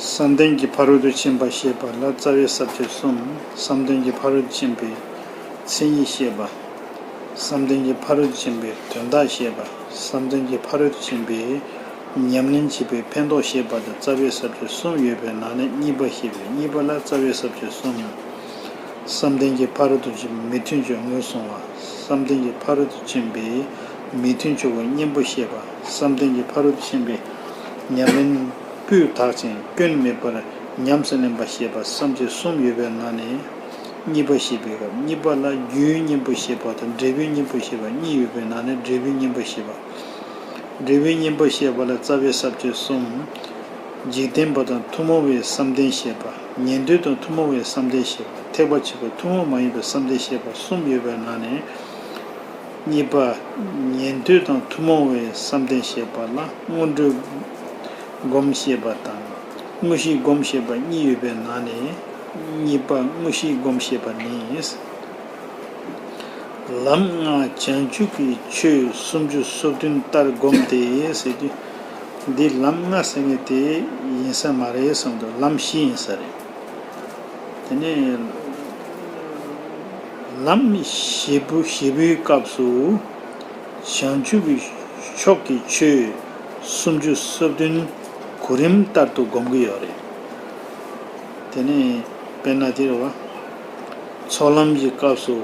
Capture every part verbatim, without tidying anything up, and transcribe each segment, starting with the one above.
བསམ་གཏན་གྱི་ཕ་རོལ་ཏུ་ཕྱིན་པ་བཤད་པ་ལ་རྩ་བའི་ས་བཅད་གསུམ། བསམ་གཏན་གྱི་ཕ་རོལ་ཏུ་ཕྱིན་པའི་མཚན་ཉིད་བཤད་པ། བསམ་གཏན་གྱི་ཕ་རོལ་ཏུ་ཕྱིན་པའི་དོན་དག་བཤད་པ། བསམ་གཏན་གྱི་ཕ་རོལ་ཏུ་ཕྱིན་པའི་ཉམས་ལེན་བྱེད་པའི་ཕན་ཐོགས་བཤད་པ་དང་རྩ་བའི་ས་བཅད་གསུམ་ཡོད་པའི་ནང་ནས་གཉིས་པ་བཤད་པས་གཉིས་པ་ལ་རྩ་བའི་ས་བཅད་གསུམ། བསམ་གཏན་གྱི་ཕ་རོལ་ཏུ་ཕྱིན་པའི་མི་མཐུན་ཕྱོགས་ངོས་བཟུང་བ། བསམ་གཏན་གྱི་ཕ་རོལ་ཏུ་ཕྱིན་པའི་མི་མཐུན་ཕྱོགས་ཀྱི་གཉེན་པོ་བཤད་པ། བསམ་གཏན་གྱི་ཕ་རོལ་ཏུ་ཕྱིན་པའི་ཉམས་ལེན་སྤུས་དག་ཅིང་སྐྱོན་མེད་པར་ཉམས་སུ་ལེན་པ་བཤད་པ་བསམ་བྱེད་གསུམ་ཡོད་པའི་ནང་ནས་གཉིས་པ་བཤད་པའི་སྐབས་གཉིས་པ་ལ་རྒྱུའི་གཉེན་པོ་བཤད་པ་དང་འབྲས་བུའི་གཉེན་པོ་བཤད་པ་གཉིས་ཡོད་པའི་ནང་ནས་འབྲས་བུའི་གཉེན་པོ་བཤད་པ། འབྲས་བུའི་གཉེན་པོ་བཤད་པ་ལ་རྩ་བའི་ས་བཅད་གསུམ། འཇིག་རྟེན་པ་དང་ཐུན་མོང་བའི་བསམ་གཏན་བཤད་པ། ཉན་ཐོས་དང་ཐུན་མོང་བའི་བསམ་གཏན་བཤད་པ། ཐེག་པ་ཆེན་པོ་ཐུན་མོང་མ་ཡིན་པའི་བསམ་གཏན་བཤད་པ་གསུམ་ཡོད་པའི་ནང་ནས། གཉིས་པ། ཉན་ཐོས་དང་ཐུན་མོང་བའི་བསམ་གཏན་བཤད་པ་ལ་སྔོན་འགྲོའི་སྒོམ་བཤད་པ་དང་། དངོས་གཞིའི་སྒོམ་བཤད་པ་གཉིས་ཡོད་པའི་ནང་ནས། གཉིས་པ་དངོས་གཞིའི་སྒོམ་བཤད་པ་ནི། ལམ་ལྔ་བྱང་ཆུབ་ཀྱི་ཆོས་སུམ་ཅུ་སོ་བདུན་ལྟར་བསྒོམས་ཏེ་ཟེར་དུས། འདི་ལམ་ལྔ་ཟེར་མཁན་དེ་ཡིན་ས་མ་རེད་བསམ་འདུག་ལམ་བཞི་ཡིན་ས་རེད། དེ་ནས་ལམ་བཞི་པོ་བཞི་པོའི་སྐབས་སུ་བྱང་ཆུབ་ཀྱི་ཕྱོགས་ཀྱི་ཆོས་སུམ་ཅུ་སོ་བདུན་གོ་རིམ་ལྟར་དུ་བསྒོམ་གྱི་ཡོད་རེད། དེ་ནས་དཔེར་ན་དེ་རེད་བ། ཚོགས་ལམ་གྱི་སྐབས་སུ་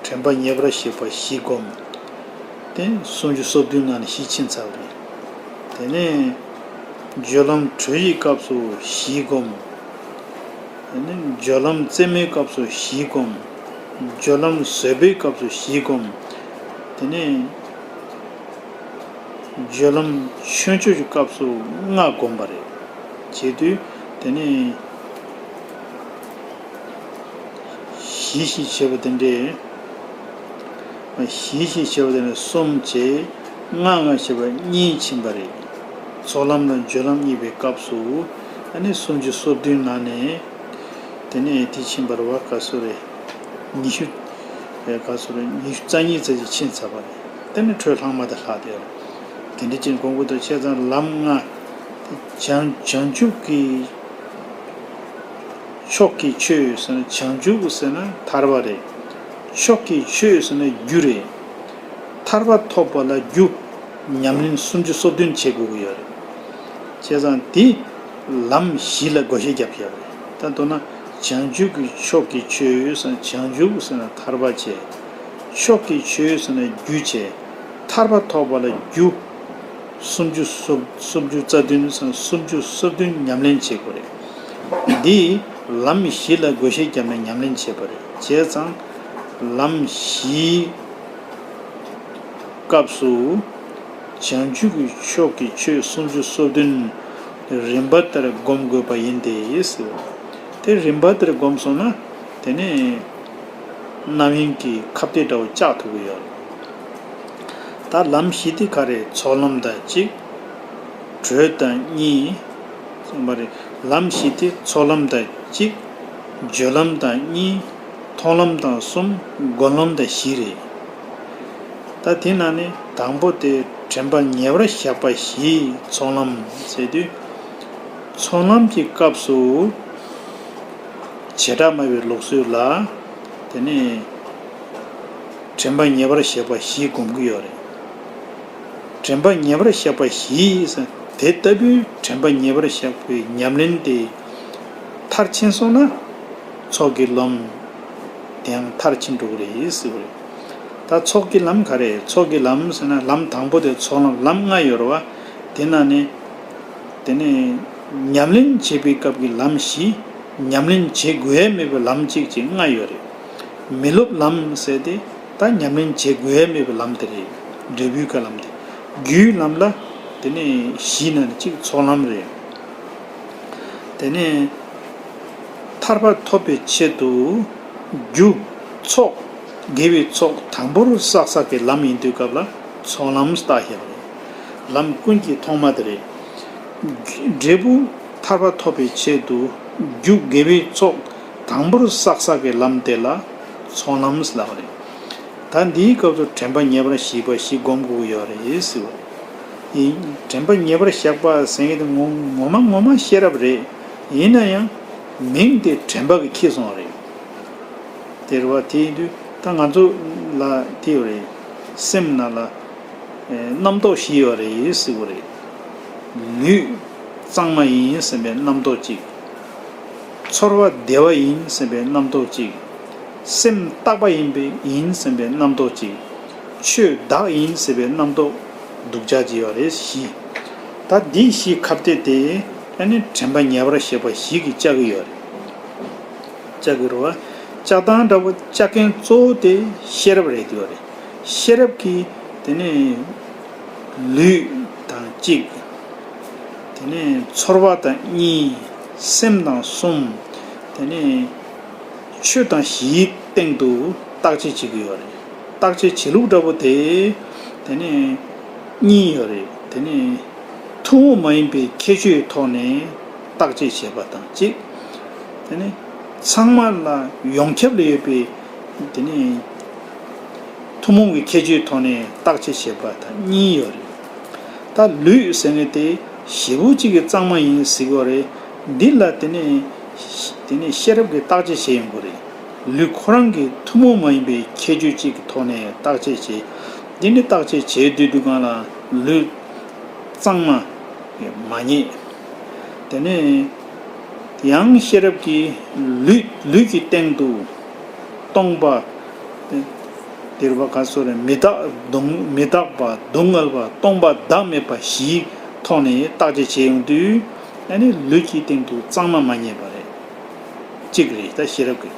དྲན་པ་ཉེ་བར་བཞག་པ་བཞི་བསྒོམ། དེ་སུམ་ཅུ་སོ་བདུན་ནང་ནས་བཞི་ཕྱིན་ཚར་བ་རེད། དེ་ནས་སྦྱོར་ལམ་དྲོད་ཀྱི་སྐབས་སུ་བཞི་བསྒོམ། དེ་ནས་སྦྱོར་ལམ་རྩེ་མོའི་སྐབས་སུ་བཞི་བསྒོམ། སྦྱོར་ལམ་བཟོད་པའི་སྐབས་སུ་བཞི་བསྒོམ། དེ་ནས་སྦྱོར་ལམ་ཆོས་སྤྱོད་ཀྱི་སྐབས་སུ་ལྔ་བསྒོམ་པ་རེད། བྱེད་དུས་དེ་ནས་བཞི་ཞེས་བྱ་བ་དེ་འདྲས། བཞི་ཞེས་བྱ་བ་དེ་ནས་གསུམ་བྱས། ལྔ་ལྔ་བྱས་པ་གཉིས་ཕྱིན་པ་རེད། ཚོགས་ལམ་དང་སྦྱོར་ལམ་གཉིས་པའི་སྐབས་སུ་ཨ་ནི་སུམ་ཅུ་སོ་བདུན་ནང་ནས། དེ་ནས་དེ་ཕྱིན་པ་རེད་བ། ག་ཚོད་རེད། ཉི་ཤུ། ག་ཚོད་རེད། ཉི་ཤུ་རྩ་གཉིས་ཙམ་ཅིག་ཕྱིན་ཚར་བ་རེད། དེ་ནས་འཕྲོས་ལྷག་མ་དེ་ལྷག་བསྡད་ཡོད་རེད། དེ་འདྲ་ཅིག་སྒོམ་དགོས་འདུག་བྱས་ཙང་ལམ་ལྔ། བྱང་བྱང་ཆུབ་ཀྱི་ཕྱོགས་ཀྱི་ཆོས་ཟེར་ན་བྱང་ཆུབ་ཟེར་ན་ཐར་པ་རེད། ཕྱོགས་ཀྱི་ཆོས་ཟེར་ན་རྒྱུ་རེད། ཐར་པ་ཐོབ་པ་ལ་རྒྱུ། ཉམས་ལེན་སུམ་ཅུ་སོ་བདུན་བྱེད་དགོས་ཀྱི་ཡོད་རེད། བྱས་ཙང་དེ་ལམ་བཞི་ལ་བགོ་བཤའ་རྒྱབ་ཡོད་རེད། ད་མདོར་ན་བྱང་ཆུབ་ཀྱི་ཕྱོགས་ཀྱི་ཆོས་ཟེར་ན་བྱང་ཆུབ་ཟེར་ན་ཐར་པ་བྱས། ཕྱོགས་ཀྱི་ཆོས་ཟེར་ན་རྒྱུ་བྱས། ཐར་པ་ཐོབ་པ་ལ་རྒྱུ། སུམ་ཅུ་སོ་སུམ་ཅུ་རྩ་བདུན་སུམ་ཅུ་སོ་བདུན་ཉམས་ལེན་བྱེད་དགོས་རེད། འདི་ལམ་བཞི་ལ་བགོ་བཤའ་བརྒྱབ་ནས་ཉམས་ལེན་བྱེད་པ་རེད། བྱས་ཙང་ལམ་བཞིའི་སྐབས་སུ་བྱང་ཆུབ་ཀྱི་ཕྱོགས་ཀྱི་ཆོས་སུམ་ཅུ་སོ་བདུན་རིམ་པ་ལྟར་བསྒོམ་དགོས་པ་ཡིན་ཏེ་ཟེར། དེ་རིམ་པ་ལྟར་བསྒོམས་སོང་ན་དེ་ནས། རྣམ་གཡེང་གི་ཁ་གཏད་འདྲ་བོ་བཅག་ཐུབ་ཀྱི་ཡོད་རེད། ད་ལམ་བཞི་དེ་ག་རེ། ཚོགས་ལམ་དང་གཅིག་དྲོད་དང་གཉིས། གསུངས་པ་རེད། ལམ་བཞི་དེ་ཚོགས་ལམ་དང་གཅིག་སྦྱོར་ལམ་དང་གཉིས། མཐོང་ལམ་དང་གསུམ། སྒོམ་ལམ་དང་བཞི་རེད། ད་དེ་ནང་ནས་དང་པོ་དེ་དྲན་པ་ཉེ་བར་བཞག་པ་བཞི་ཚོགས་ལམ་ཟེར་དུས། ཚོགས་ལམ་གྱི་སྐབས་སུ་བྱེ་བྲག་སྨྲ་བའི་ལུགས་སྲོལ་ལ། དེ་ནས་དྲན་པ་ཉེ་བར་བཞག་པ་བཞི་སྒོམ་གྱི་ཡོད་རེད། དྲན་པ་ཉེ་བར་བཞག་པ་བཞི་ཟེར་དེ་ལྟ་བུའི་དྲན་པ་ཉེ་བར་བཞག་པའི་ཉམས་ལེན་དེ་མཐར་ཕྱིན་སོང་ན་ཚོགས་ཀྱི་ལམ་དེའང་མཐར་ཕྱིན་འགྲོ་གི་རེད་ཟེར་བ་རེད། ད་ཚོགས་ཀྱི་ལམ་ག་རེ། ཚོགས་ཀྱི་ལམ་ཟེར་ན་ལམ་དང་པོ་དེ་ཚོགས་ལམ་ལམ་ལྔ་ཡོད་རེད་བ། དེ་ནང་ནས། དེ་ནས་ཉམས་ལེན་བྱེད་པའི་སྐབས་ཀྱི་ལམ་བཞི། ཉམས་ལེན་བྱེད་དགོས་ཡ་མེད་པའི་ལམ་གཅིག་བཅས་ལྔ་ཡོད་རེད། མི་སློབ་ལམ་ཟེར་ཏེ་ད་ཉམས་ལེན་བྱེད་དགོས་ཡ་མེད་པའི་ལམ་དེ་རེད། འབྲས་བུའི་ཀ་ལམ་དེ། རྒྱུའི་ལམ་ལ་དེ་ནས་བཞི་ནང་ནས་གཅིག་ཚོགས་ལམ་རེད། དེ་ནས་ཐར་པ་ཐོབ་པའི་ཆེད་དུ་རྒྱུ་ཚོགས། དགེ་བའི་ཚོགས་དང་པོར་བསགས་བསགས་ཀྱི་ལམ་ཡིན་དུས་སྐབས་ལ་ཚོགས་ལམ་བཏགས་ཡོད་རེད། ལམ་ཀུན་གྱི་ཐོག་མ་དེ་རེད། འབྲས་བུ་ཐར་པ་ཐོབ་པའི་ཆེད་དུ་རྒྱུ་དགེ་བའི་ཚོགས་དང་པོར་བསགས་བསགས་ཀྱི་ལམ་དེ་ལ་ཚོགས་ལམ་ལབ་པ་རེད། ད་འདིའི་སྐབས་སུ་དྲན་པ་ཉེ་བར་བཞག་པ་བཞི་སྒོམ་དགོས་ཀྱི་ཡོད་རེད་ཟེར་བ་རེད། ཡིན། དྲན་པ་ཉེ་བར་བཞག་པ་ཟེར་མཁན་དེ་ངོ་ངོ་མ་ངོ་མ་ཤེས་རབ་རེད། ཡིན་ན་ཡང་མིང་དེ་དྲན་པ་གིས་ཁེངས་སོང་བ་རེད། དེ་རེད་བ། དེ་ཡིན་དུས་ད་ང་ཚོ་ལ་དེ་ཡོད་རེད། སེམས་ནང་ལ་ཨེ་རྣམ་རྟོག་བཞི་ཡོད་རེད་ཟེར་གོ་རེད། ལུས་གཙང་མ་ཡིན་ཟེར་བའི་རྣམ་རྟོག་གཅིག། ཚོར་བ་བདེ་བ་ཡིན་ཟེར་བའི་རྣམ་རྟོག་གཅིག། སེམས་རྟག་པ་ཡིན་པའི་ཡིན་ཟེར་བའི་རྣམ་རྟོག་གཅིག། ཆོས་བདག་ཡིན་ཟེར་བའི་རྣམ་རྟོག་སྡུག་ཅག་ཅིག་ཡོད་རེད། བཞི། ད་འདི་བཞི་ཁ་གཏད་དེ་ཨ་ནི་དྲན་པ་ཉེ་བར་ཞེས་པ་བཞི་གིས་བཅག་གི་ཡོད་རེད། བཅག་གི་རེད་བ། བཅག་སྟངས་འདྲ་པོ་བཅག་མཁན་གཙོ་བོ་དེ་ཤེས་རབ་རེད་འདུག་རེད། ཤེས་རབ་ཀྱིས་དེ་ནས་ལུས་དང་གཅིག། དེ་ནས་ཚོར་བ་དང་གཉིས། སེམས་དང་གསུམ། དེ་ནས་ཆོས་དང་བཞིའི་སྟེང་དུ་བརྟག་དཔྱད་བྱེད་ཀྱི་ཡོད་རེད། བརྟག་དཔྱད་བྱེད་ལུགས་འདྲ་པོ་དེ་དེ་ནས་གཉིས་ཡོད་རེད། དེ་ནས་ཐུན་མོང་མ་ཡིན་པའི་ཁྱད་ཆོས་ཐོག་ནས་བརྟག་དཔྱད་བྱེད་པ་དང་གཅིག། དེ་ནས་ཚང་མ་ལ་ཡོངས་ཁྱབ་ལ་ཡོད་པའི་དེ་ནས་ཐུན་མོང་གི་ཁྱད་ཆོས་ཐོག་ནས་བརྟག་དཔྱད་བྱེད་པ་དང་གཉིས་ཡོད་རེད། ད་ལུས་ཟེར་མཁན་དེ་ཞེ་པོ་གཅིག་གི་གཙང་མ་ཡིན་ཟེར་གྱི་ཡོད་རེད། འདི་ལ་དེ་ནས་དེ་ནས་ཤེས་རབ་ཀྱིས་བརྟག་དཔྱད་བྱེད་ཡོང་གི་རེད། ལུས་ཁོ་རང་གི་ཐུན་མོང་མ་ཡིན་པའི་ཁྱད་ཆོས་གཅིག་གི་ཐོག་ནས་བརྟག་དཔྱད་བྱེད། འདི་ནི་བརྟག་དཔྱད་བྱེད་དུས་དུས་སྒང་ལ་ལུས་གཙང་མ་མ་རྙེད། དེ་ནས་ཡང་ཤེས་རབ་ཀྱིས་ལུས་ལུས་ཀྱི་སྟེང་དུ་སྟོང་པ། དེ་རུ་བ་ག་སོ་རེ་མི་རྟག་སྡུག་མི་རྟག་པ་སྡུག་བསྔལ་བ་སྟོང་པ་བདག་མེད་པ་བཞིའི་ཐོག་ནས་བརྟག་དཔྱད་བྱེད་ཡོང་དུས་ཨ་ནི་ལུས་ཀྱི་སྟེང་དུ་གཙང་མ་མ་རྙེད་པ་རེད། གཅིག་རེད། ད་ཤེས་རབ་ཀྱི་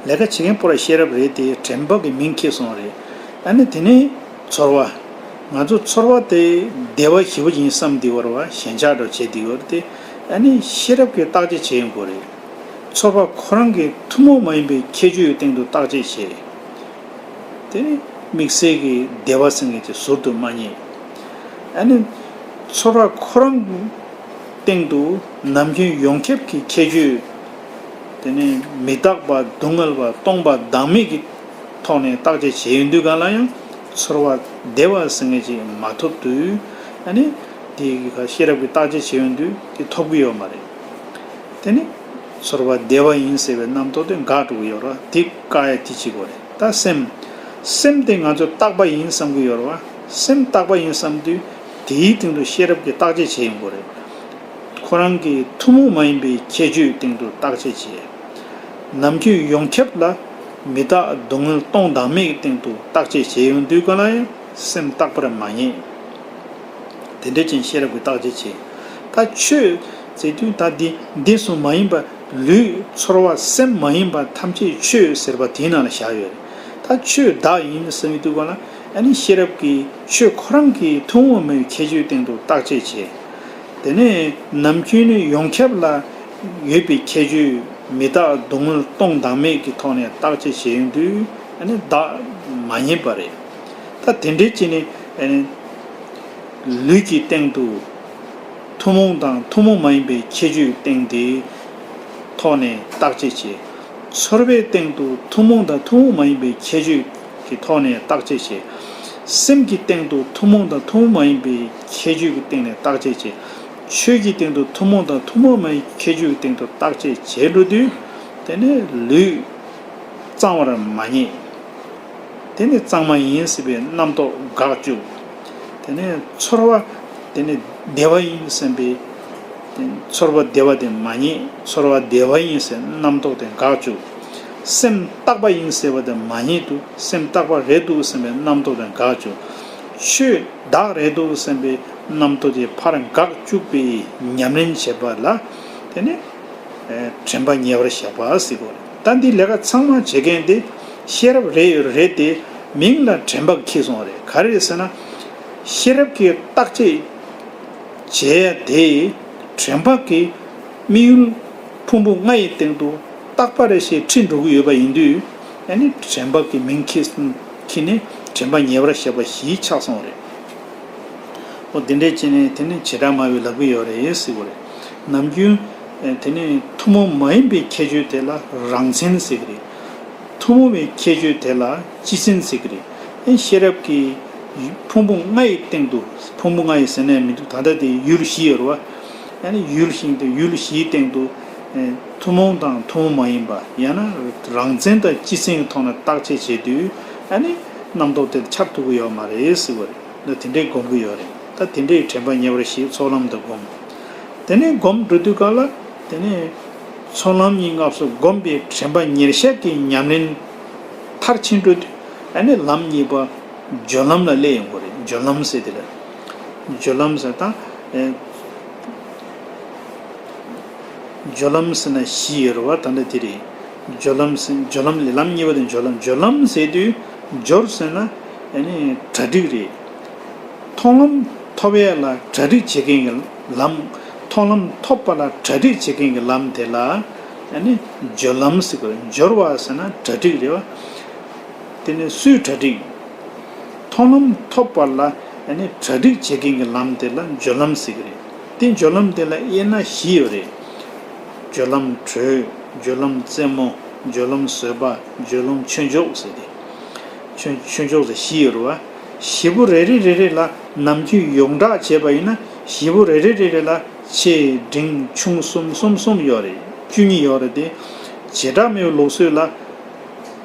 ལས་ཀ་བྱེད་མཁན་པོ་ར་ཤེས་རབ་རེད་དེ་དྲན་པ་གི་མིང་ཁེལ་སོང་རེད། ཨ་ནི་དེ་ནས་ཚོར་བ། ང་ཚོ་ཚོར་བ་དེ་བདེ་བ་ཞེ་པོ་ཅིག་ཡིན་བསམ་བསྡད་ཡོད་རེད་བ། ཞེན་ཆགས་འདྲ་བྱས་བསྡད་ཡོད་རེད་དེ། ཨ་ནི་ཤེས་རབ་ཀྱིས་བརྟག་དཔྱད་བྱེད་ཡོང་དགོས་རེད། ཚོར་བ་ཁོ་རང་གི་ཐུན་མོང་མ་ཡིན་པའི་ཁྱད་ཆོས་ཀྱི་སྟེང་དུ་བརྟག་དཔྱད་བྱེད། དེ་ནི་དམིགས་བསལ་གྱི་བདེ་བ་ཟེར་མཁན་ཅིག་ཟུར་དུ་མ་རྙེད། ཨ་ནི་ཚོར་བ་ཁོ་རང་སྟེང་དུ་ནམ་རྒྱུན་ཡོངས་ཁྱབ་ཀྱི་ཁྱད་ཆོས། དེ་ནི་མི་རྟག་པ་སྡུག་བསྔལ་བ་སྟོང་པ་བདག་མེད་ཀྱི་ཐོག་ནས་བརྟག་དཔྱད་བྱེད་ཡོང་དུས་སྒང་ལ་ཡང་ཚོར་བ་བདེ་བ་ཟེར་མཁན་ཅིག་མ་ཐོབ་དུས། ཨ་ནི་དེ་གི་ཁ་ཤེས་རབ་ཀྱིས་བརྟག་དཔྱད་བྱེད་ཡོང་དུས་དེ་ཐོབ་ཀྱི་ཡོད་མ་རེད། དེ་ནི་ཚོར་བ་བདེ་བ་ཡིན་ཟེར་བའི་རྣམ་རྟོག་དེ་འགག་འགྲོ་གི་ཡོད་རེད། དེ་བཀག་ཡ་དེ་གཅིག་པོ་རེད། ད་སེམས། སེམས་དེ་ང་ཚོ་རྟག་པ་ཡིན་བསམ་གྱི་ཡོད་རེད་བ། སེམས་རྟག་པ་ཡིན་བསམ་དུས་དེའི་སྟེང་དུ་ཤེས་རབ་ཀྱིས་བརྟག་དཔྱད་བྱེད་ཡོང་དགོས་རེད། ཁོ་རང་གི་ཐུན་མོང་མ་ཡིན་པའི་ཁྱད་ཆོས་སྟེང་དུ་བརྟག་དཔྱད་བྱེད། ནམ་རྒྱུན་ཡོངས་ཁྱབ་ལ་མི་རྟག་སྡུག་བསྔལ་སྟོང་བདག་མེད་ཀྱི་སྟེང་དུ་བརྟག་དཔྱད་བྱེད་ཡོང་དུས་གང་ལ་ཡང་སེམས་རྟག་པར་མ་རྙེད། དེ་འདྲ་ཅན་ཤེས་རབ་ཀྱིས་བརྟག་དཔྱད་བྱེད། ད་ཆོས་ཟེར་དུས་ད་འདི་འདི་གསུམ་མ་ཡིན་པ། ལུས་ཚོར་བ་སེམས་མ་ཡིན་པ་ཐམས་ཅད་ཆོས་ཟེར་བ་དེའི་ནང་ལ་བཞག་ཡོད་རེད། ད་ཆོས་བདག་ཡིན་ཟེར་བའི་དུས་གང་ལ་ཨ་ནི་ཤེས་རབ་ཀྱིས་ཆོས་ཁོ་རང་གི་ཐུན་མོང་མ་ཡིན་པའི་ཁྱད་ཆོས་སྟེང་དུ་བརྟག་དཔྱད་བྱེད། དེ་ནས་ནམ་རྒྱུན་ནི་ཡོངས་ཁྱབ་ལ་ཡོད་པའི་ཁྱད་ཆོས་མི་རྟག་སྡུག་བསྔལ་སྟོང་བདག་མེད་ཀྱི་ཐོག་ནས་བརྟག་དཔྱད་བྱེད་ཡོང་དུས་ཨ་ནི་བདག་མ་རྙེད་པ་རེད། ད་དེ་འདྲའི་ཅི་ནི་ཨ་ནི་ལུས་ཀྱི་སྟེང་དུ་ཐུན་མོང་དང་ཐུན་མོང་མ་ཡིན་པའི་ཁྱད་ཆོས་སྟེང་དེའི་ཐོག་ནས་བརྟག་དཔྱད་བྱེད། ཚོར་བའི་སྟེང་དུ་ཐུན་མོང་དང་ཐུན་མོང་མ་ཡིན་པའི་ཁྱད་ཆོས་ཀྱི་ཐོག་ནས་བརྟག་དཔྱད་བྱེད། སེམས་ཀྱི་སྟེང་དུ་ཐུན་མོང་དང་ཐུན་མོང་མ་ཡིན་པའི་ཁྱད་ཆོས་ཀྱི་སྟེང་ནས་བརྟག་དཔྱད་བྱེད། ཆོས་ཀྱི་སྟེང་དུ་ཐུན་མོང་དང་ཐུན་མོང་མ་ཡིན་ཁྱད་ཆོས་ཀྱི་སྟེང་དུ་བརྟག་དཔྱད་བྱེད་འགྲོ་དུས་དེ་ནས་ལུས་གཙང་བར་མ་རྙེད། དེ་ནི་གཙང་མ་ཡིན་ཟེར་བའི་རྣམ་རྟོག་འགག་བཅུག། དེ་ནས་ཚོར་བ་དེ་ནི་བདེ་བ་ཡིན་བསམ་པའི་ཚོར་བ་བདེ་བ་དེ་མ་རྙེད། ཚོར་བ་བདེ་བ་ཡིན་ཟེར་རྣམ་རྟོག་དེ་འགག་བཅུག། སེམས་རྟག་པ་ཡིན་ཟེར་བ་དེ་མ་རྙེད་འདུག། སེམས་རྟག་པ་རེད་འདུག་བསམ་པའི་རྣམ་རྟོག་དེ་འགག་བཅུག། ཆོས་བདག་རེད་འདུག་བསམ་པའི་རྣམ་རྟོག་དེ་ཕར་འགག་བཅུག་པའི་ཉམས་ལེན་བྱེད་པ་ལ་དེ་ནི་དྲན་པ་ཉེ་བར་བཞག་པ་ཟེར་གོ། ད་འདི་ལས་ཀ་ཚང་མ་བྱེད་མཁན་དེ་ཤེས་རབ་རེད་ཡོད་རེད་དེ། མིང་ལ་དྲན་པ་ཁེལ་སོང་བ་རེད། ག་རེ་རེད་ཟེར་ན། ཤེས་རབ་ཀྱིས་བརྟག་དཔྱད་བྱས་དེ་དྲན་པ་གི་དམིགས་ཡུལ་ཕུང་པོ་ལྔ་ཡི་སྟེང་དུ་རྟག་པ་རེད་ཞེས་ཁྲིད་འགྲོ་གི་ཡོད་པ་ཡིན་དུས། ཨ་ནི་དྲན་པ་གི་མིང་ཁེལ་ཁེལ་ནས་དྲན་པ་ཉེ་བར་བཞག་པ་ཞིག་ཆགས་སོང་བ་རེད། ཨོ་དེ་འདྲས་བྱས་ནས་དེ་ནི་བྱེ་བྲག་སྨྲ་བས་ལབ་ཀྱི་ཡོད་རེད་ཟེར་གྱི་རེད། ནམ་རྒྱུན་དེ་ནི་ཐུན་མོང་མ་ཡིན་པའི་ཁྱད་ཆོས་དེ་ལ་རང་མཚན་ཟེར་གྱི་རེད། ཐུན་མོང་བའི་ཁྱད་ཆོས་དེ་ལ་སྤྱི་མཚན་ཟེར་གྱི་རེད། ཨེ་ཤེས་རབ་ཀྱི་ཕུང་པོ་ལྔ་ཡི་སྟེང་དུ། ཕུང་པོ་ལྔ་ཡི་ཟེར་ནས་མི་འདུག། ད་ལྟ་དེ་ཡུལ་བཞི་ཡོད་རེད་བ། ཨ་ནི་ཡུལ་ཞིག་དང་ཡུལ་བཞིའི་སྟེང་དུ་ཨེ་ཐུན་མོང་དང་ཐུན་མོང་མ་ཡིན་པ། ཡང་ན་རང་མཚན་དང་སྤྱི་མཚན་གྱི་ཐོག་ནས་བརྟག་དཔྱད་བྱེད་དུས། ཨ་ནི་རྣམ་རྟོག་དེ་འཆར་ཐུབ་ཀྱི་ཡོད་མ་རེད་ཟེར་བ་རེད། ད་དེ་འདྲའི་སྒོམ་གྱི་ཡོད་རེད། ད་དེ་འདྲའི་དྲན་པ་ཉེ་བར་ཞིག་ཚོགས་ལམ་དུ་སྒོམ། དེ་ནས་སྒོམ་འགྲོ་དུས་སྐབས་ལ། དེ་ནས་ཚོགས་ལམ་གྱི་སྐབས་སུ་སྒོམ་པའི་དྲན་པ་ཉེར་བཞག་གི་ཉམས་ལེན་མཐར་ཕྱིན་འགྲོ་དུས། ཨ་ནི་ལམ་གཉིས་པ་སྦྱོར་ལམ་ལ་སླེབས་ཡོང་གི་རེད། སྦྱོར་ལམ་ཟེར་དེ་ལ། སྦྱོར་ལམ་ཟེར་ད། ཨེ། སྦྱོར་ལམ་ཟེར་ན་བཞི་ཡོད་རེད་བ། ད་ལྟ་དེ་རེད། སྦྱོར་ལམ་ཟེར། སྦྱོར་ལམ་ལས་ལམ་གཉིས་པ་དེ་སྦྱོར་ལམ། སྦྱོར་ལམ་ཟེར་དུས། སྦྱོར་ཟེར་ན་ཨ་ནི་གྲ་སྒྲིག་རེད། མཐོང་ལམ་ཐོབ་ཡས་ལ་གྲ་སྒྲིག་བྱེད་མཁན་གྱི་ལམ། མཐོང་ལམ་ཐོབ་པ་ལ་གྲ་སྒྲིག་བྱེད་མཁན་གྱི་ལམ་དེ་ལ་ཨ་ནི་སྦྱོར་ལམ་ཟེར་གི་རེད། སྦྱོར་བ་ཟེར་ན་གྲ་སྒྲིག་རེད་བ། དེ་ནི་སུའི་གྲ་སྒྲིག་མཐོང་ལམ་ཐོབ་པ་ལ་ཨ་ནི་གྲ་སྒྲིག་བྱེད་མཁན་གྱི་ལམ་དེ་ལ་སྦྱོར་ལམ་ཟེར་གི་རེད། དེ་སྦྱོར་ལམ་དེ་ལ་དབྱེ་ན་བཞི་ཡོད་རེད། སྦྱོར་ལམ་དྲོད། སྦྱོར་ལམ་རྩེ་མོ། སྦྱོར་ལམ་བཟོད་པ། སྦྱོར་ལམ་ཆོས་མཆོག་ཟེར་ཏེ། ཆོས་ཆོས་མཆོག་ཟེར་བཞི་ཡོད་རེད་བ། བཞི་པོ་རེ་རེ་རེ་རེ་ལ་ནམ་རྒྱུན་ཡོངས་གྲགས་བྱས་པ་ཡིན་ན། བཞི་པོ་རེ་རེ་རེ་རེ་ལ་ཆེ་འབྲིང་ཆུང་གསུམ་གསུམ་གསུམ་ཡོད་རེད། བཅུ་གཉིས་ཡོད་རེད་དེ། བྱེ་བྲག་སྨྲ་བའི་ལུགས་སྲོལ་ལ།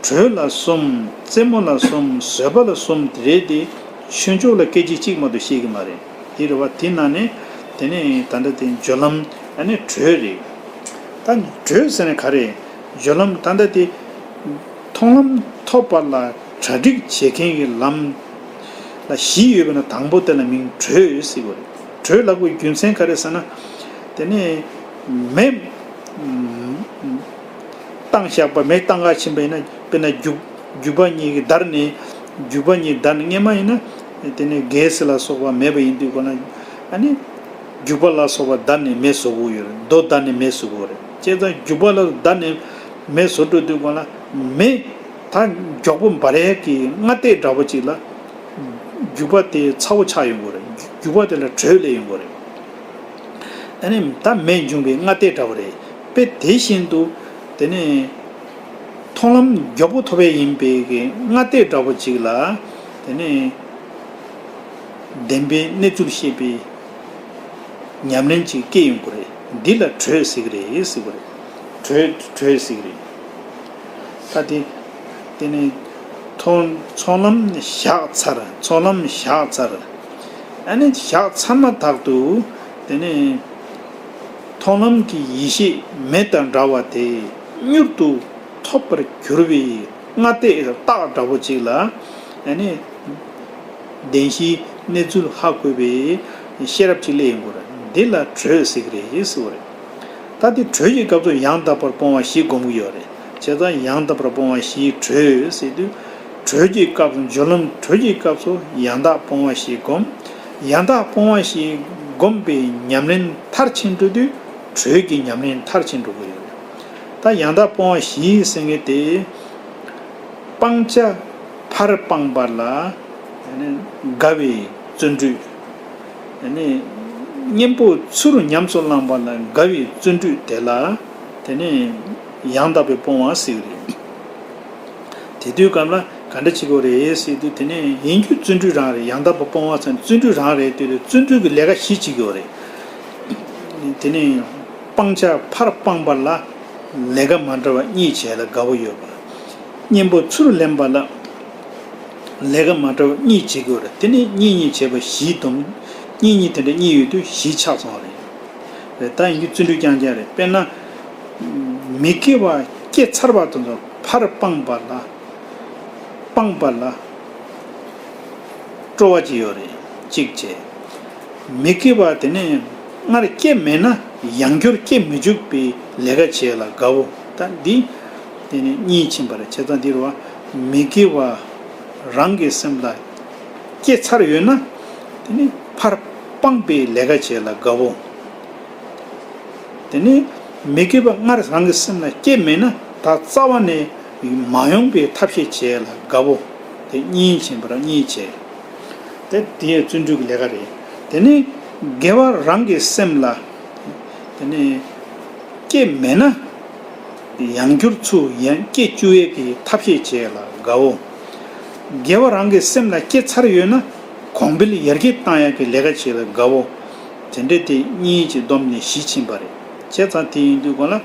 དྲོད་ལ་གསུམ། རྩེ་མོ་ལ་གསུམ། བཟོད་པ་ལ་གསུམ་དེ་རེད་དེ། ཆོས་མཆོག་ལ་སྐད་ཅིག་གཅིག་མ་གཏོགས་བཤད་ཀྱི་མ་རེད། དེ་རེད་བ། དེ་ནང་ནས་དེ་ནས་ད་ལྟ་དེ་སྦྱོར་ལམ། ཨ་ནི་དྲོད་རེད། ད་དྲོད་ཟེར་ན་ག་རེ། སྦྱོར་ལམ་ད་ལྟ་དེ་མཐོང་ལམ་ཐོབ་པ་ལ་གྲ་སྒྲིག་བྱེད་མཁན་གྱི་ལམ་ལ་བཞི་ཡོད་པ་ན། དང་པོ་དེ་ལ་མིང་དྲོད་ཟེར་གྱི་རེད། དྲོད་ལབ་དགོས་རྒྱུ་མཚན་ག་རེ་ཟེར་ན། དེ་ནས་མེ་བཏང་བཞག་པ། མེ་བཏང་ག་ཕྱིན་པ་ཡིན་ན། དཔེར་ན་རྒྱུག་རྒྱུག་པ་གཉིས་ཀྱིས་བརྡར་ནས། རྒྱུག་པ་གཉིས་བརྡར་ནས། སྔས་མ་ཡིན་ན་དེ་ནས་གས་ལ་སོགས་པ་མེད་པ་ཡིན་དུས་སྒོ་ན། ཨ་ནི་རྒྱུག་པ་ལ་སོགས་པ་བརྡར་ནས་མེ་བཟོ་དགོས་ཡོད་རེད། རྡོ་བརྡར་ནས་མེ་བཟོ་དགོས་རེད། བྱས་ཙང་རྒྱུག་པ་ལ་བརྡར་ནས་མེ་བཟོ་འགྲོ་དུས་སྒོ་ན། མེ་ད་མགྱོགས་པོ་འབར་ཡས་ཀྱི་སྔ་ལྟས་འདྲ་པོ་ཅིག་ལ། རྒྱུག་པ་དེ་ཚ་བོ་ཆགས་ཡོང་གི་རེད། རྒྱུག་པ་དེ་ལ་དྲོད་སླེབས་ཡོང་གི་རེད། ཨ་ནི་ད་མེ་འབྱུང་བའི་སྔ་ལྟས་འདྲ་བོ་རེད། དཔེ་དེ་བཞིན་དུ་དེ་ནས་མཐོང་ལམ་མགྱོགས་པོ་ཐོབ་ཡས་ཡིན་པའི་གི་སྔ་ལྟས་འདྲ་བོ་ཅིག་ལ། དེ་ནས་བདེན་པའི་གནས་ཚུལ་ཤེས་པའི་ཉམས་ལེན་ཅིག་སྐྱེ་ཡོང་གི་རེད། འདི་ལ་དྲོད་ཟེར་གི་རེད་ཟེར་གི་རེད། དྲོད་དྲོད་ཟེར་གི་རེད། ད་དེ་དེ་ནས་མཐོང་ཚོགས་ལམ་བཞག་ཚར། ཚོགས་ལམ་བཞག་ཚར། ཨ་ནི་བཞག་ཚར་མ་ཐག་ཏུ་དེ་ནས་མཐོང་ལམ་གྱི་ཡེ་ཤེས་མེ་དང་འདྲ་བ་དེ་མྱུར་དུ་ཐོབ་པར་གྱུར་པའི་སྔ་ལྟས་རྟགས་འདྲ་པོ་ཅིག་ལ། ཨ་ནི་བདེན་བཞིའི་གནས་ཚུལ་ཧ་གོ་བའི་ཤེས་རབ་ཅིག་སླེབས་ཡོང་གི་རེད། འདི་ལ་དྲོད་ཟེར་གི་རེད་ཟེར་བ་རེད། ད་དེ་དྲོད་ཀྱི་སྐབས་སུ་ཡང་དག་པར་སྤོང་བ་བཞི་སྒོམ་གྱི་ཡོད་རེད། བྱས་ཙང་ཡང་དག་པར་སྤོང་བ་བཞིའི་དྲོད་ཟེར་དུས། དྲོད་ཀྱི་སྐབས་སུ། སྦྱོར་ལམ་དྲོད་ཀྱི་སྐབས་སུ་ཡང་དག་སྤོང་བ་བཞི་སྒོམ། ཡང་དག་སྤོང་བ་བཞི་སྒོམ་པའི་ཉམས་ལེན་མཐར་ཕྱིན་འགྲོ་དུས། དྲོད་ཀྱི་ཉམས་ལེན་མཐར་ཕྱིན་འགྲོ་གི་ཡོད་རེད། ད་ཡང་དག་སྤོང་བ་བཞི་ཟེར་མཁན་དེ། སྤང་བྱ་ཕར་སྤངས་པ་ལ་དགའ་བའི་བརྩོན་འགྲུས། གཉེན་པོ་ཚུར་ཉམས་སུ་བླངས་པ་ལ་དགའ་བའི་བརྩོན་འགྲུས་དེ་ལ། དེ་ནས་ཡང་དག་པའི་སྤོང་བ་ཟེར་གྱི་རེད། དེ་དུས་སྐབས་ལ་ག་འདྲ་བྱེད་དགོས་རེད་ཟེར་དུས། དེ་ནས་ཡིན་རྒྱུ་བརྩོན་འགྲུས་རང་རེད། ཡང་དག་པའི་སྤོང་བ་ཟེར་ན་བརྩོན་འགྲུས་རང་རེད། དེ་དུས་བརྩོན་འགྲུས་ཀྱི་ལས་ཀ་བཞི་བྱེད་དགོས་རེད། དེ་ནས་སྤང་བྱ་ཕར་སྤངས་པ་ལ་ལས་ཀ་མ་འདྲ་བ་གཉིས་བྱས་ལ་དགའ་བོ་ཡོད་པ། གཉེན་པོ་ཚུར་ལེན་པ་ལ་ལས་ཀ་མ་འདྲ་བ་གཉིས་བྱེད་དགོས་རེད། དེ་ནས་གཉིས་གཉིས་བྱས་པ་བཞི་བསྡོམས། གཉིས་གཉིས་དེ་འདྲ་གཉིས་ཡོད་དུས་བཞི་ཆགས་སོང་བ་རེད། རེད། ད་ཡིན་རྒྱུ་བརྩོན་འགྲུས་རྐྱང་རྐྱང་རེད། དཔེར་ན། མི་དགེ་བ་སྐྱེ་ཚར་བ་དེ་ཚོ་ཕར་སྤངས་པ་ལ། སྤངས་པ་ལ་སྤྲོ་བ་ཅིག་ཡོད་རེད། གཅིག་བྱས། མི་དགེ་བ་དེ་ནས་སྔར་སྐྱེས་མེད་ན་ཡང་བསྐྱར་སྐྱེ་མི་འཇུག་པའི་ལས་ཀ་བྱས་ལ་དགའ་བོ། ད་འདི་དེ་ནས་གཉིས་ཕྱིན་པ་རེད། བྱས་ཙང་འདི་རུ་བ་མི་དགེ་བ་རང་གི་སེམས་ལ་སྐྱེ་ཚར་ཡོད་ན། དེ་ནི་ཕར་སྤངས་པའི་ལས་ཀ་བྱས་ལ་དགའ་བོ། དེ་ནི་མི་དགེ་བ་སྔར་རང་གི་སེམས་ལ་སྐྱེས་མེད་ན། ད་རྩ་བ་ནས་མ་ཡོང་པའི་ཐབས་ཤེས་བྱས་ལ་དགའ་བོ། དེ་གཉིས་ཕྱིན་པ་ར་གཉིས་བྱས། དེ་དེ་ཡང་བརྩོན་འགྲུས་ཀྱི་ལས་ཀ་རེད། དེ་ནི་དགེ་བ་རང་གི་སེམས་ལ་དེ་ནི་སྐྱེས་མེད་ན། ཡང་བསྐྱར་ཚུར་ཡང་སྐྱེ་བཅུག་ཡས་ཀྱི་ཐབས་ཤེས་བྱས་ལ་དགའ་བོ། དགེ་བ་རང་གི་སེམས་ལ་སྐྱེས་ཚར་ཡོད་ན། གོང་འཕེལ་ཡར་རྒྱས་བཏང་ཡས་ཀྱི་ལས་ཀ་བྱས་ལ་དགའ་བོ། དེ་འདྲ་དེ་གཉིས་ཀྱིས་བསྡོམས་ནས་བཞི་ཕྱིན་པ་རེད། བྱས་ཙང་དེ་ཡིན་དུས་གང་ལ།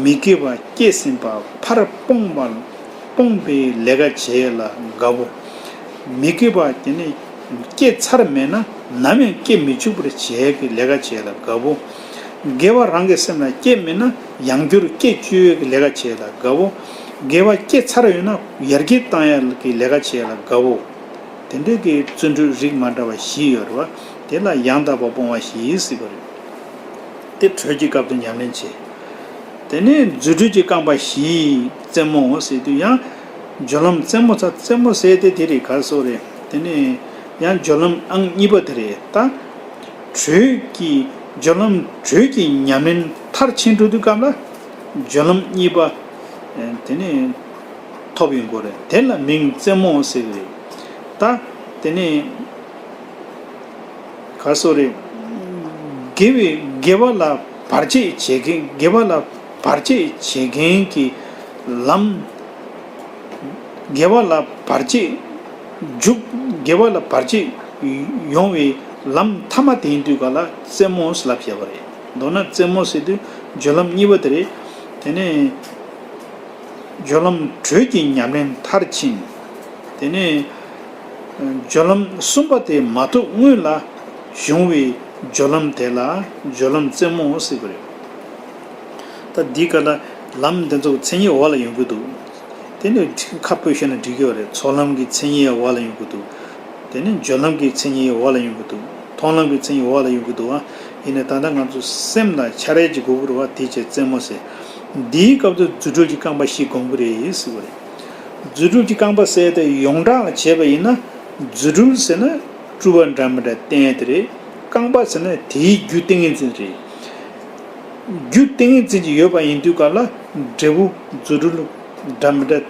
མི་དགེ་བ་སྐྱེས་ཟིན་པ་ཕར་སྤོང་བ་སྤོང་བའི་ལས་ཀ་བྱེད་ལ་དགའ་བོ། མི་དགེ་བ་དེ་ནི་སྐྱེས་ཚར་མེད་ན་ནམ་ཡང་སྐྱེ་མི་བཅུག་པར་བྱེད་ཀྱི་ལས་ཀ་བྱེད་ལ་དགའ་བོ། དགེ་བ་རང་གི་སེམས་ལ་སྐྱེས་མེད་ན་ཡང་བསྐྱར་སྐྱེ་བཅུག་ཡས་ཀྱི་ལས་ཀ་བྱེད་ལ་དགའ་བོ། དགེ་བ་སྐྱེས་ཚར་ཡོད་ན་ཡར་རྒྱས་བཏང་ཡས་ཀྱི་ལས་ཀ་བྱེད་ལ་དགའ་བོ། དེ་འདྲའི་གི་བརྩོན་འགྲུས་རིགས་མ་འདྲ་བ་བཞི་ཡོད་རེད་བ། དེ་ལ་ཡང་དག་པ་སྤོང་བ་བཞི་ཟེར་བ་རེད། དེ་གྲོས་ཀྱི་སྐབས་དུ་ཉམས་ལེན་བྱེད། དེ་ནས་རྫུ་འཕྲུལ་གྱི་རྐང་པ་བཞི་རྩེ་མོ་ཟེར་དུས་ཡང་། སྦྱོར་ལམ་རྩེ་མོ་ཚ་རྩེ་མོ་ཟེར་དེ་དེ་རེད་ག་སོ་རེད། དེ་ནས་ཡང་སྦྱོར་ལམ་ཨང་གཉིས་པ་དེ་རེད་ད། གྲོས་ཀྱི་སྦྱོར་ལམ་གྲོས་ཀྱི་ཉམས་ལེན་མཐར་ཕྱིན་འགྲོ་དུས་སྐབས་ལ། སྦྱོར་ལམ་གཉིས་པ། དེ་ནས་ཐོབ་ཡོང་གི་རེད། དེ་ལ་མིང་རྩེ་མོ་ཟེར་གི་རེད། ད་དེ་ནས་ག་སོ་རེད། དགེ་བའི་དགེ་བ་ལ་བར་ཆད་བྱེད་མཁན་དགེ་བ་ལ་བར་ཆད་བྱེད་མཁན་གྱི་ལམ། དགེ་བ་ལ་བར་ཆད་འཇུག་དགེ་བ་ལ་བར་ཆད་ཡོང་བའི་ལམ་མཐའ་མ་དེ་ཡིན་དུས་ག་ལ་རྩེ་མོ་ལབ་བྱས་པ་རེད། མདོར་ན་རྩེ་མོ་ཟེར་དུས་སྦྱོར་ལམ་གཉིས་པ་དེ་རེད། དེ་ནས། སྦྱོར་ལམ་གྲོས་ཀྱི་ཉམས་ལེན་མཐར་ཕྱིན། དེ་ནས་སྦྱོར་ལམ་གསུམ་པ་དེ་མ་ཐོབ་སྔོན་ལ་བྱུང་བའི་སྦྱོར་ལམ་དེ་ལ་སྦྱོར་ལམ་རྩེ་མོ་ཟེར་གྱི་རེད། ད་འདི་ག་ལ་ལམ་འདི་ཚོ་མཚན་ཉིད་འོག་ལ་ཡོང་གི་འདུག་དེ་ནས་ཁ་སྤོས་བཤད་ན་འགྲིག་གི་ཡོད་རེད། ཚོགས་ལམ་གྱི་མཚན་ཉིད་འོག་ལ་ཡོང་གི་འདུག་དེ་ནི་སྦྱོར་ལམ་གྱི་མཚན་ཉིད་འོག་ལ་ཡོང་གི་འདུག་མཐོང་ལམ་གྱི་མཚན་ཉིད་འོག་ལ་ཡོང་གི་འདུག་ཨ། ཡིན་ནའི་ད་ལྟ་ང་ཚོ་སེམས་ལ་འཆར་ཡས་ཀྱི་དགོས་ཀྱི་རེད་བ། དེ་བྱས་རྩེ་མོ་ཟེར། འདིའི་སྐབས་སུ་རྫུ་འཕྲུལ་གྱི་རྐང་པ་བཞི་སྒོམ་གྱི་རེད་ཟེར་བ་རེད། རྫུ་འཕྲུལ་གྱི་རྐང་པ་ཟེར་དེ་ཡོངས་གྲགས་ལ་བྱས་པ་ཡིན་ན། རྫུ་འཕྲུལ་ཟེར་ན་སྤྲུལ་པ་འདྲ་མི་འདྲ་བསྟན་ཡས་དེ་རེད། རྐང་པ་ཟེར་ན་དེའི་རྒྱུ་ཏིང་ངེ་འཛིན་རེད། རྒྱུ་ཏིང་ངེ་འཛིན་གྱི་ཡོད་པ་ཡིན་དུས་ག་ལ་འབྲས་བུ་རྫུ་འཕྲུལ་འདྲ་མི་འདྲ།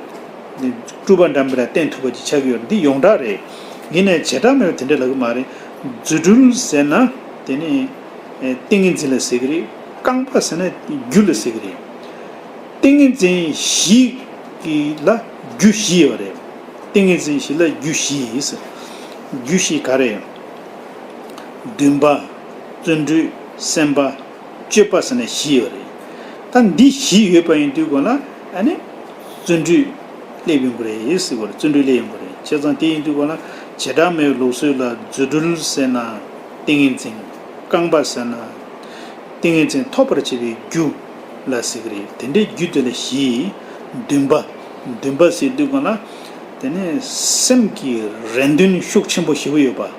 སྤྲུལ་པ་འདྲ་མི་འདྲ་བསྟན་ཐུབ་པ་ཅིག་ཆགས་ཀྱི་ཡོད་རེད། འདི་ཡོངས་གྲགས་རེད། ཡིན་ནའི་བྱེ་བྲག་སྨྲ་བས་དེ་འདྲ་ལབ་ཀྱི་མ་རེད། རྫུ་འཕྲུལ་ཟེར་ན་དེ་ནི་ཏིང་ངེ་འཛིན་ལ་ཟེར་གྱི་རེད། རྐང་པ་ཟེར་ན་རྒྱུ་ལ་ཟེར་གྱི་རེད། ཏིང་ངེ་འཛིན་བཞི་གི་ལ་རྒྱུ་བཞི་ཡོད་རེད། ཏིང་ངེ་འཛིན་བཞི་ལ་རྒྱུ་བཞི་ཟེར། རྒྱུ་བཞི་ག་རེ། འདུན་པ། བརྩོན་འགྲུས། སེམས་པ། སྤྱོད་པ་ཟེར་ནས་བཞི་ཡོད་རེད། ད་འདི་བཞི་ཡོད་པ་ཡིན་དུས་གོ་ན་ཨ་ནི་བརྩོན་འགྲུས་སླེབས་ཡོང་གི་རེད་ཟེར་གོ་རེད། བརྩོན་འགྲུས་སླེབས་ཡོང་གི་རེད། བྱས་ཙང་དེ་ཡིན་དུས་གོ་ན་བྱེ་བྲག་སྨྲ་བའི་ལུགས་སྲོལ་ལ་རྫུ་འཕྲུལ་ཟེར་ན་ཏིང་ངེ་འཛིན། རྐང་པ་ཟེར་ན་ཏིང་ངེ་འཛིན་ཐོབ་པར་བྱེད་པའི་རྒྱུ་ལ་ཟེར་གི་རེད། དེ་འདྲའི་རྒྱུ་དེ་ལ་བཞི། འདུན་པ། འདུན་པ་ཟེར་དུས་གོ་ན་དེ་ནི་སེམས་ཀྱི་རེ་འདུན་ཤུགས་ཆེན་པོ་ཞེ་པོ་ཡོད་པ།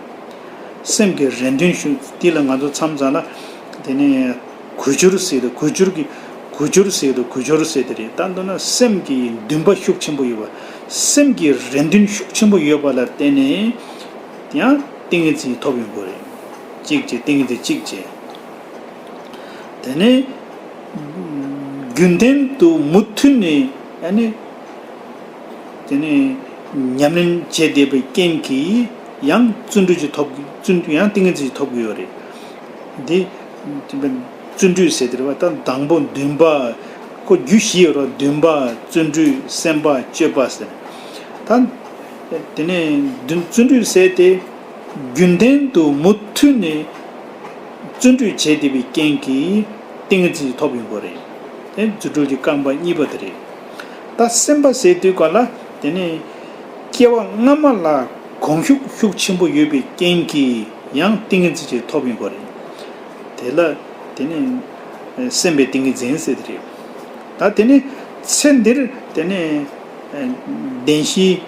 སེམས་ཀྱི་རེ་འདུན་ཞུ་དེ་ལ་ང་ཚོ་མཚམས་མཚམས་ལ་དེ་ནས་གུས་སྦྱོར་ཟེར་དུས་གུས་སྦྱོར་གྱི་གུས་སྦྱོར་ཟེར་དུས་གུས་སྦྱོར་ཟེར་དེ་རེད། ད་མདོར་ན་སེམས་ཀྱི་འདུན་པ་ཤུགས་ཆེན་པོ་ཡོད་པ། སེམས་ཀྱི་རེ་འདུན་ཤུགས་ཆེན་པོ་ཡོད་པ་ལ་བརྟེན་ནས་ཡང་ཏིང་ངེ་འཛིན་ཐོབ་ཡོང་དགོས་རེད། གཅིག་བྱས་ཏིང་ངེ་འཛིན་གཅིག་བྱས། དེ་ནས་རྒྱུན་ལྡན་དུ་མུ་མཐུད་ནས་ཨ་ནི། དེ་ནས་ཉམས་ལེན་བྱས་བསྡད་པའི་རྐྱེན་གྱིས་ཡང་བརྩོན་འགྲུས་ཀྱི་ཐོབ་བརྩོན་ཡང་ཏིང་ངེ་འཛིན་གྱི་ཐོབ་ཀྱི་ཡོད་རེད། འདི་བརྩོན་འགྲུས་ཟེར་དེ་རེད་བ། ད་དང་པོ་འདུན་པ་ཁོ་རྒྱུ་བཞི་ཡོད་རེད། འདུན་པ། བརྩོན་འགྲུས། སེམས་པ། སྤྱོད་པ་ཟེར། ད་དེ་ནས་འདུན་བརྩོན་འགྲུས་ཟེར་དེ་རྒྱུན་ལྡན་དུ་མུ་མཐུད་ནས་བརྩོན་འགྲུས་བྱས་བསྡད་པའི་རྐྱེན་གྱིས་ཏིང་ངེ་འཛིན་ཐོབ་ཡོང་གི་རེད། དེ་རྫུ་འཕྲུལ་གྱི་རྐང་པ་གཉིས་པ་དེ་རེད། ད་སེམས་པ་ཟེར་དུས་ག་ལ་དེ་ནི་སྐྱེ་བ་སྔ་མ་ལ་གོམས་ཤུགས་ཤུགས་ཆེན་པོ་ཡོད་པའི་རྐྱེན་གྱིས་ཡང་ཏིང་ངེ་འཛིན་ཅིག་ཐོབ་ཡོང་གི་རེད། དེ་ལ་དེ་ནི་སེམས་པའི་ཏིང་ངེ་འཛིན་ཟེར་དེ་རེད། ད་དེ་ནི་ཚེ་འདིར་དེ་ནི་བདེན་བཞིའི་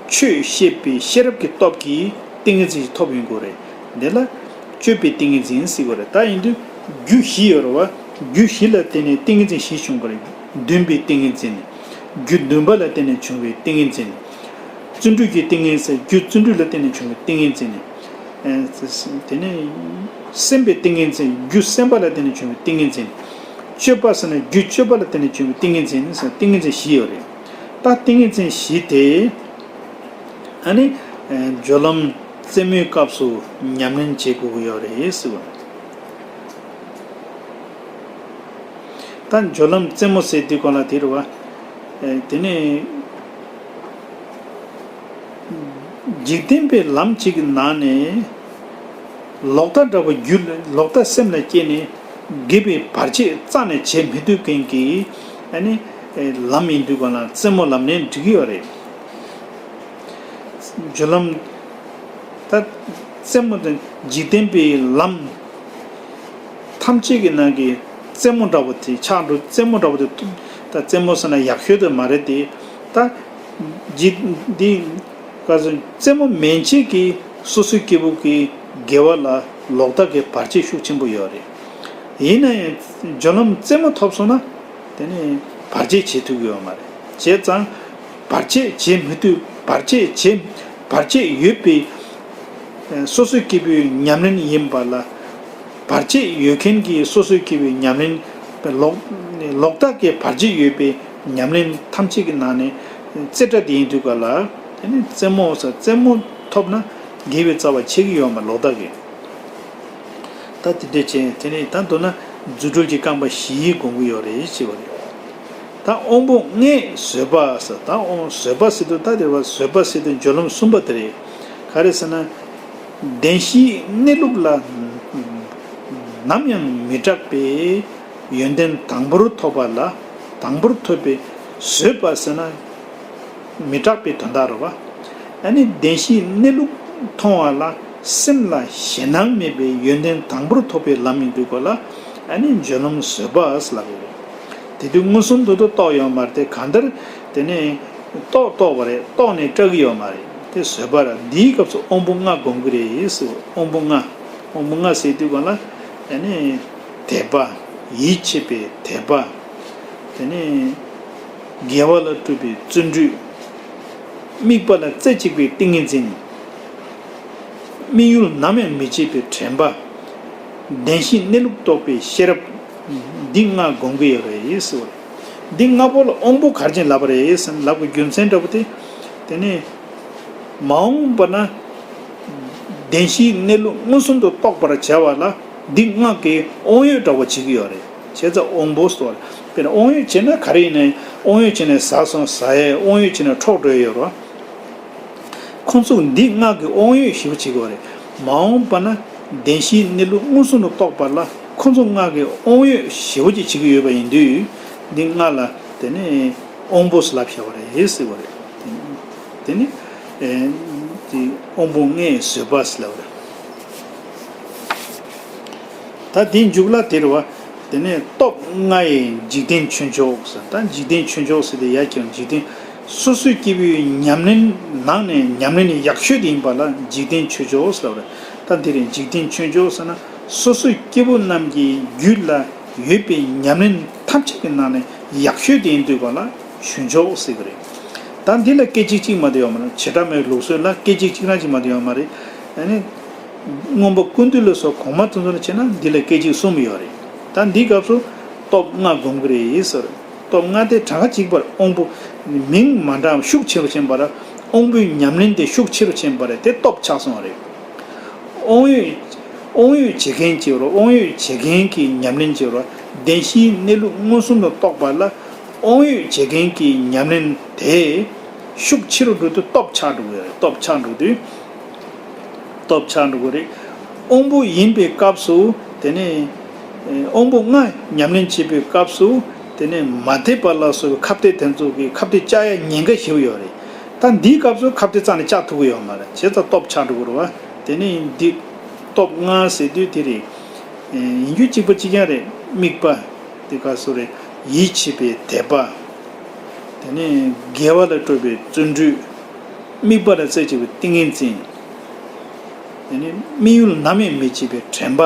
ཆོས་ཤེས་པའི་ཤེས་རབ་ཀྱི་སྟོབས་ཀྱིས་ཏིང་ངེ་འཛིན་ཐོབ་ཡོང་གི་རེད། འདི་ལ་སྤྱོད་པའི་ཏིང་ངེ་འཛིན་ཟེར་གྱི་རེད། ད་ཡིན་དུས་རྒྱུ་བཞི་ཡོད་རེད་བ། རྒྱུ་བཞི་ལ་བརྟེན་ནས་ཏིང་ངེ་འཛིན་བཞི་བྱུང་གི་རེད། འདུན་པའི་ཏིང་ངེ་འཛིན། རྒྱུ་འདུན་པ་ལ་བརྟེན་ནས་བྱུང་བའི་ཏིང་ངེ་འཛིན། བརྩོན་འགྲུས་ཀྱི་ཏིང་ངེ་འཛིན། རྒྱུ་བརྩོན་འགྲུས་ལ་བརྟེན་ནས་བྱུང་བའི་ཏིང་ངེ་འཛིན། དེ་ནས་སེམས་པའི་ཏིང་ངེ་འཛིན། རྒྱུ་སེམས་པ་ལ་བརྟེན་ནས་བྱུང་བའི་ཏིང་ངེ་འཛིན། སྤྱོད་པ་ཟེར་ན་རྒྱུ་སྤྱོད་པ་ལ་བརྟེན་ནས་བྱུང་བའི་ཏིང་ངེ་འཛིན་ཟེར་ཏིང་ངེ་འཛིན་བཞི་ཡོད་རེད། ད་ཏིང་ངེ་འཛིན་བཞི་དེ་ཨ་ནི་སྦྱོར་ལམ་རྩེ་མོའི་སྐབས་སུ་ཉམས་ལེན་བྱེད་དགོས་ཀྱི་ཡོད་རེད་ཟེར་བ། ད་སྦྱོར་ལམ་རྩེ་མོ་ཟེར་དུས་གོང་ལ་དེ་རེད་བ། དེ་ནས་འཇིག་རྟེན་པའི་ལམ་གཅིག་གི་ནང་ནས་ ལོག་ལྟ་འདྲ་བོ་རྒྱུད་ལ་ལོག་ལྟ་སེམས་ལ་སྐྱེས་ནས་དགེ་བའི་བར་ཆད་རྩ་ནས་བྱེད་མི་ཐུབ་མཁན་གྱི་ཨ་ནི་ལམ་ཡིན་དུས་གང་ལ་རྩེད་མོ་ལབ་ནའི་འགྲིག་གི་ཡོད་རེད། སྦྱོར་ལམ། ད་རྩེད་མོ་དང་འཇིག་རྟེན་པའི་ལམ་ཐམས་ཅད་ཀྱི་ནང་གི་རྩེད་མོ་འདྲ་བོ་དེ་ཆགས་འགྲོ། རྩེད་མོ་འདྲ་བོ་དེ་ཐུབ། ད་རྩེད་མོ་ཟེར་ན་ཡག་ཤོས་དེ་མ་རེད་དེ། ད་འཇིག་འདི་ག་ཚོད་རྩེད་མོ་མན་ཆད་ཀྱིས་སོ་སོའི་སྐྱེ་བོ་གི་དགེ་བ་ལ་ལོག་ལྟ་གི་བར་ཆད་ཤུགས་ཆེན་པོ་ཡོད་རེད། ཡིན་ན་ཡང་སྦྱོར་ལམ་རྩེད་མོ་ཐོབ་སོང་ན། དེ་ནི་བར་ཆད་བྱེད་ཐུབ་ཀྱི་ཡོད་མ་རེད། བྱས་ཙང་བར་ཆད་བྱེད་མི་ཐུབ། བར་ཆད་བྱེད། བར་ཆད་ཡོད་པའི་སོ་སོའི་སྐྱེ་བོའི་ཉམས་ལེན་ཡིན་པ་ལ། བར་ཆད་ཡོད་མཁན་གྱི་སོ་སོའི་སྐྱེ་བོའི་ཉམས་ལེན། ལོག་ལོག་ལྟ་གི་བར་ཆད་ཡོད་པའི་ཉམས་ལེན་ཐམས་ཅད་ཀྱི་ནང་ནས་རྩེ་གྲ་དེ་ཡིན་དུས་ག་ལ། དེ་ནི་རྩེད་མོ་ཟེར། རྩེད་མོ་ཐོབ་ན་དགེ་བའི་རྩ་བ་ཆད་ཀྱི་ཡོད་མ་རེད། ལོག་ལྟ་གི། ད་དེ་འདྲ་བྱས། དེ་ནས་ད་མདོར་ན་རྫུ་འཕྲུལ་གྱི་རྐང་པ་བཞི་སྒོམ་གྱི་ཡོད་རེད་ཅེས་པ་རེད། ད་དབང་པོ་ལྔས་བཟོད་པ་ཟེར། ད་དབང་བཟོད་པ་ཟེར་དུས། ད་དེ་བ་བཟོད་པ་ཟེར་དུས་སྦྱོར་ལམ་གསུམ་པ་དེ་རེད། ག་རེ་ཟེར་ན། བདེན་བཞིའི་གནས་ལུགས་ལ་ནམ་ཡང་མི་སྐྲག་པའི་ཡོན་ཏན་དང་པོར་ཐོབ་པ་ལ། དང་པོར་ཐོབ་པའི་བཟོད་པ་ཟེར་ན། མི་སྐྲག་པའི་དོན་དག་རེད་བ། ཨ་ནི་བདེན་བཞིའི་གནས་ལུགས་མཐོང་བ་ལ་སེམས་ལ་ཞེད་སྣང་མེད་པའི་ཡོན་ཏན་དང་པོར་ཐོབ་པའི་ལམ་ཡིན་དུས་ག་ལ། ཨ་ནི་སྦྱོར་ལམ་བཟོད་པ་ཟེར་ལབ་ཡོད་རེད། དེ་དུས་མངོན་སུམ་དུ་རྟོགས་ཡོད་མ་རེད་དེ། གང་ལྟར་དེ་ནས་རྟོགས་རྟོགས་པ་རེད། རྟོགས་ནས་སྐྲག་གི་ཡོད་མ་རེད། དེ་བཟོད་པ་རེད། འདིའི་སྐབས་སུ་དབང་པོ་ལྔ་སྒོམ་གྱི་རེད་ཟེར། དབང་པོ་ལྔ། དབང་པོ་ལྔ་ཟེར་དུས་ག་ལ། ཨ་ནི་དད་པ། ཡིད་ཆེས་པའི་དད་པ། དེ་ནས་དགེ་བ་ལ་སྤྲོ་བའི་བརྩོན་འགྲུས། དམིགས་པ་ལ་རྩེ་གཅིག་པའི་ཏིང་ངེ་འཛིན། དམིགས་ཡུལ་ནམ་ཡང་མི་བརྗེད་པའི་དྲན་པ། བདེན་བཞིའི་གནས་ལུགས་རྟོགས་པའི་ཤེས་རབ། འདི་ལྔ་སྒོམ་གྱི་ཡོད་རེད་ཟེར་བ་རེད། འདི་ལྔ་པོ་ལ་དབང་པོ་ག་རེ་བྱས་ནས་ལབ་པ་རེད་ཟེར་ན། ལབ་པའི་རྒྱུ་མཚན་འདྲ་པོ་དེ། དེ་ནས་མ་འོངས་པ་ན་བདེན་བཞིའི་གནས་ལུགས་མངོན་སུམ་དུ་རྟོགས་པར་བྱ་བ་ལ། འདི་ལྔ་གིས་དབང་ཡོད་འདྲ་པོ་བྱེད་ཀྱི་ཡོད་རེད། བྱས་ཙང་དབང་པོ་ཟེར་བ་རེད། དཔེར་ན་དབང་ཡོད་བྱས་ན་ག་རེ་ཡིན་ནའི། དབང་ཡོད་བྱས་ནས་ཟ་སོང་ཟ་ཡས། དབང་ཡོད་བྱས་ནས་འཕྲོག་འགྲོ་ཡས་ཡོད་རེད་བ། ཁོང་ཚོ་འདི་ལྔ་གིས་དབང་ཡོད་ཞེ་པོ་བྱེད་ཀྱི་ཡོད་རེད། མ་འོངས་པ་ན་བདེན་བཞིའི་གནས་ལུགས་མངོན་སུམ་དུ་རྟོགས་པ་ལ། ཁོང་ཚོ་ལྔ་གིས་དབང་ཡོད་ཞེ་པོ་ཅིག་བྱེད་ཀྱི་ཡོད་པ་ཡིན་དུས། འདི་ལྔ་ལ་དེ་ནས་དབང་པོ་ཟེར་ལབ་བཞག་པ་རེད་ཟེར་བ་རེད། དེ་ནི་ཨེ་དེ་དབང་པོ་ལྔའི་བཟོད་པ་ཟེར་ལབ་པ་རེད། ད་དེའི་མཇུག་ལ་དེ་རེད་བ། དེ་ནས་སྟོབས་ལྔ་ཡི་འཇིག་རྟེན་ཆོས་མཆོག་ཟེར། ད་འཇིག་རྟེན་ཆོས་མཆོག་ཟེར་དེ་ཡ་ཀྱང་འཇིག་རྟེན། སོ་སོའི་སྐྱེ་བོའི་ཉམས་ལེན་ནང་ནས་ཉམས་ལེན་ཡག་ཤོས་དེ་ཡིན་པ་ལ་འཇིག་རྟེན་ཆོས་མཆོག་ཟེར་བ་རེད། ད་འདི་རེད། འཇིག་རྟེན་ཆོས་མཆོག་ཟེར་ན། སོ་སོའི་སྐྱེ་བོ་རྣམས་ཀྱི་རྒྱུད་ལ་ཡོད་པའི་ཉམས་ལེན་ཐམས་ཅད་ཀྱི་ནང་ནས་ཡག་ཤོས་དེ་ཡིན་དུས་ག་ལ་ཆོས་མཆོག་ཟེར་གི་རེད། ད་འདི་ལ་སྐད་ཅིག་གཅིག་མ་གཏོགས་ཡོད་མ་རེད། བྱེ་བྲག་སྨྲ་བའི་ལུགས་སྲོལ་ལ་སྐད་ཅིག་གཅིག་རང་གཅིག་མ་གཏོགས་ཡོད་མ་རེད། ཨ་ནི་མངོན་པ་ཀུན་བཏུས་ལ་སོགས་གོང་མ་དེ་ཚོ་ལ་བྱས་ན་འདི་ལ་སྐད་ཅིག་གསུམ་ཡོད་རེད། ད་འདིའི་སྐབས་སུ་སྟོབས་ལྔ་སྒོམ་གྱི་རེད་ཟེར། སྟོབས་ལྔ་དེ་གྲངས་ཀ་གཅིག་པར་དབང་པོ་མིང་མ་འདྲ་ཤུགས་ཆེ་རུ་ཕྱིན་པ་ར། དབང་པོའི་ཉམས་ལེན་དེ་ཤུགས་ཆེ་རུ་ཕྱིན་པ་རེད། དེ་སྟོབས་ཆགས་སོང་བ་རེད། དབང་ཡོད། དབང་ཡོད་བྱེད་མཁན་གྱི་རོ། དབང་ཡོད་བྱེད་མཁན་གྱི་ཉམས་ལེན་གྱི་རོ། བདེན་བཞིའི་གནས་ལུགས་མངོན་སུམ་དུ་རྟོགས་པ་ལ། དབང་ཡོད་བྱེད་མཁན་གྱི་ཉམས་ལེན་དེ་ཤུགས་ཆེ་རུ་འགྲོ་དུས་སྟོབས་ཆགས་འགྲོ་གི་རེད། སྟོབས་ཆགས་འགྲོ་དུས། སྟོབས་ཆགས་འགྲོ་གི་རེད། དབང་པོ་ཡིན་པའི་སྐབས་སུ་དེ་ནས་དབང་པོ་ལྔ་ཉམས་ལེན་བྱེད་པའི་སྐབས་སུ་དེ་ནས་མ་དད་པ་ལ་སོགས་པའི་ཁ་གཏད་དེ་ཚོ་གི་ཁ་གཏད་བཅག་ཡ་ཉེན་ཁ་ཞེ་པོ་ཡོད་རེད། ད་འདིའི་སྐབས་སུ་ཁ་གཏད་རྩ་ནས་བཅག་ཐུབ་ཀྱི་ཡོད་མ་རེད། བྱས་ཙང་སྟོབས་ཆགས་འགྲོ་གི་རེད་བ། དེ་ནས་འདི་སྟོབས་ལྔ་ཟེར་དུས་དེ་རེད། ཡིན་རྒྱུ་གཅིག་པ་གཅིག་རྐྱང་རེད། དམིགས་པ། དེ་ག་སོ་རེད། ཡིད་ཆེས་པའི་དད་པ། དེ་ནས་དགེ་བ་ལ་སྤྲོ་བའི་བརྩོན་འགྲུས། དམིགས་པ་ལ་རྩེ་གཅིག་པའི་ཏིང་ངེ་འཛིན། དེ་ནས་དམིགས་ཡུལ་ནམ་ཡང་མི་བརྗེད་པའི་དྲན་པ།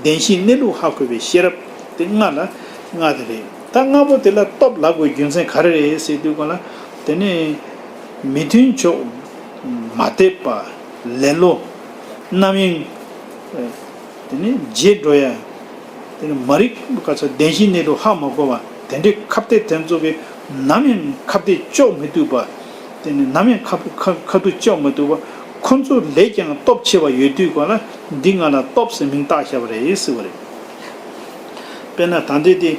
བདེན་བཞིའི་གནས་ལུགས་ཧ་གོ་བའི་ཤེས་རབ། དེ་ལྔ་ལ་ལྔ་དེ་རེད། ད་ལྔ་པོ་དེ་ལ་སྟོབས་ལབ་དགོས་རྒྱུ་མཚན་ག་རེ་རེད་ཟེར་དུས་ག་ལ། དེ་ནས་མི་མཐུན་ཕྱོགས། མ་དད་པ། ལེ་ལོ། རྣམ་གཡེང་། དེ་ནས་བརྗེད་འགྲོ་ཡ། དེ་ནས་མ་རིག་ག་ཚོད་བདེན་བཞིའི་གནས་ལུགས་ཧ་མ་གོ་བ། དེ་འདྲའི་ཁ་གཏད་དེ་ཚོ་གིས་ནམ་ཡང་ཁ་གཏད་གཅོག་མི་ཐུབ་པ། དེ་ནས་ནམ་ཡང་ཁ་ཁ་ཁ་ཐུག་གཅོག་མི་ཐུབ་པ། ཁོ་ཚོ་ལས་ཀྱང་སྟོབས་ཆེ་བ་ཡོད་དུས་ག་ལ་འདི་ང་ལ་སྟོབས་ཟེར་མིང་བཏགས་བཞག་པ་རེད་ཟེར་བ་རེད། དཔེར་ན་ད་འདི་དེ་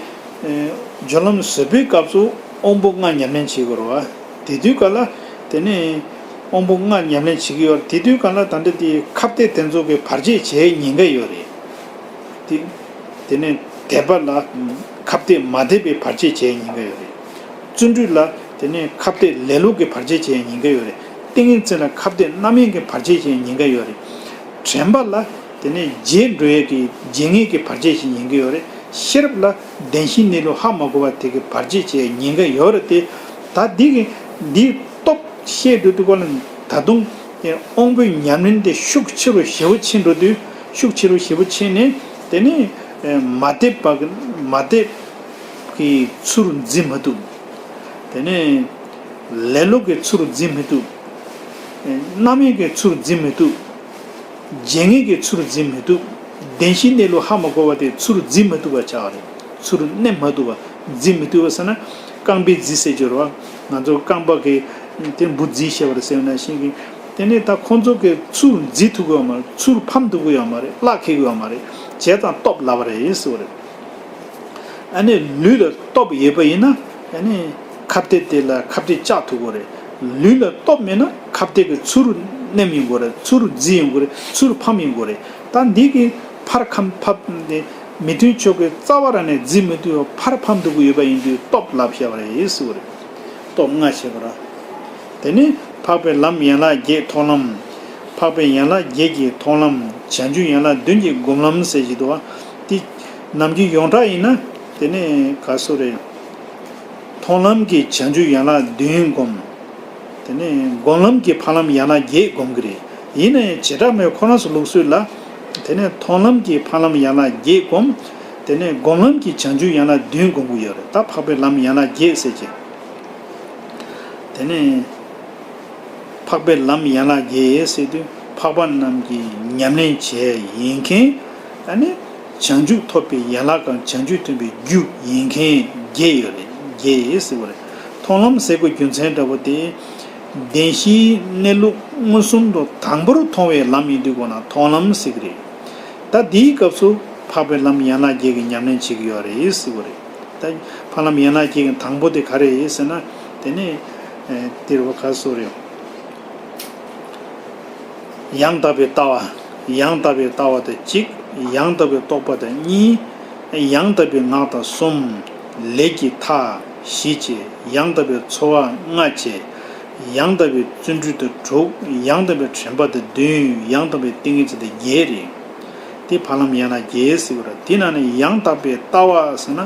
སྦྱོར་ལམ་བཟོད་པའི་སྐབས་སུ་དབང་པོ་ལྔ་ཉམས་ལེན་བྱེད་དགོས་རེད་བ། དེ་དུས་ག་ལ་དེ་ནས་ དབང་པོ་ལྔ་ཉམས་ལེན་བྱེད་ཀྱི་ཡོད་རེད། དེ་དུས་གང་ལ་ད་ལྟ་དེ་ཁ་གཏད་དེ་ཚོ་གི་བར་ཆད་བྱེད་ཉེན་ཁ་ཡོད་རེད། དེ་དེ་ནས་དད་པ་ལ་ཁ་གཏད་མ་དད་པའི་བར་ཆད་བྱེད་ཉེན་ཁ་ཡོད་རེད། བརྩོན་འགྲུས་ལ་དེ་ནས་ཁ་གཏད་ལེ་ལོ་གི་བར་ཆད་བྱེད་ཉེན་ཁ་ཡོད་རེད། ཏིང་ངེ་འཛིན་ལ་ཁ་གཏད་རྣམ་གཡེང་གི་བར་ཆད་བྱེད་ཉེན་ཁ་ཡོད་རེད། དྲན་པ་ལ་དེ་ནས་བརྗེད་འགྲོ་ཡས་ཀྱི་བརྗེད་ངས་ཀྱི་བར་ཆད་བྱེད་ཉེན་ཁ་ཡོད་རེད། ཤེས་རབ་ལ་བདེན་ཞིའི་གནས་ལུགས་ཧ་མ་གོ་བ་དེ་གི་བར་ཆད་བྱེད་ཉེན་ཁ་ཡོད་རེད་དེ། ད་འདི་གི་འདིའི་སྟོབས་ཤེས་འགྲོ་དུས་ག་ལ་ད་དུང་དབང་པོའི་ཉམས་ལེན་དེ་ཤུགས་ཆེ་རུ་ཞེ་པོ་ཕྱིན་འགྲོ་དུས། ཤུགས་ཆེ་རུ་ཞེ་པོ་ཕྱིན་ནས་དེ་ནས་མ་དད་པ་གི་མ་དད་ཀྱི་ཚུར་འཛིན་མི་ཐུབ། དེ་ནས་ལེ་ལོ་གི་ཚུར་འཛིན་མི་ཐུབ། རྣམ་གཡེང་གི་ཚུར་འཛིན་མི་ཐུབ། བརྗེད་ངས་ཀྱི་ཚུར་འཛིན་མི་ཐུབ། བདེན་བཞིའི་གནས་ལུགས་ཧ་མ་གོ་བ་དེ་ཚུར་འཛིན་མི་ཐུབ་པ་ཆགས་པ་རེད། ཚུར་གནས་མ་ཐུབ་པ། འཛིན་མི་ཐུབ་པ་ཟེར་ན་རྐང་པའི་རྫི་ཟེར་གྱི་རེད་བ། ང་ཚོ་རྐང་པ་གི་དེ་འབུ་རྫི་ཤེས་པ་རེད་ཟེར་བ་ནང་བཞིན་གྱི། དེ་ནས་ད་ཁོང་ཚོ་གི་ཚུར་འཛིན་ཐུབ་ཀྱི་ཡོད་མ་རེད། ཚུར་ཕམ་ཐུབ་ཀྱི་ཡོད་མ་རེད། བརླག་འཁེལ་གྱི་ཡོད་མ་རེད། བྱས་ཙང་སྟོབས་ལབ་པ་རེད་ཟེར་བ་རེད། ཨ་ནི་ལུས་ལ་སྟོབས་ཡོད་པ་ཡིན་ན་ཨ་ནི་ཁ་གཏད་དེ་ལ་ཁ་གཏད་བཅག་ཐུབ་ཀྱི་རེད། ལུས་ལ་སྟོབས་མེད་ན་ཁ་གཏད་ཀྱི་ཚུར་མནན་ཡོང་གི་རེད། ཚུར་རྫི་ཡོང་གི་རེད། ཚུར་ཕམ་ཡོང་གི་རེད། ད་འདི་གི་ཕར་ཁམ་ཕབ་དེ་མི་མཐུན་ཕྱོགས་ཀྱི་རྩ་བ་རང་ནས་རྫི་མི་ཐུབ་པ་ཕར་ཕམ་ཐུབ་ཀྱི་ཡོད་པ་ཡིན་དུས་སྟོབས་ལབ་བྱ་བ་རེད་ཟེར་བ་རེད། སྟོབས་ལྔ་བྱེད་པ་ར། དེ་ནི་འཕགས་པའི་ལམ་ཡན་ལག་བརྒྱད་མཐོང་ལམ། འཕགས་པའི་ཡན་ལག་བརྒྱད་ཀྱི་མཐོང་ལམ། བྱང་ཆུབ་ཡན་ལག་བདུན་གྱི་སྒོམ་ལམ་ཟེར་གྱི་འདུག་བ། དེ་ནམ་རྒྱུན་ཡོངས་གྲགས་ཡིན་ན་དེ་ནི་ག་སོ་རེད། མཐོང་ལམ་གྱི་བྱང་ཆུབ་ཡན་ལག་བདུན་སྒོམ། དེ་ནས་སྒོམ་ལམ་གྱི་འཕགས་ལམ་ཡན་ལག་བརྒྱད་སྒོམ་གྱི་རེད། ཡིན་ན་ཡང་བྱེ་བྲག་སྨྲ་བའི་ཁོ་རང་ཚོ་ལུགས་སྲོལ་ལ། དེ་ནས་མཐོང་ལམ་གྱི་འཕགས་ལམ་ཡན་ལག་བརྒྱད་སྒོམ། དེ་ནས་སྒོམ་ལམ་གྱི་བྱང་ཆུབ་ཡན་ལག་བདུན་སྒོམ་གྱི་ཡོད་རེད། ད་འཕགས་པའི་ལམ་ཡན་ལག་བརྒྱད་ཟེར་གྱི། དེ་ནས་འཕགས་པའི་ལམ་ཡན་ལག་བརྒྱད་ཟེར་དུས་འཕགས་པ་རྣམས་ཀྱིས་ཉམས་ལེན་བྱས་ཡིན་མཁན། ཨ་ནི་བྱང་ཆུབ་ཐོབ་པའི་ཡན་ལག་གམ་བྱང་ཆུབ་ཐོབ་པའི་རྒྱུ་ཡིན་མཁན་བརྒྱད་ཡོད་རེད། བརྒྱད་ཟེར་བ་རེད། མཐོང་ལམ་ཟེར་དགོས་རྒྱུ་མཚན་འདྲ་པོ་དེ། བདེན་བཞིའི་གནས་ལུགས་མངོན་སུམ་དུ་དང་པོར་མཐོང་བའི་ལམ་ཡིན་དུས་གོ་ན་མཐོང་ལམ་ཟེར་གི་རེད། ད་དེའི་སྐབས་སུ་འཕགས་པའི་ལམ་ཡན་ལག་བརྒྱད་ཀྱི་ཉམས་ལེན་བྱེད་ཀྱི་ཡོད་རེད་ཟེར་བ་རེད། ད་འཕགས་ལམ་ཡན་ལག་བརྒྱད་ཀྱི་དང་པོ་དེ་ག་རེ་རེད་ཟེར་ན། དེ་ནི་ཨེ་དེ་རུ་ག་སོ་རེད། ཡང་དག་པའི་ལྟ་བ། ཡང་དག་པའི་ལྟ་བ་དང་གཅིག། ཡང་དག་པའི་རྟོག་པ་དང་གཉིས། ཡང་དག་པའི་ངག་དང་གསུམ། ལས་ཀྱི་མཐའ་བཞི་བཅས། ཡང་དག་པའི་ཚོར་བ་ལྔ་བཅས། ཡང་དག་པའི་བརྩོན་འགྲུས་དང་དྲུག། ཡང་དག་པའི་དྲན་པ་དང་བདུན། ཡང་དག་པའི་ཏིང་ངེ་འཛིན་དང་བརྒྱད་རེད། དེ་འཕགས་ལམ་ཡན་ལག་བརྒྱད་ཟེར་བ་རེད། དེ་ནང་ནས་ཡང་དག་པའི་ལྟ་བ་ཟེར་ན་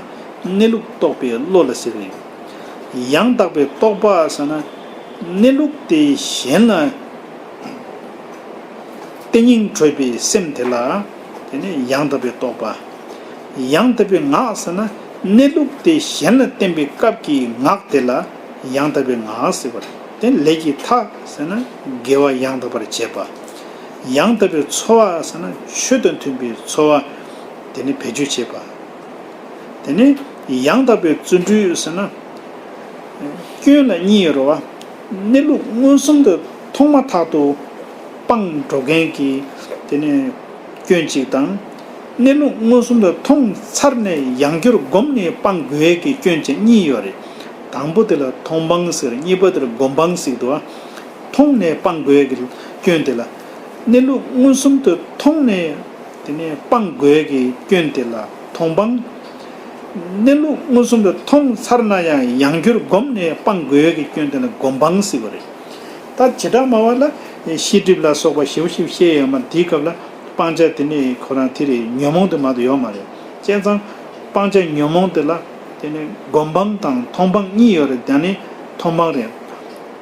གནས་ལུགས་རྟོགས་པའི་བློ་ལ་ཟེར་བ་ཡིན། ཡང་དག་པའི་རྟོག་པ་ཟེར་ན་གནས་ལུགས་དེ་གཞན་ལ་བསྟན་སྙིང་འདོད་པའི་སེམས་དེ་ལ། དེ་ནས་ཡང་དག་པའི་རྟོག་པ། ཡང་དག་པའི་ངག་ཟེར་ན་གནས་ལུགས་དེ་གཞན་ལ་བསྟན་པའི་སྐབས་ཀྱི་ངག་དེ་ལ་ཡང་དག་པའི་ངག་ཟེར་བ་རེད། དེ་ལས་ཀྱི་མཐའ་ཟེར་ན་དགེ་བ་ཡང་དག་པར་བྱེད་པ། ཡང་དག་པའི་ཚོར་བ་ཟེར་ན་ཆོས་དང་མཐུན་པའི་ཚོར་བ་དེ་ནི་བེད་སྤྱོད་བྱེད་པ། དེ་ནས་ཡང་དག་པའི་བརྩོན་འགྲུས་ཟེར་ན། སྐྱོན་ལ་གཉིས་ཡོད་རེད་བ། གནས་ལུགས་མངོན་སུམ་དུ་མཐོང་མ་ཐག་ཏུ་སྤང་འགྲོ་མཁན་གྱི་དེ་ནས་སྐྱོན་གཅིག་དང་། གནས་ལུགས་མངོན་སུམ་དུ་མཐོང་ཚར་ནས་ཡང་བསྐྱར་བསྒོམས་ནས་སྤང་དགོས་ཀྱི་སྐྱོན་གཅིག་གཉིས་ཡོད་རེད། དང་པོ་དེ་ལ་མཐོང་སྤང་ཟེར། གཉིས་པ་དེ་ལ་སྒོམ་སྤང་ཟེར་འདུག་བ། མཐོང་ནས་སྤང་དགོས་ཀྱི་སྐྱོན་དེ་ལ། གནས་ལུགས་མངོན་སུམ་དུ་མཐོང་ནས། དེ་ནས་སྤང་དགོས་ཀྱི་སྐྱོན་དེ་ལ་མཐོང་སྤང་། གནས་ལུགས་མངོན་སུམ་དུ་མཐོང་ཚར་ན་ཡང་ཡང་བསྐྱར་བསྒོམས་ནས་སྤང་དགོས་ཀྱི་སྐྱོན་དེ་ལ་སྒོམ་སྤང་ཟེར་བ་རེད། ད་བྱེ་བྲག་སྨྲ་བ་ལ་ཤེས་སྒྲིབ་ལ་སོགས་པ་ཞེ་པོ་ཞིག་བཤད་ཡོད་མ་རེད། དེའི་སྐབས་ལ་སྤང་བྱ་དེ་ནི་ཁོ་རང་དེ་རེད། ཉོན་མོངས་དེ་མ་གཏོགས་ཡོད་མ་རེད། བྱས་ཙང་སྤང་བྱ་ཉོན་མོངས་དེ་ལ་དེ་ནི་སྒོམ་སྤང་དང་མཐོང་སྤང་གཉིས་ཡོད་རེད། ད་ནི་མཐོང་སྤང་རེད།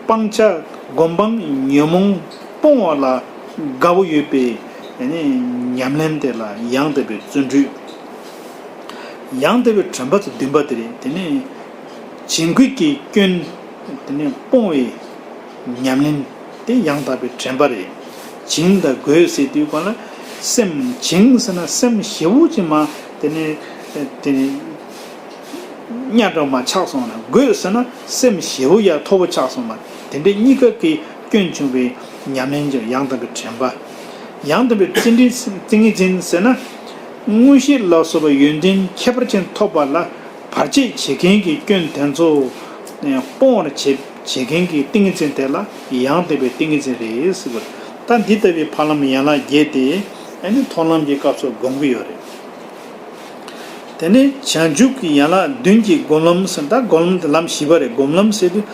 སྤང་བྱ་སྒོམ་སྤང་ཉོན་མོངས་སྤོང་བ་ལ་དགའ་བོ་ཡོད་པའི་ཉམས་ལེན་དེ་ལ་ཡང་དག་པའི་བརྩོན་འགྲུས། ཡང་དག་པའི་དྲན་པ་དང་བདུན་པ་དེ་རེད། དེ་ནས་བྱིང་རྒོད་ཀྱི་སྐྱོན་དེ་ནས་སྤོང་བའི་ཉམས་ལེན་དེ་ཡང་དག་པའི་དྲན་པ་རེད། བྱིང་དང་རྒོད་ཟེར་དུས་གང་ལ་སེམས་བྱིང་ཟེར་ན་སེམས་ཞེ་པོ་ཅིག་མ་དེ་ནས་དེ་ནས། གཉའ་འགྲོ་མ་ཆགས་སོང་ན། རྒོད་ཟེར་ན་སེམས་ཞེ་པོ་ཡ་མཐོ་པོ་ཆགས་སོང་མ། དེ་འདྲའི་གཉིས་ཀ་གི་སྐྱོན་བྱུང་བའི་ཉམས་ལེན་གྱི་ཡང་དག་པའི་དྲན་པ། ཡང་དག་པའི་བརྩོན་འགྲུས་ཏིང་ངེ་འཛིན་ཟེར་ན། མངོན་ཤེས་ལ་སོགས་པ་ཡོན་ཏན་ཁྱད་པར་ཅན་ཐོབ་པ་ལ་བར་ཆད་བྱེད་མཁན་གྱི་སྐྱོན་དེ་ཚོ་སྤོང་བར་བྱེད་ བྱེད་མཁན་གྱི་ཏིང་ངེ་འཛིན་དེ་ལ་ཡང་དག་པའི་ཏིང་ངེ་འཛིན་རེད་ཟེར་བ་རེད། ད་འདི་ལྟ་བུའི་ཕ་ལམ་ཡན་ལག་བརྒྱད་དེ་ཨ་ནི་མཐོང་ལམ་གྱི་སྐབས་སུ་སྒོམ་གྱི་ཡོད་རེད། དེ་ནས་བྱང་ཆུབ་ཀྱི་ཡན་ལག་བདུན་གྱི་སྒོམ་ལམ་ཟེར། ད་སྒོམ་ལམ་དེ་ལམ་བཞི་པ་རེད། སྒོམ་ལམ་ཟེར་དུས་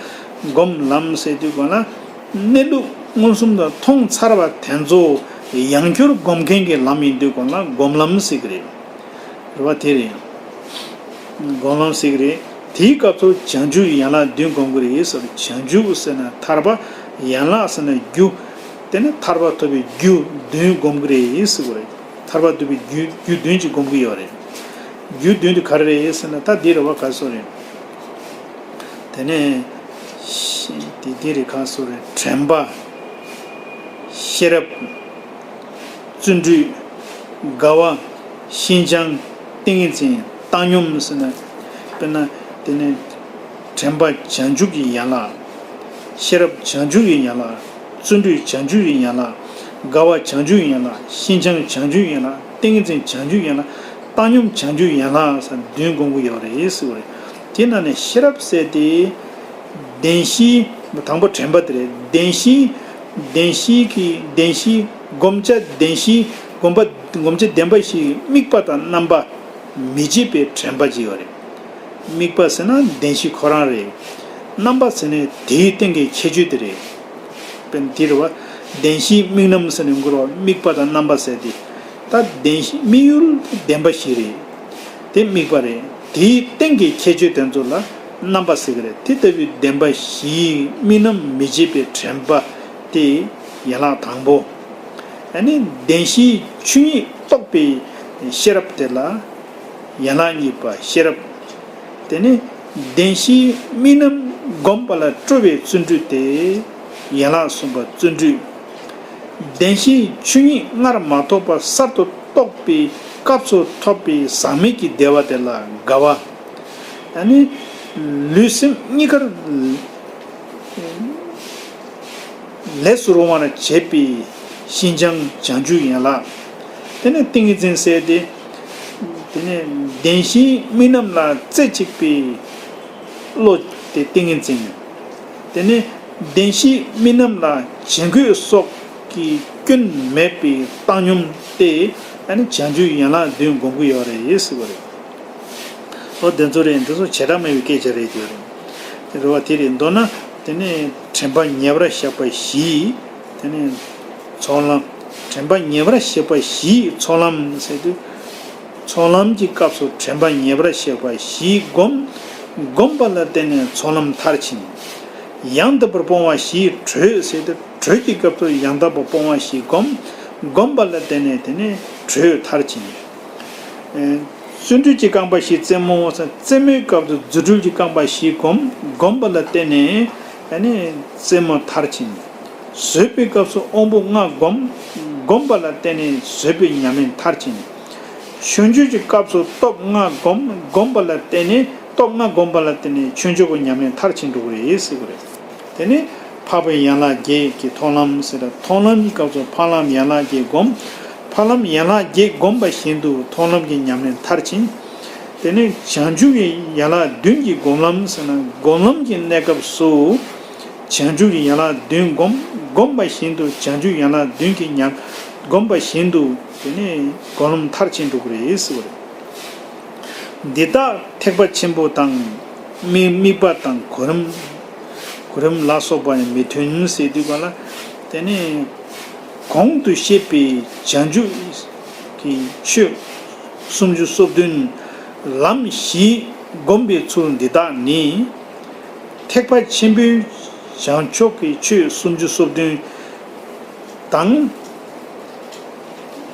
སྒོམ་ལམ་ཟེར་དུས་གོ་ན་གནས་ལུགས་མངོན་སུམ་དུ་མཐོང་ཚར་བ་དེ་ཚོ་ཡང་བསྐྱར་སྒོམ་མཁན་གྱི་ལམ་ཡིན་དུས་གོ་ན་སྒོམ་ལམ་ཟེར་གྱི་རེད། རེད་བ། དེ་རེད། སྒོམ་ལམ་ཟེར་གྱི་རེད། དེའི་སྐབས་སུ་བྱང་ཆུབ་ཡན་ལག་བདུན་སྒོམ་གྱི་རེད་ཟེར། བྱང་ཆུབ་ཟེར་ན་ཐར་པ། ཡན་ལག་ཟེར་ན་རྒྱུ། དེ་ནི་ཐར་པ་ཐོབ་པའི་རྒྱུ་བདུན་སྒོམ་གྱི་རེད་ཟེར་གྱི་རེད། ཐར་པ་ཐོབ་པའི་རྒྱུ་རྒྱུ་བདུན་གྱི་སྒོམ་གྱི་ཡོད་རེད། རྒྱུ་བདུན་དེ་ག་རེ་རེད་ཟེར་ན་ད་འདི་རེད་བ། ག་སོ་རེད། དེ་ནས་ཤི་དེ་དེ་རེད། ག་སོ་རེད། དྲན་པ། ཤེས་རབ། བརྩོན་འགྲུས། དགའ་བ། ཞེན་སྦྱང་། ཏིང་ངེ་འཛིན། བཏང་སྙོམས་ཟེར་ན། དཔེར་ན། དེ་ནས་དྲན་པ་བྱང་ཆུབ་ཀྱི་ཡན་ལག། ཤེས་རབ་བྱང་ཆུབ་ཀྱི་ཡན་ལག། བརྩོན་འགྲུས་བྱང་ཆུབ་ཀྱི་ཡན་ལག། དགའ་བ་བྱང་ཆུབ་ཀྱི་ཡན་ལག། ཞེན་སྦྱང་བྱང་ཆུབ་ཀྱི་ཡན་ལག། ཏིང་ངེ་འཛིན་བྱང་ཆུབ་ཀྱི་ཡན་ལག། བཏང་སྙོམས་བྱང་ཆུབ་ཀྱི་ཡན་ལག་ཟེར་བདུན་སྒོམ་གྱི་ཡོད་རེད་ཟེར་བ་རེད། དེ་ནང་ནས་ཤེས་རབ་ཟེར་དེ། བདེན་བཞི། དང་པོ་དྲན་པ་དེ་རེད། བདེན་བཞི། བདེན་བཞི་གི་བདེན་བཞི་སྒོམ་བྱ་བདེན་བཞི། སྒོམ་པ་སྒོམ་བྱ་བདེན་པ་བཞིའི་དམིགས་པ་དང་རྣམ་པ་མི་བརྗེད་པའི་དྲན་པ་ཅིག་ཡོད་རེད། དམིགས་པ་ཟེར་ན་བདེན་བཞི་ཁོ་རང་རེད། རྣམ་པ་ཟེར་ནས་དེའི་སྟེང་གི་ཁྱད་ཆོས་དེ་རེད། དཔེར་ན་འདི་རེད་བ། བདེན་བཞིའི་དམིགས་རྣམ་ཟེར་ནས་འགོར་བ། དམིགས་པ་དང་རྣམ་པ་ཟེར་དེ། ད་བདེན་བཞི་དམིགས་ཡུལ་བདེན་པ་བཞི་རེད། དེ་དམིགས་པ་རེད། དེའི་སྟེང་གི་ཁྱད་ཆོས་དེ་ཚོ་ལ་རྣམ་པ་ཟེར་གི་རེད། དེ་ལྟ་བུའི་བདེན་པ་བཞིའི་དམིགས་རྣམ་མི་བརྗེད་པའི་དྲན་པ་དེ་ཡན་ལག་དང་པོ། ཨ་ནི་བདེན་བཞིའི་ཆོས་ཉིད་རྟོགས་པའི་ཤེས་རབ་དེ་ལ་ཡན་ལག་གཉིས་པ་ཤེས་རབ། དེ་ནས་བདེན་བཞིའི་དམིགས་རྣམ་བསྒོམས་པ་ལ་སྤྲོ་བའི་བརྩོན་འགྲུས་ཏེ། ཡན་ལག་གསུམ་པ་བརྩོན་འགྲུས། བདེན་བཞིའི་ཆོས་ཉིད་སྔར་མ་ཐོབ་པ་གསར་དུ་རྟོགས་པའི་སྐབས་སུ་ཐོབ་པའི་ཟག་མེད་ཀྱི་བདེ་བ་དེ་ལ་དགའ་བ། ཨ་ནི་ལུས་སེམས་གཉིས་ཀར་ལས་སུ་རུང་བར་བྱེད་པའི་ཞེན་སྦྱང་བྱང་ཆུབ་ཡན་ལག། དེ་ནས་ཏིང་ངེ་འཛིན་ཟེར་ཏེ། དེ་ནས་བདེན་བཞིའི་དམིགས་རྣམ་ལ་རྩེ་གཅིག་པའི་བློ་དེ་ཏིང་ངེ་འཛིན། དེ་ནས་བདེན་བཞིའི་དམིགས་རྣམ་ལ་བྱིང་རྒོད་སོགས་ཀྱི་སྐྱོན་མེད་པའི་བཏང་སྙོམས་ཏེ། ཨ་ནི་བྱང་ཆུབ་ཡན་ལག་བདུན་སྒོམ་གྱི་ཡོད་རེད་ཟེར་བ་རེད། ཨོ་དེ་ཚོ་རེད། འདི་ཚོ་བྱེ་བྲག་སྨྲ་བའི་སྐད་ཆ་རེད་དེ་རེད། དེ་རེད་བ། དེ་རེད། མདོར་ན་དེ་ནས་དྲན་པ་ཉེ་བར་བཞག་པ་བཞི། དེ་ནས་ཚོགས་ལམ། དྲན་པ་ཉེ་བར་བཞག་པ་བཞིའི་ཚོགས་ལམ་ཟེར་དུས། ཚོགས་ལམ་གྱི་སྐབས་སུ་དྲན་པ་ཉེ་བར་བཞག་པ་བཞི་བསྒོམ། བསྒོམས་པ་ལ་བརྟེན་ནས་ཚོགས་ལམ་མཐར་ཕྱིན། ཡང་དག་པར་སྤོང་བ་བཞིའི་དྲོད་ཟེར་དུས། དྲོད་ཀྱི་སྐབས་སུ་ཡང་དག་པར་སྤོང་བ་བཞི་བསྒོམ། བསྒོམས་པ་ལ་བརྟེན་ནས་དེ་ནས་དྲོད་མཐར་ཕྱིན། བརྩོན་འགྲུས་ཀྱི་རྐང་པ་བཞི། རྩེ་མོ། རྩེ་མོའི་སྐབས་སུ་རྫུ་འཕྲུལ་གྱི་རྐང་པ་བཞི་བསྒོམ། བསྒོམས་པ་ལ་བརྟེན་ནས་ཨ་ནི་རྩེ་མོ་མཐར་ཕྱིན། བཟོད་པའི་སྐབས་སུ་དབང་པོ་ལྔ་བསྒོམ། བསྒོམས་པ་ལ་བརྟེན་ནས་བཟོད་པའི་ཉམས་ལེན་མཐར་ཕྱིན། མཆོད་བརྗོད་ཀྱི་སྐབས་སུ་སྟོབས་ལྔ་བསྒོམ། བསྒོམས་པ་ལ་བརྟེན་ནས། སྟོབས་ལྔ་བསྒོམས་པ་ལ་བརྟེན་ནས་མཆོད་བརྗོད་ཀྱི་ཉམས་ལེན་མཐར་ཕྱིན་འགྲོ་གི་རེད་ཟེར་གི་རེད། དེ་ནི་འཕགས་པའི་ཡན་ལག་བརྒྱད་ཀྱི་མཐོང་ལམ་ཟེར། མཐོང་ལམ་གྱི་སྐབས་སུ་འཕགས་ལམ་ཡན་ལག་བརྒྱད་བསྒོམ། འཕགས་ལམ་ཡན་ལག་བརྒྱད་བསྒོམས་པ་བཞིན་དུ་མཐོང་ལམ་གྱི་ཉམས་ལེན་མཐར་ཕྱིན། དེ་ནས་བྱང་ཆུབ་ཀྱི་ཡན་ལག་བདུན་གྱི་སྒོམ་ལམ་ཟེར་ན། སྒོམ་ལམ་གྱི་གནས་སྐབས་སུ་བྱང་ཆུབ་ཀྱི་ཡན་ལག་བདུན་བསྒོམ། བསྒོམས་པ་བཞིན་དུ་བྱང་ཆུབ་ཡན་ལག་བདུན་གྱི་ཉམས། བསྒོམས་པ་བཞིན་དུ་དེ་ནས་སྒོམ་ལམ་མཐར་ཕྱིན་འགྲོ་གི་རེད་ཟེར་བ་རེད། འདི་དག་ཐེག་པ་ཆེན་པོ་དང་། དམིགས་དམིགས་པ་དང་གོ་རིམ། གོ་རིམ་ལ་སོགས་པ་ཡང་མི་མཐུན་ཟེར་དུས་ག་ལ། དེ་ནས་གོང་དུ་བཤད་པའི་བྱང་ཆུབ་ཀྱི་ཆོས་སུམ་ཅུ་སོ་བདུན་ལམ་བཞི་བསྒོམ་པའི་ཚུལ་འདི་དག་ནི། ཐེག་པ་ཆེན་པོའི་བྱང་ཕྱོགས་ཀྱི་ཆོས་སུམ་ཅུ་སོ་བདུན་དང་།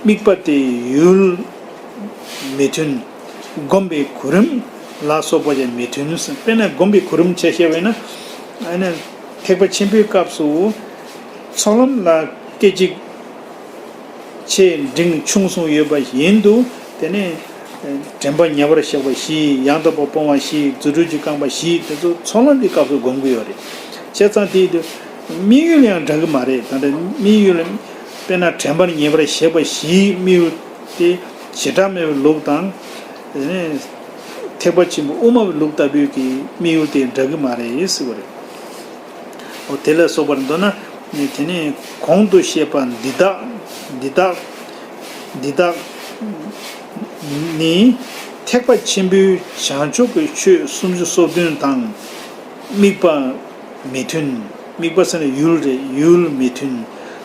དམིགས་པ་སྟེ་ཡུལ་མི་མཐུན། བསྒོམ་པའི་གོ་རིམ་ལ་སོགས་པ་ཡང་མི་མཐུན། དཔེར་ན་བསྒོམ་པའི་གོ་རིམ་ཆ་བཞག་པས་ན། ཨ་ནི་ཐེག་པ་ཆེན་པོའི་སྐབས་སུ་ཚོགས་ལམ་ལ་སྐད་ཅིག་ཆེ་འབྲིང་ཆུང་གསུམ་ཡོད་པ་བཞིན་དུ། དེ་ནས་དྲན་པ་ཉེ་བར་གཤེགས་པ་བཞི། ཡང་དག་པར་སྤོང་བ་བཞི། རྫུ་འཕྲུལ་གྱི་རྐང་པ་བཞི། དེ་ཚོ་ཚོགས་ལམ་གྱི་སྐབས་སུ་བསྒོམ་གྱི་ཡོད་རེད། བྱས་ཙང་དེ་དུས་དམིགས་ཡུལ་ཡང་འདྲ་གི་མ་རེད། ད་ལྟ་དམིགས་ཡུལ་དཔེར་ན་དྲན་པ་ཉེ་བར་གཤེགས་པ་བཞིའི་དམིགས་ཡུལ་དེ་བྱེ་བྲག་སྨྲ་བའི་ལུགས་དང་། དེ་ནས་ཐེག་པ་ཆེན་པོ་དབུ་མ་པའི་ལུགས་ལྟ་བུའི་གི་དམིགས་ཡུལ་དེ་འདྲ་གི་མ་རེད་ཟེར་བ་རེད། དེ་ལ་སོགས་པར་འདོད་ན། དེ་ནས་གོང་དུ་བཤད་པ་འདི་དག་འདི་དག་འདི་དག་ནི་ཐེག་པ་ཆེན་པོའི་བྱང་ཕྱོགས་ཀྱི་ཆོས་སུམ་ཅུ་སོ་བདུན་དང་། དམིགས་པ་མི་མཐུན། དམིགས་པ་ཟེར་ན་ཡུལ་རེད། ཡུལ་མི་མཐུན།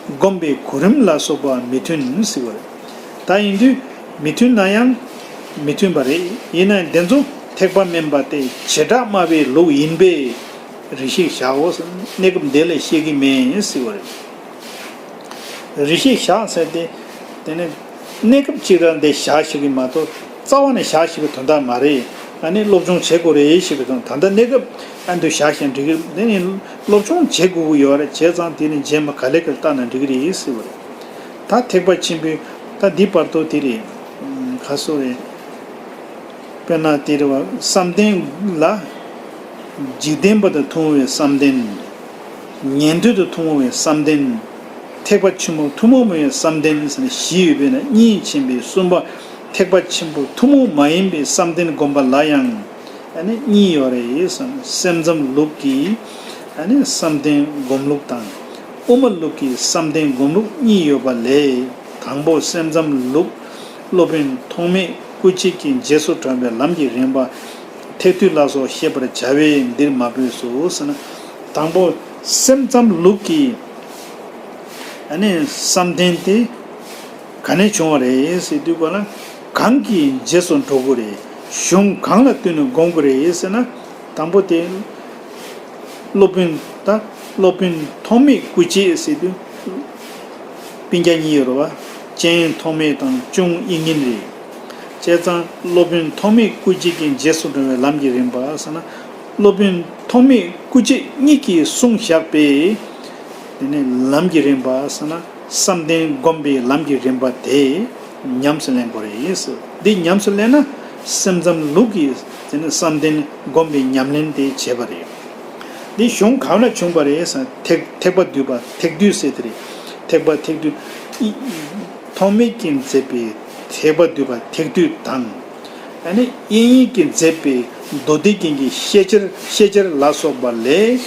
བསྒོམ་པའི་གོ་རིམ་ལ་སོགས་པ་མི་མཐུན་ཟེར་བ་རེད། ད་ཡིན་དུས་མི་མཐུན་ན་ཡང་མི་མཐུན་པ་རེད། ཡིན་ན་ཡང་དེ་ཚོ་ཐེག་པ་དམན་པ་སྟེ་བྱེ་བྲག་སྨྲ་བའི་ལུགས་ཡིན་པས། རེ་ཞིག་བཞག་འོ་ཟེར། གནས་སྐབས་འདི་ལ་བཤད་ཀྱི་མེད་ཟེར་བ་རེད། རེ་ཞིག་བཞག་ཟེར་ཏེ། དེ་ནི་གནས་སྐབས་གཅིག་རང་འདི་བཞག་ཞིག་གི་མ་གཏོགས་རྩ་བ་ནས་བཞག་ཞིག་གི་དོན་དག་མ་རེད། ཨ་ནི་སློབ་སྦྱོང་བྱེད་དགོས་རེད་ཞིག་གི་དོན། ད་ལྟ་གནས་སྐབས་ཨ་འདུ་བཞག་ཞིག་འགྲིག་གི་རེད། དེ་ནི་སློབ་སྦྱོང་བྱེད་དགོས་ཀྱི་ཡོད་རེད། བྱས་ཙང་དེ་ནི་རྗེས་མ་ག་ལེ་ག་ལེ་བལྟས་ན་འགྲིག་གི་རེད་ཟེར་བ་རེད། ད་ཐེག་པ་ཆེན་པོའི་ད་འདི་བར་དོ་དེ་རེད། ཁ་སོ་རེད། དཔེར་ན་དེ་རེད་བ། བསམ་གཏན་ལ་འཇིག་རྟེན་པ་དང་ཐུན་མོང་བའི་བསམ་གཏན། ཉན་ཐོས་དང་ཐུན་མོང་བའི་བསམ་གཏན། ཐེག་པ་ཆེན་པོ་ཐུན་མོང་མ་ཡིན་པའི་བསམ་གཏན་ཟེར་ནས་བཞི་ཡོད་པས་ན། གཉིས་ཕྱིན་པའི་གསུམ་པ་ཐེག་པ་ཆེན་པོ་ཐུན་མོང་མ་ཡིན་པའི་བསམ་གཏན་བསྒོམ་པ་ལ་ཡང་ཨ་ནི་གཉིས་ཡོད་རེད་ཟེར། སེམས་ཙམ་ལུགས་ཀྱི་ཨ་ནི་བསམ་གཏན་སྒོམ་ལུགས་དང་། དབུ་མ་ལུགས་ཀྱི་བསམ་གཏན་སྒོམ་ལུགས་གཉིས་ཡོད་པ་ལས། དང་པོ་སེམས་ཙམ་ལུགས། སློབ་དཔོན་ཐོགས་མེད་སྐུ་མཆེད་ཀྱི་རྗེས་སུ་འབྲང་བའི་ལམ་གྱི་རིམ་པ། ཐེག་བསྡུས་ལ་སོགས་བཤད་པར་བྱ་བས་འདིར་མ་འབོད་སོ་ཟེར་ན། དང་པོ་སེམས་ཙམ་ལུགས་ཀྱི་ཨ་ནི་བསམ་གཏན་དེ་ག་ནས་བྱུང་བ་རེད་ཟེར་དུས་ག་ལ། གང་གི་རྗེས་སུ་འགྲོ་དགོས་རེད། གཞུང་གང་ལ་བསྟུན་ནས་སྒོམ་དགོས་རེད་ཟེར་ན། དང་པོ་དེ། སློབ་དཔོན་ད་སློབ་དཔོན་ཐོགས་མེད་སྐུ་མཆེད་ཟེར་དུས། སྤུན་ཀྱག་གཉིས་ཡོད་རེད་བ། གཅེན་ཐོགས་མེད་དང་གཅུང་དབྱིག་གཉེན་རེད། བྱས་ཙང་སློབ་དཔོན་ཐོགས་མེད་སྐུ་མཆེད་ཀྱི་རྗེས་སུ་འགྲོ་བའི་ལམ་གྱི་རིམ་པ་ཟེར་ན། སློབ་དཔོན་ཐོགས་མེད་སྐུ་མཆེད་གཉིས་ཀྱིས་གསུངས་བཞག་པའི་དེ་ནས་ལམ་གྱི་རིམ་པ་ཟེར་ན། བསམ་གཏན་སྒོམ་པའི་ལམ་གྱི་རིམ་པ་དེ་ཉམས་སུ་ལེན་དགོས་རེད་ཟེར། འདི་ཉམས་སུ་ལེན་ན་སེམས་ཙམ་ལུགས་ཀྱི་དེ་ནི་བསམ་གཏན་སྒོམ་པའི་ཉམས་ལེན་དེ་བྱེད་པ་རེད། འདི་གཞུང་གང་ལ་བྱུང་བ་རེད་ཟེར་ན། ཐེག་ཐེག་པ་བསྡུས་པ་ཐེག་བསྡུས་ཟེར་དེ་རེད། ཐེག་པ་ཐེག་བསྡུས། ཐོགས་མེད་ཀྱིས་མཛད་པའི་ཐེག་པ་བསྡུས་པ་ཐེག་བསྡུས་དང་། ཨ་ནི་དབྱིག་གཉེན་གྱིས་མཛད་པའི་མདོ་སྡེ་རྒྱན་གྱི་ཤེས་བྱར་ཤེས་བྱར་ལ་སོགས་པ་ལས་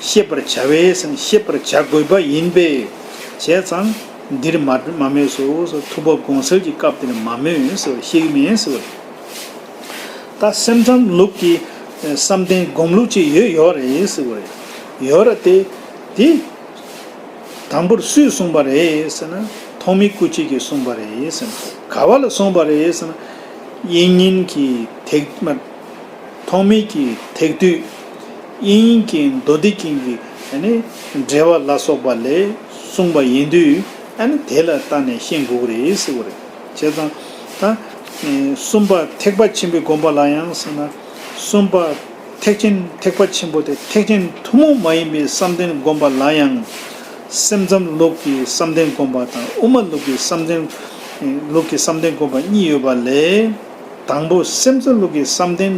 བཤད་པར་བྱ་བས་ཟེར་ན། བཤད་པར་བྱ་དགོས་པ་ཡིན་པས། བྱས་ཙང་འདིར་མ་མ་སྨོས་སོ་ཟེར། ཐུབ་པ་དགོངས་གསལ་གྱི་སྐབས་དེར་མ་སྨོས་ཟེར་བ་ཤེས་ཀྱི་མེད་ཟེར་བ་རེད། ད་སེམས་ཙམ་ལུགས་ཀྱི་བསམ་གཏན་སྒོམ་ལུགས་ཅིག་ཡོད་ཡོད་རེད་ཟེར་བ་རེད། ཡོད་རེད་དེ། དེ། དང་པོར་སུས་གསུངས་པ་རེད་ཟེར་ན། ཐོགས་མེད་སྐུ་མཆེད་ཀྱིས་གསུངས་པ་རེད་ཟེར་ན། ག་བ་ལ་གསུངས་པ་རེད་ཟེར་ན། དབྱིག་གཉེན་གྱི་ཐེག་མ། ཐོགས་མེད་ཀྱི་ཐེག་བསྡུས། དབྱིག་གཉེན་གྱི་མདོ་སྡེ་རྒྱན་གྱི་ཨ་ནི་འགྲེལ་པ་ལ་སོགས་པ་ལས་གསུངས་པ་ཡིན་དུས། ཨ་ནི་དེ་ལ་བལྟས་ནས་ཤེས་དགོས་ཀྱི་རེད་ཟེར་བ་རེད། བྱས་ཙང་ད་གསུམ་པ་ཐེག་པ་ཆེན་པོའི་དགོངས་པ་ལ་ཡང་ཟེར་ན། གསུམ་པ། ཐེག་ཆེན་ཐེག་པ་ཆེན་པོ་དེ་ཐེག་ཆེན་ཐུན་མོང་མ་ཡིན་པའི་བསམ་གཏན་སྒོམ་པ་ལ་ཡང་། སེམས་ཙམ་ལུགས་ཀྱི་བསམ་གཏན་སྒོམ་པ་དང་། དབུ་མ་ལུགས་ཀྱི་བསམ་གཏན། ལུགས་ཀྱི་བསམ་གཏན་སྒོམ་པ་གཉིས་ཡོད་པ་ལས། དང་པོ་སེམས་ཙམ་ལུགས་ཀྱི་བསམ་གཏན་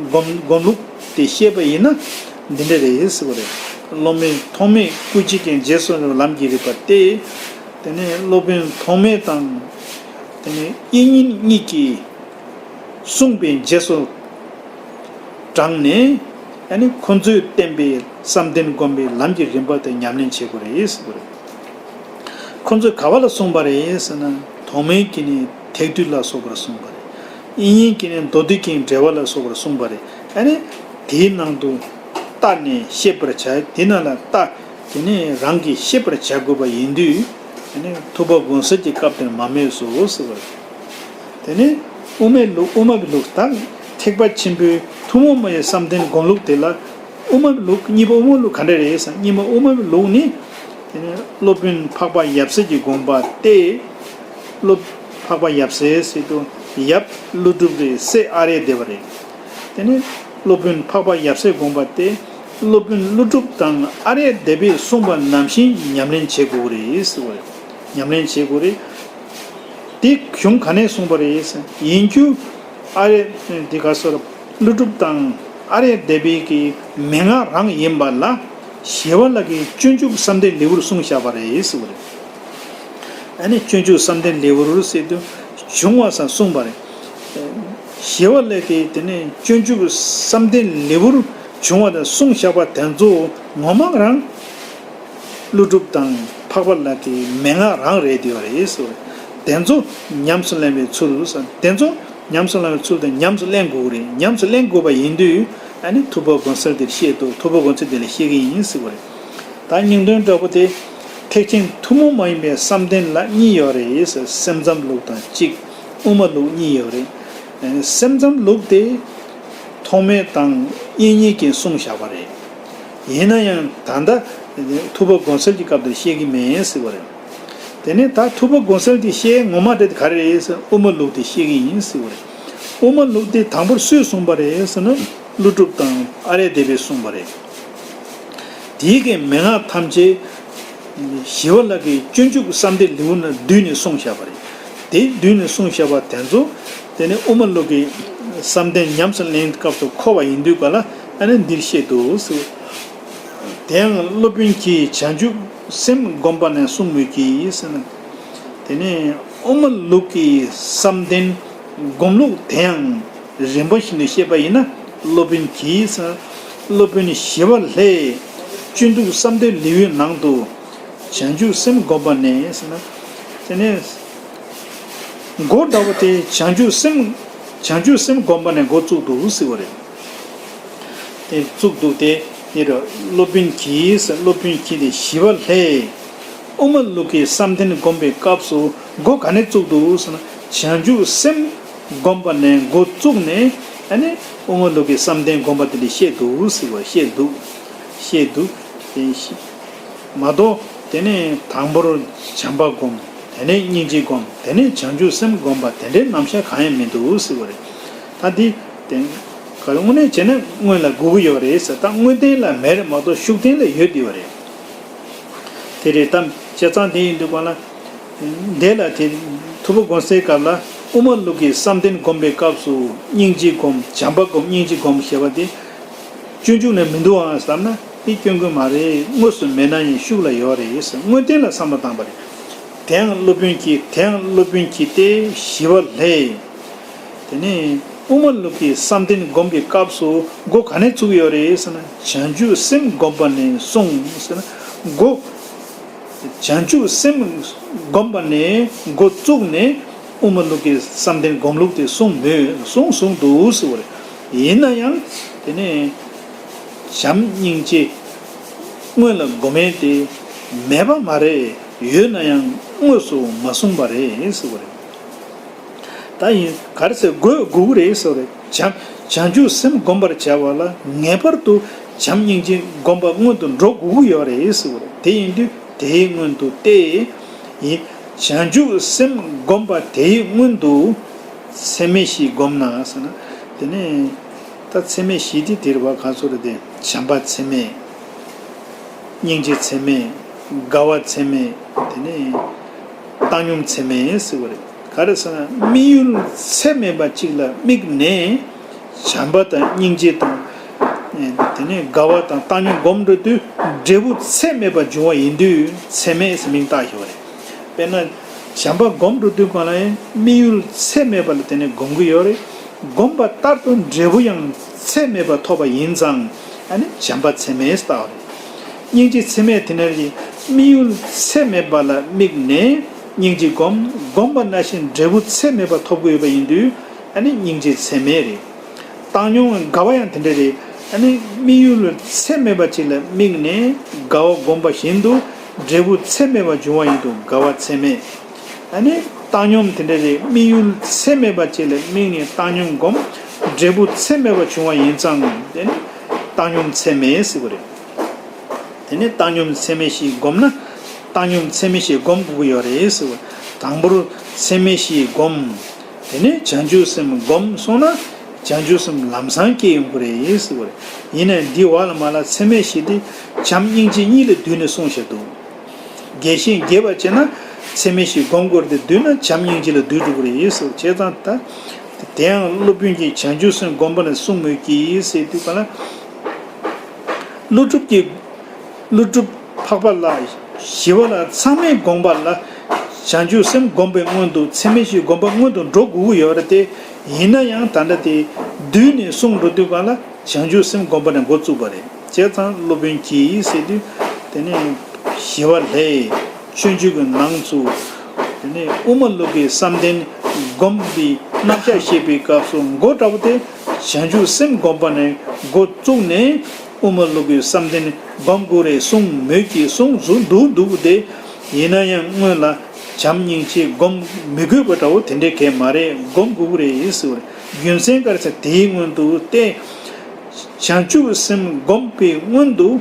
སྒོམ་སྒོམ་ལུགས་དེ་བཤད་པ་ཡིན་ན་འདི་འདྲ་རེད་ཟེར་བ་རེད། སློབ་དཔོན་ཐོགས་མེད་སྐུ་མཆེད་ཀྱི་རྗེས་སུ་ལམ་གྱི་རིམ་པ་སྟེ། དེ་ནས་སློབ་དཔོན་ཐོགས་མེད་དང་། དེ་ནས་དབྱིག་གཉེན་གཉིས་ཀྱིས། གསུངས་པའི་རྗེས་སུ་འབྲངས་ནས། ཨ་ནི་ཁོ་ཚོས་བསྟན་པའི་བསམ་གཏན་སྒོམ་པའི་ལམ་གྱི་རིམ་པ་དེ་ཉམས་ལེན་བྱེད་དགོས་རེད་ཟེར་བ་རེད། ཁོ་ཚོས་ག་བ་ལ་གསུངས་པ་རེད་ཟེར་ན། ཐོགས་མེད་ཀྱིས་ནི་ཐེག་བསྡུས་ལ་སོགས་པར་གསུངས་པ་རེད། དབྱིག་གཉེན་གྱིས་ནི་མདོ་སྡེ་རྒྱན་འགྲེལ་པ་ལ་སོགས་པར་གསུངས་པ་རེད། ཨ་ནི་དེའི་ནང་དུ་བལྟས་ནས་ཤེས་པར་བྱ། དེ་ནང་ལ་བལྟས། དེ་ནས་རང་གིས་ཤེས་པར་བྱ་དགོས་པ་ཡིན་དུས། དེ་ནས་ཐུབ་པ་དགོངས་གསལ་གྱི་སྐབས་དེར་མ་སྨོས་སོ་ཟེར་བ་རེད། དེ་ནས་དབུ་མའི་ལུགས། དབུ་མ་གི་ལུགས་དང་། ཐེག་པ་ཆེན་པོའི་ཐུན་མོང་མ་ཡིན་པའི་བསམ་གཏན་སྒོམ་ལུགས་དེ་ལ། དབུ་མ་གི་ལུགས་གཉིས་པ། དབུ་མའི་ལུགས་ག་འདྲ་རེད་ཟེར་ན། གཉིས་པ་དབུ་མ་གི་ལུགས་ནི། དེ་ནས་སློབ་དཔོན་འཕགས་པ་ཡབ་སྲས་ཀྱི་དགོངས་པ་སྟེ། སློབ། འཕགས་པ་ཡབ་སྲས་ཟེར་དུས་ཡབ་ཀླུ་སྒྲུབ་རེད། སྲས་ཨ་རྱ་དེ་བ་རེད། དེ་ནས་སློབ་དཔོན་འཕགས་པ་ཡབ་སྲས་དགོངས་པ་སྟེ། སློབ་དཔོན་ཀླུ་སྒྲུབ་དང་ཨ་རྱ་དེ་བས་གསུངས་པ་ནང་བཞིན་ཉམས་ལེན་བྱེད་དགོས་རེད་ཟེར་བ་རེད། ཉམས་ལེན་བྱེད་དགོས་རེད། དེ་གཞུང་ག་ནས་གསུངས་པ་རེད་ཟེར་ན། ཡིན་རྒྱུ། ཨ་རྱ་དེ་ག་སོར་ཀླུ་སྒྲུབ་དང་ཨ་རྱ་དེ་བས་ཀྱི་མན་ངག་རང་ཡིན་པ་ལ། ཞི་བ་ལྷ་གིས་སྤྱོད་འཇུག་བསམ་གཏན་ལེའུར་གསུངས་བཞག་པ་རེད་ཟེར་བ་རེད། ཨ་ནི་སྤྱོད་འཇུག་བསམ་གཏན་ལེའུར་ཟེར་དུས་བྱུང་བ་སང་གསུངས་པ་རེད། ཞི་བ་ལྷ་གིས་དེ་ནས་སྤྱོད་འཇུག་བསམ་གཏན་ལེའུར་ བྱུང་བ་དང་གསུངས་བཞག་པ་དེ་ཚོ་ངོ་མ་རང་ཀླུ་སྒྲུབ་དང་འཕགས་པ་ལྷ་གི་མན་ངག་རང་རེད་དེ་བ་རེད་ཟེར་བ་རེད། དེ་ཚོ་ཉམས་སུ་ལེན་པའི་ཚུལ་ཟེར། དེ་ཚོ་ཉམས་སུ་ལེན་པའི་ཚུལ་དེ་ཉམས་སུ་ལེན་དགོས་ཀྱི་རེད། ཉམས་སུ་ལེན་དགོས་པ་ཡིན་དུས་ཨ་ནི་ཐུབ་པ་དགོན་གསལ་དེར་བཤད་འདུག་ཐུབ་པ་དགོན་གསལ་དེ་ལ་བཤད་ཀྱི་ཡིན་ཟེར་བ་རེད། ད་སྙིང་དོན་འདྲ་པོ་དེ། ཐེག་ཆེན་ཐུན་མོང་མ་ཡིན་པའི་བསམ་གཏན་ལ་གཉིས་ཡོད་རེད། སེམས་ཙམ་ལུགས་དང་གཅིག་དབུ་མ་ལུགས་གཉིས་ཡོད་རེད། སེམས་ཙམ་ལུགས་དེ་ཐོགས་མེད་དང་དབྱིག་གཉེན་གྱིས་གསུངས་བཞག་པ་རེད། ཡིན་ན་ཡང་ད་ལྟ་ཐུབ་པ་དགོན་གསལ་གྱི་སྐབས་དེར་བཤད་ཀྱི་མེད་ཟེར་བ་རེད། དེ་ནས་ད་ཐུབ་པ་དགོན་གསལ་དེ་བཤད་ངོ་མ་དེ་ག་རེ་རེད་ཟེར་དབུ་མ་ལུགས་དེ་བཤད་ཀྱི་ཡིན་ཟེར་བ་རེད། དབུ་མ་ལུགས་དེ་དང་པོར་སུས་གསུངས་པ་རེད་ཟེར་ན་ཀླུ་སྒྲུབ་དང་ཨ་རས་སྡེ་པས་གསུངས་པ་རེད། དེའི་གི་མན་ངག་ཐམས་ཅད་ཞི་བ་ལྷ་གི་སྤྱོད་འཇུག་བསམ་གཏན་ལེའུ་ནང་བསྡུས་ནས་གསུངས་བཞག་པ་རེད། དེ་བསྡུས་ནས་གསུངས་བཞག་པ་དེ་ཚོ་དེ་ནི་དབུ་མ་ལུགས་ཀྱི་བསམ་གཏན་ཉམས་སུ་ལེན་སྐབས་སུ་མཁོ་བ་ཡིན་དུས་ག་ལ་ཨ་ནི་འདིར་བཤད་དོ་ཟེར། དེ་ཡང་སློབ་དཔོན་གྱིས་བྱང་ཆུབ་སེམས་བསྒོམ་པ་ནས་གསུངས་མོད་ཀྱི་ཟེར་ན། དེ་ནི་དབུ་མ་ལུགས་ཀྱི་བསམ་གཏན་སྒོམ་ལུགས་དེ་ཡང་རིམ་པ་བཞིན་དུ་བཤད་པ་ཡིན་ན་སློབ་དཔོན་གྱིས་སློབ་དཔོན་ཞི་བ་ལྷའི་སྤྱོད་འཇུག་བསམ་གཏན་ལེའུའི་ནང་དུ་བྱང་ཆུབ་སེམས་བསྒོམ་པ་ནས་ཟེར་ན། དེ་ནས་འགོ་འདྲ་བོ་དེ་བྱང་ཆུབ་སེམས་བྱང་ཆུབ་སེམས་བསྒོམ་པ་ནས་འགོ་བཙུགས་འདུག་ཟེར་བ་རེད། དེ་བཙུགས་འདུག་སྟེ། དེ་རུ་སློབ་དཔོན་གྱིས་སློབ་དཔོན་གྱིས་དེ་ཞི་བ་ལྷས་དབུ་མ་ལུགས་ཀྱི་བསམ་གཏན་བསྒོམ་པའི་སྐབས་སུ་འགོ་ག་ནས་བཙུགས་འདུག་ཟེར་ན། བྱང་ཆུབ་སེམས་བསྒོམ་པ་ནས་འགོ་བཙུགས་ནས་ཨ་ནི་དབུ་མ་ལུགས་ཀྱི་བསམ་གཏན་བསྒོམ་པ་དེ་འདྲ་བཤད་འདུག་ཟེར་བ་བཤད་འདུག་བཤད་འདུག་དེ་མ་གཏོགས་དེ་ནས་དང་པོར་བྱམས་པ་བསྒོམ། དེ་ནས་སྙིང་རྗེ་བསྒོམ། དེ་ནས་བྱང་ཆུབ་སེམས་བསྒོམ་པ་དེ་འདྲའི་རྣམ་གཞག་གང་ཡང་མི་འདུག་ཟེར་བ་རེད། ད་འདི་དེ་ག་རེ་དངོས་གནས་བྱས་ན་སྔོན་ལ་དགོས་ཀྱི་ཡོད་རེད་ཟེར། ད་དངོས་བསྟན་ལ་མེད་རེད་མ་གཏོགས་ཤུགས་བསྟན་ལ་ཡོད་བསྡད་པ་རེད། དེ་རེད་དམ་བྱས་ཙང་དེ་ཡིན་དུས་གང་ལ། འདི་ལ་དེ་ཐུབ་པ་དགོན་གསལ་སྐབས་ལ་དབུ་མ་ལུགས་ཀྱི་བསམ་གཏན་བསྒོམ་པའི་སྐབས་སུ་སྙིང་རྗེ་བསྒོམ། བྱམས་པ་བསྒོམ། སྙིང་རྗེ་བསྒོམ་ཞེས་པ་དེ། སྤྱོད་འཇུག་ནས་མི་འདུག་ཨང་བསམ་ན་དེ་སྐྱོན་ཀུན་མ་རེད། དངོས་སུ་མེད་ན་ཡང་ཤུགས་ལ་ཡོད་རེད་ཟེར། དངོས་བསྟན་ལ་བསམ་བློ་བཏང་པ་རེད། དེའང་སློབ་དཔོན་གྱིས་དེའང་སློབ་དཔོན་གྱིས་ཏེ་ཞི་བ་ལྷས། དེ་ནས་དབུ་མ་ལུགས་ཀྱི་བསམ་གཏན་བསྒོམ་པའི་སྐབས་སུ་འགོ་ག་ནས་བཙུགས་ཡོད་རེད་ཟེར་ན། བྱང་ཆུབ་སེམས་བསྒོམ་པ་ནས་གསུངས་ཟེར་ན། འགོ་བྱང་ཆུབ་སེམས་བསྒོམ་པ་ནས་འགོ་བཙུགས་ནས་དབུ་མ་ལུགས་ཀྱི་བསམ་གཏན་སྒོམ་ལུགས་དེ་གསུངས་མོད་གསུངས་གསུངས་འདུག་ཟེར་བ་རེད། ཡིན་ན་ཡང་དེ་ནས་བྱམས་སྙིང་རྗེ་སྔོན་ལ་སྒོམ་ཡས་དེ་མེད་པ་མ་རེད། ཡོད་ན་ཡང་དངོས་སུ་མ་གསུངས་པ་རེད་ཟེར་བ་རེད། ད་ཡིན་ག་རེ་ཟེར་དགོས་དགོས་ཀྱི་རེད་ཟེར་བ་རེད། བྱམས་བྱང་ཆུབ་སེམས་བསྒོམ་པར་བྱ་བ་ལ་ངེས་པར་དུ་བྱམས་སྙིང་རྗེ་སྒོམ་པ་སྔོན་དུ་འགྲོ་དགོས་ཀྱི་ཡོད་རེད་ཟེར་བ་རེད། དེ་ཡིན་དུས་དེའི་སྔོན་དུ་སྟེ། ཡིན། བྱང་ཆུབ་སེམས་བསྒོམ་པ་དེའི་སྔོན་དུ་ཚད་མེད་བཞི་བསྒོམ་ན་ཟེར་ན། དེ་ནས་ད་ཚད་མེད་བཞི་དེ་དེ་རེད་བ། ག་ཚོད་རེད་དེ། བྱམས་པ་ཚད་མེད། སྙིང་རྗེ་ཚད་མེད། དགའ་བ་ཚད་མེད། དེ་ནས་བཏང་སྙོམས་ཚད་མེད་ཟེར་བ་རེད། ག་རེ་ཟེར་ན་དམིགས་ཡུལ་ཚད་མེད་པ་གཅིག་ལ་དམིགས་ནས་བྱམས་པ་དང་སྙིང་རྗེ་དང་། དེ་ནས་དགའ་བ་དང་བཏང་སྙོམས་སྒོམ་འགྲོ་དུས་འབྲས་བུ་ཚད་མེད་པ་འབྱུང་བ་ཡིན་དུས་ཚད་མེད་ཟེར་མིང་བཏགས་ཡོད་རེད། དཔེར་ན་བྱམས་པ་སྒོམ་འགྲོ་དུས་གང་ལ་ཡང་དམིགས་ཡུལ་ཚད་མེད་པ་ལ་དེ་ནས་སྒོམ་གྱི་ཡོད་རེད། སྒོམ་པ་ལྟར་དུ་འབྲས་བུ་ཡང་ཚད་མེད་པ་ཐོབ་པ་ཡིན་ཙང་ཨ་ནི་བྱམས་པ་ཚད་མེད་ཟེར་བཏགས་པ་རེད། སྙིང་རྗེ་ཚད་མེད་དེ་ནས་ཀྱི་དམིགས་ཡུལ་ཚད་མེད་པ་ལ་དམིགས་ནས་སྙིང་རྗེ་སྒོམ། སྒོམ་པ་ནང་བཞིན་འབྲས་བུ་ཚད་མེད་པ་ཐོབ་ཀྱི་ཡོད་པ་ཡིན་དུས་ཨ་ནི་སྙིང་རྗེ་ཚད་མེད་རེད། བཏང་སྙོམས་དགའ་བ་ཡང་དེ་འདྲ་རེད། ཨ་ནི་དམིགས་ཡུལ་ཚད་མེད་པ་ཅིག་ལ་དམིགས་ནས་དགའ་བ་སྒོམ་པ་བཞིན་དུ་འབྲས་བུ་ཚད་མེད་པ་འབྱུང་བ་ཡིན་དུས་དགའ་བ་ཚད་མེད། ཨ་ནི་བཏང་སྙོམས་དེ་འདྲ་རེད། དམིགས་ཡུལ་ཚད་མེད་པ་ཅིག་ལ་དམིགས་ནས་བཏང་སྙོམས་སྒོམ། འབྲས་བུ་ཚད་མེད་པ་བྱུང་བ་ཡིན་ཙང་དེ་ནི་བཏང་སྙོམས་ཚད་མེད་ཟེར་བ་རེད། དེ་ནས་བཏང་སྙོམས་ཚད་མེད་བཞི་བསྒོམ་ན། བཏང་སྙོམས་ཚད་མེད་བཞི་བསྒོམ་དགོས་ཀྱི་ཡོད་རེད་ཟེར་བ། དང་པོར་ཚད་མེད་བཞི་བསྒོམ། དེ་ནས་བྱང་ཆུབ་སེམས་བསྒོམ་སོང་ན་བྱང་ཆུབ་སེམས་ལམ་སང་སྐྱེ་ཡོང་གི་རེད་ཟེར་བ་རེད། ཡིན་ནའི་འདི་བར་ལ་མ་ལ་ཚད་མེད་བཞི་དེ་བྱམས་སྙིང་རྗེ་གཉིས་ལ་བསྡུས་ནས་གསུངས་བཞག་འདུག་རྒྱས་ཤིང་རྒྱས་པར་བྱས་ན་ཚད་མེད་བཞི་བསྒོམ་དགོས་རེད་དེ་བསྡུས་ན་བྱམས་སྙིང་རྗེ་ལ་བསྡུས་འགྲོ་གི་རེད་ཟེར་བ། བྱས་ཙང་ད་དེ་ཡང་སློབ་དཔོན་གྱིས་བྱང་ཆུབ་སེམས་བསྒོམ་པ་ནས་གསུངས་མོད་ཀྱི་ཟེར་དུས་ག་ལ། ཀླུ་སྒྲུབ་ཀྱི། ཀླུ་སྒྲུབ་འཕགས་པ་ལྷ། ཞི་བ་ལྷ་ཚང་མའི་དགོངས་པ་ལ། བྱང་ཆུབ་སེམས་བསྒོམ་པའི་སྔོན་དུ་ཚད་མེད་བཞི་བསྒོམ་པ་སྔོན་དུ་འགྲོ་དགོས་ཀྱི་ཡོད་རེད་དེ། ཡིན་ན་ཡང་ད་ལྟ་དེ་བསྡུས་ནས་གསུངས་འགྲོ་དུས་གང་ལ་བྱང་ཆུབ་སེམས་སྒོམ་པ་ནས་འགོ་བཙུགས་པ་རེད། བྱས་ཙང་སློབ་དཔོན་གྱིས་ཟེར་དུས་དེ་ནས་ཞི་བ་ལྷའི་སྤྱོད་འཇུག་གི་ནང་དུ་དེ་ནས་དབུ་མ་ལུགས་ཀྱི་བསམ་གཏན་སྒོམ་པའི་རྣམ་གཞག་བཤད་པའི་སྐབས་སུ་མགོ་འདྲ་བོ་དེ་བྱང་ཆུབ་སེམས་སྒོམ་པ་ནས་འགོ་བཙུགས་ནས། དབུ་མ་ལུགས་ཀྱི་བསམ་གཏན་སྒོམ་དགོས་རེད་གསུངས་མོད་ཀྱི་གསུངས་སུ་འདུག་འདུག་སྟེ། ཡིན་ན་ཡང་སྔོན་ལ་བྱམས་སྙིང་རྗེ་སྒོམ་མི་དགོས་པ་འདྲ་བོ་དེ་འདྲའི་གས་མ་རེད། སྒོམ་དགོས་རེད་ཟེར་བ་རེད། རྒྱུ་མཚན་ག་རེ་ཟེར་དེའི་སྔོན་དུ་སྟེ། བྱང་ཆུབ་སེམས་སྒོམ་པའི་སྔོན་དུ།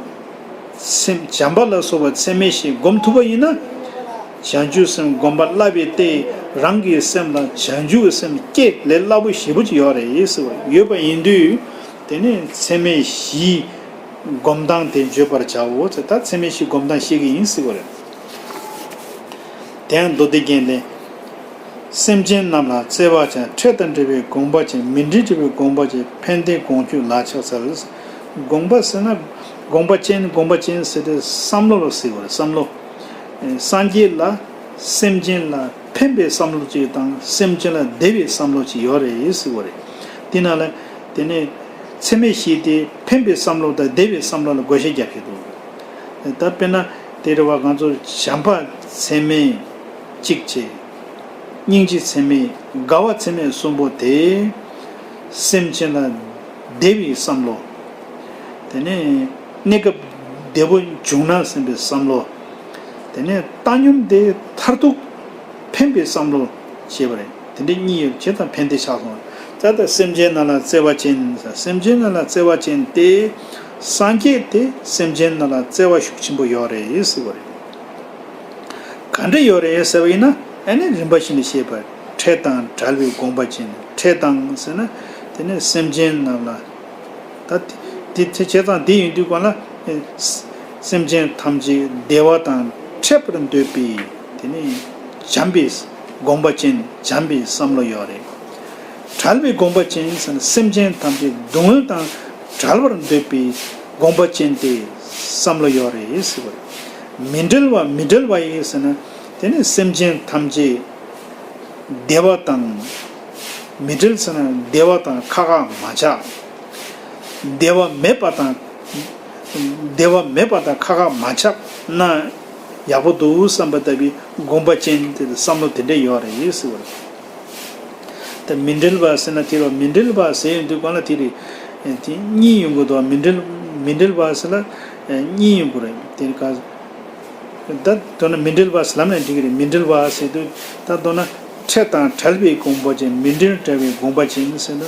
སེམས་བྱམས་པ་ལ་སོགས་པ་ཚད་མེད་བཞི་སྒོམ་ཐུབ་པ་ཡིན་ན། བྱང་ཆུབ་སེམས་སྒོམ་པ་སླ་བས་ཏེ། རང་གི་སེམས་ལ་བྱང་ཆུབ་སེམས་སྐྱེ་ལས་སླ་པོ་ཞེ་པོ་ཅིག་ཡོད་རེད་ཟེར་བ་ཡོད་པ་ཡིན་དུས། དེ་ནས་ཚད་མེད་བཞིའི་སྒོམ་སྟངས་དེ་བརྗོད་པར་བྱའོ་ཟེར། ད་ཚད་མེད་བཞིའི་སྒོམ་སྟངས་བཤད་ཀྱི་ཡིན་ཟེར་བ་རེད། དེ་ཡང་མདོ་སྡེ་རྒྱན་ལས། སེམས་ཅན་རྣམས་ལ་བརྩེ་བ་ཅན། འཕྲད་དང་འབྲེལ་བའི་དགོངས་པ་ཅན། མི་འབྲལ་བའི་དགོངས་པ་ཅན། ཕན་བདེའི་དགོངས་ཁྱོད་ལ་ཕྱག་འཚལ། དགོངས་པ་ཟེར་ན། དགོངས་པ་ཅན། དགོངས་པ་ཅན་ཟེར་དུས་བསམ་བློ་ལ་ཟེར་བ་རེད། བསམ་བློ། སངས་རྒྱས་ལ་སེམས་ཅན་ལ་ཕན་པའི་བསམ་བློ་ཅིག་དང་སེམས་ཅན་ལ་བདེ་བའི་བསམ་བློ་ཅིག་ཡོད་རེད་ཟེར་བ་རེད། དེ་ནང་ལ་དེ་ནས་ཚད་མེད་བཞི་དེ་ཕན་པའི་བསམ་བློ་དང་བདེ་བའི་བསམ་བློ་ལ་བགོ་བཤའ་རྒྱབ་ཀྱི་འདུག་ད་དཔེར་ན་དེ་རེད་བ། ང་ཚོ་བྱམས་པ་ཚད་མེད་གཅིག་བྱས། སྙིང་རྗེ་ཚད་མེད། དགའ་བ་ཚད་མེད་གསུམ་པོ་དེ་སེམས་ཅན་ལ་བདེ་བའི་བསམ་བློ། དེ་ནས་གནས་སྐབས་བདེ་པོ་བྱུང་ན་བསམ་པའི་བསམ་བློ། དེ་ནས་བཏང་སྙོམས་དེ་མཐར་ཐུག་ཕན་པའི་བསམ་བློ་བྱེད་པ་རེད། དེ་འདྲ་གཉིས་ཡོད་བྱས་དང་ཕན་བདེ་ཆགས་སོང་། ད་ལྟ་སེམས་ཅན་རྣམས་ལ་བརྩེ་བ་ཅན། སེམས་ཅན་རྣམས་ལ་བརྩེ་བ་ཅན་ཏེ། སངས་རྒྱས་ཏེ་སེམས་ཅན་རྣམས་ལ་བརྩེ་བ་ཤུགས་ཆེན་པོ་ཡོད་རེད་ཟེར་བ་རེད། ག་འདྲ་ཡོད་རེད་ཟེར་བ་ཡིན་ན། ཨ་ནི་རིམ་པ་བཞིན་དུ་བཤད་པ། འཕྲད་དང་བྲལ་བའི་དགོངས་པ་ཅན། འཕྲད་དང་ཟེར་ན་དེ་ནི་སེམས་ཅན་རྣམས་ལ། ད་དེ་དེ་བྱས་ཙང་དེ་ཡིན་དུས་གང་ལ། སེམས་ཅན་ཐམས་ཅད་བདེ་བ་དང་འཕྲད་པར་འདོད་པའི་དེ་ནི་བྱམས་པའི་དགོངས་པ་ཅན། བྱམས་པའི་བསམ་བློ་ཡོད་རེད། བྲལ་བའི་དགོངས་པ་ཅན་ཟེར་ན་སེམས་ཅན་ཐམས་ཅད་སྡུག་བསྔལ་དང་བྲལ་བར་འདོད་པའི་དགོངས་པ་ཅན་ཏེ་བསམ་བློ་ཡོད་རེད་ཟེར་བ་རེད། མི་འབྲལ་བ། མི་འབྲལ་བ་ཡིས་ཟེར་ན་དེ་ནི་སེམས་ཅན་ཐམས་ཅད་བདེ་བ་དང་། མི་འབྲལ་ཟེར་ན་བདེ་བ་དང་ཁ་ཁ་མ་ཆགས། བདེ་བ་མེད་པ་དང་། བདེ་བ་མེད་པ་དང་ཁ་ཁ་མ་ཆགས་ན་ཡག་པོ་འདུག་བསམ་པ་ལྟ་བུའི་དགོངས་པ་ཅན་དེ་བསམ་བློ་དེ་འདྲ་ཡོད་རེད་ཟེར་བ་རེད། ད་མི་འབྲལ་བ་ཟེར་ན་དེ་རེད་བ། མི་འབྲལ་བ་ཟེར་ཡོང་དུས་གང་ལ་དེ་རེད། དེ་གཉིས་ཡོང་གི་འདུག་མི་འབྲལ། མི་འབྲལ་བ་ཟེར་ལ་གཉིས་ཡོང་གི་རེད། དེ་ག་ད་མདོར་ན་མི་འབྲལ་བ་ཟེར་ལབ་ན་འགྲིག་གི་རེད། མི་འབྲལ་བ་ཟེར་དུས་ད་མདོར་ན་འཕྲད་དང་བྲལ་བའི་དགོངས་པ་ཅན། མི་འབྲལ་བྲལ་བའི་དགོངས་པ་ཅན་ཟེར་ན་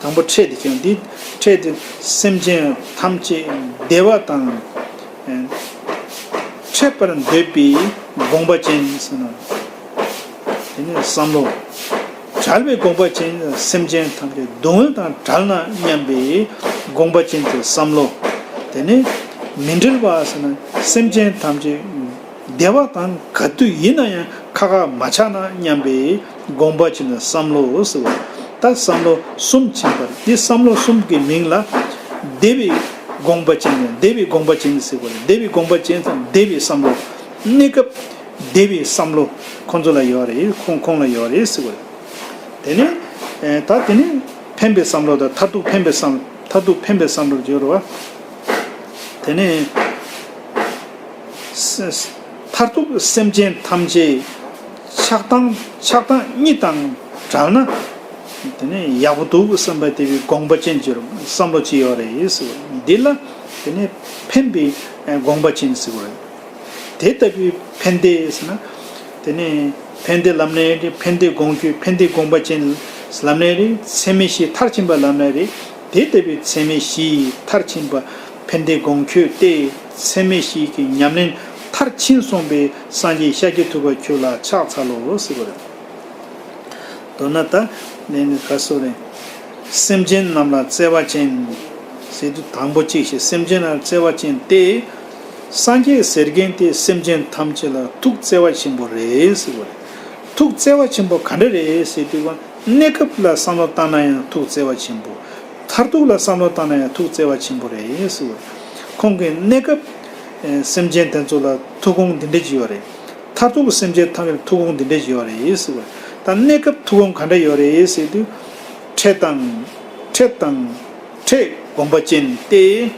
དང་པོ་འཕྲད་དེ་ཀྱང་འདི་འཕྲད་དེ་སེམས་ཅན་ཐམས་ཅད་བདེ་བ་དང་། འཕྲད་པར་འདོད་པའི་དགོངས་པ་ཅན་ཟེར་ན། དེ་ནས་བསམ་བློ། བྲལ་བའི་དགོངས་པ་ཅན། སེམས་ཅན་ཐམས་ཅད་སྡུག་བསྔལ་དང་བྲལ་ན་སྙམ་པའི་དགོངས་པ་ཅན་གྱི་བསམ་བློ། དེ་ནས་མི་འབྲལ་བ་ཟེར་ན་སེམས་ཅན་ཐམས་ཅད་བདེ་བ་དང་ག་དུས་ཡིན་ན་ཡང་ཁ་ཁ་མ་ཆགས་ན་སྙམ་པའི་དགོངས་པ་ཅན་གྱི་བསམ་བློ་ཟེར་བ། ད་བསམ་བློ་གསུམ་ཕྱིན་པ་རེད། འདི་བསམ་བློ་གསུམ་གྱི་མིང་ལ་བདེ་བའི་དགོངས་པ་ཅན། བདེ་བའི་དགོངས་པ་ཅན་ཟེར་བ་རེད། བདེ་བའི་དགོངས་པ་ཅན་དང་བདེ་བའི་བསམ་བློ། གནས་སྐབས་བདེ་བའི་བསམ་བློ་ཁོང་ཚོ་ལ་ཡོད་རེད། ཁོང་ཁོང་ལ་ཡོད་རེད་ཟེར་བ་རེད། དེ་ནས་ཨེ་ད་དེ་ནས་ཕན་པའི་བསམ་བློ་དང་མཐར་ཐུག་ཕན་པའི་བསམ། མཐར་ཐུག་ཕན་པའི་བསམ་བློ་བརྗོད་རོགས། དེ་ནས་ས་མཐར་ཐུག་སེམས་ཅན་ཐམས་ཅད་ཆགས་སྡང་ཆགས་སྡང་གཉིས་དང་བྲལ་ན། དེ་ནས་ཡག་པོ་འདུག་བསམ་པ་དེ་བའི་དགོངས་པ་ཅན་གྱི་བསམ་བློ་ཅིག་ཡོད་རེད་ཟེར་བ་རེད། འདི་ལ་དེ་ནས་ཕན་པའི་དགོངས་པ་ཅན་ཟེར་བ་རེད། དེ་ལྟ་བུའི་ཕན་བདེ་ཟེར་ན། དེ་ནས་ཕན་བདེ་ལབ་ནའི་རེད། ཕན་བདེ་དགོངས་ཁྱོད། ཕན་བདེ་དགོངས་པ་ཅན་ལབ་ནའི་རེད། ཚད་མེད་བཞི་མཐར་ཕྱིན་པ་ལབ་ནའི་རེད། དེ་ལྟ་བུའི་ཚད་མེད་བཞི་ཡི་མཐར་ཕྱིན་པ་ཕན་བདེ་དགོངས་ཁྱོད་ཏེ། ཚད་མེད་བཞི་གི་ཉམས་ལེན་མཐར་ཕྱིན་སོང་པའི་སངས་རྒྱས་ཤཱཀྱ་ཐུབ་པ་ཁྱོད་ལ་ཕྱག་འཚལ་ལོ་ཟེར་བ་རེད། མདོར་ན་ད་ནས་ནི་ག་སོ་རེད། སེམས་ཅན་རྣམས་ལ་བརྩེ་བ་ཅན། ཟེར་དུས་དང་པོ་གཅིག་བྱས། སེམས་ཅན་རྣམས་ལ་བརྩེ་བ་ཅན་ཏེ། སངས་རྒྱས་ཟེར་མཁན་དེ་སེམས་ཅན་ཐམས་ཅད་ལ་ཐུགས་བརྩེ་བ་ཆེན་པོ་རེད་ཟེར་བ་རེད། ཐུགས་བརྩེ་བ་ཆེན་པོ་ག་འདྲ་རེད་ཟེར་དུས་ག་གནས་སྐབས་ལ་བསམ་བློ་བཏང་ན་ཡང་ཐུགས་བརྩེ་བ་ཆེན་པོ། མཐར་ཐུག་ལ་བསམ་བློ་བཏང་ན་ཡང་ཐུགས་བརྩེ་བ་ཆེན་པོ་རེད་ཟེར་བ་རེད། ཁོང་གི་གནས་སྐབས་སེམས་ཅན་དེ་ཚོ་ལ་ཐུགས་དགོངས་འདི་འདྲ་ཅིག་ཡོད་རེད། མཐར་ཐུག་གི་སེམས་ཅན་ཐམས་ཅད་ལ་ཐུགས་དགོངས་འདི་འདྲ་ཅིག་ཡོད་རེད་ཟེར་བ་རེད། ད་གནས་སྐབས་ཐུགས་དགོངས་ག་འདྲ་ཡོད་རེད་ཟེར་དུས། ཕྲད་དང་། ཕྲད་དང་། ཕྲད་དགོངས་པ་ཅན་ཏེ།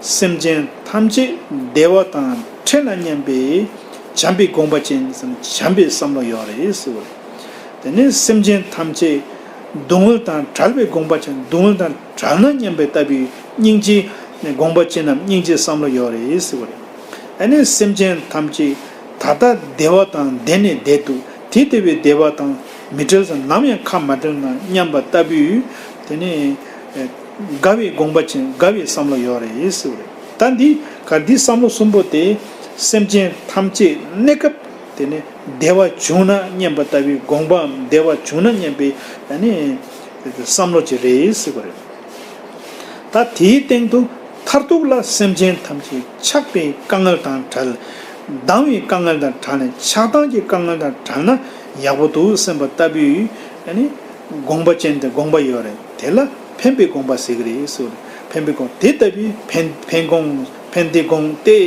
སེམས་ཅན་ཐམས་ཅད་བདེ་བ་དང་ཕྲད་ན་སྙམ་པའི་བྱམས་པའི་དགོངས་པ་ཅན་ཟེར་ན་བྱམས་པའི་བསམ་བློ་ཡོད་རེད་ཟེར་བ་རེད། དེ་ནས་སེམས་ཅན་ཐམས་ཅད་སྡུག་བསྔལ་དང་བྲལ་བའི་དགོངས་པ་ཅན། སྡུག་བསྔལ་དང་བྲལ་ན་སྙམ་པའི་ལྟ་བུའི་སྙིང་རྗེ་དགོངས་པ་ཅན་ནམ་སྙིང་རྗེའི་བསམ་བློ་ཡོད་རེད་ཟེར་བ་རེད། ཨ་ནི་སེམས་ཅན་ཐམས་ཅད་ད་ལྟ་བདེ་བ་དང་བདེ་ནས་བསྡད་འདུག་དེ་ལྟ་བུའི་བདེ་བ་དང་མི་འབྲལ་ཟེར། ནམ་ཡང་ཁ་མ་འབྲལ་ན་སྙམ་པ་ལྟ་བུའི་དེ་ནས་དགའ་བའི་དགོངས་པ་ཅན། དགའ་བའི་བསམ་བློ་ཡོད་རེད་ཟེར་བ་རེད། ད་འདི་ག་འདི་བསམ་བློ་གསུམ་པོ་དེ་སེམས་ཅན་ཐམས་ཅད་གནས་སྐབས་དེ་ནས་བདེ་བ་བྱུང་ན་སྙམ་པ་ལྟ་བུའི་དགོངས་པའམ་བདེ་བ་བྱུང་ན་སྙམ་པའི་ཨ་ནི་བསམ་བློ་ཅིག་རེད་ཟེར་བ་རེད། ད་དེའི་སྟེང་དུ་མཐར་ཐུག་ལ་སེམས་ཅན་ཐམས་ཅད་ཆགས་པའི་དཀའ་ངལ་དང་བྲལ། སྡང་བའི་དཀའ་ངལ་དང་བྲལ་ནས་ཆགས་སྡང་གི་དཀའ་ངལ་དང་བྲལ་ན་ཡག་པོ་འདུག་སེམས་པ་ལྟ་བུའི་ཨ་ནི་དགོངས་པ་ཅན་དེ་དགོངས་པ་ཡོད་རེད། དེ་ལ་ཕན་པའི་དགོངས་པ་ཟེར་གི་རེད་ཟེར། ཕན་པའི་དགོངས། དེ་ལྟ་བུའི་ཕན་ཕན་དགོངས། ཕན་བདེ་དགོངས་ཏེ།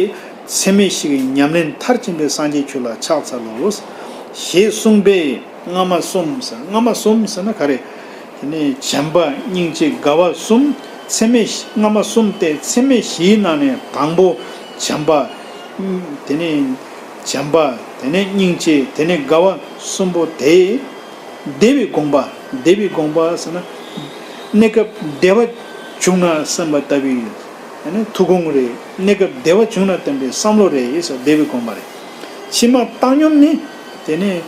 ཚད་མེད་བཞི་གི་ཉམས་ལེན་མཐར་ཕྱིན་པའི་སངས་རྒྱས་ཁྱོད་ལ་ཕྱག་འཚལ་ལོ། ཞེས་གསུངས་པས། སྔ་མ་གསུམ་ཟེར། སྔ་མ་གསུམ་ཟེར་ན་ག་རེ། དེ་ནས་བྱམས་པ་སྙིང་རྗེ་དགའ་བ་གསུམ། ཚད་མེད་བཞི། སྔ་མ་གསུམ་སྟེ་ཚད་མེད་བཞིའི་ནང་ནས་དང་པོ་བྱམས་པ། དེ་ནས་བྱམས་པ། དེ་ནས་སྙིང་རྗེ། དེ་ནས་དགའ་བ་གསུམ་པོ་དེ། བདེ་བའི་དགོངས་པ། བདེ་བའི་དགོངས་པ་ཟེར་ན། གནས་སྐབས་བདེ་བ་བྱུང་ན་བསམ་པ་ལྟ་བུའི་ཐུགས་དགོངས་རེད། གནས་སྐབས་བདེ་བ་བྱུང་ན་བསྟན་པའི་བསམ་བློ་རེད་ཟེར། བདེ་བའི་དགོངས་པ་རེད། ཕྱི་མ་བཏང་སྙོམས་ནི། དེ་ནས་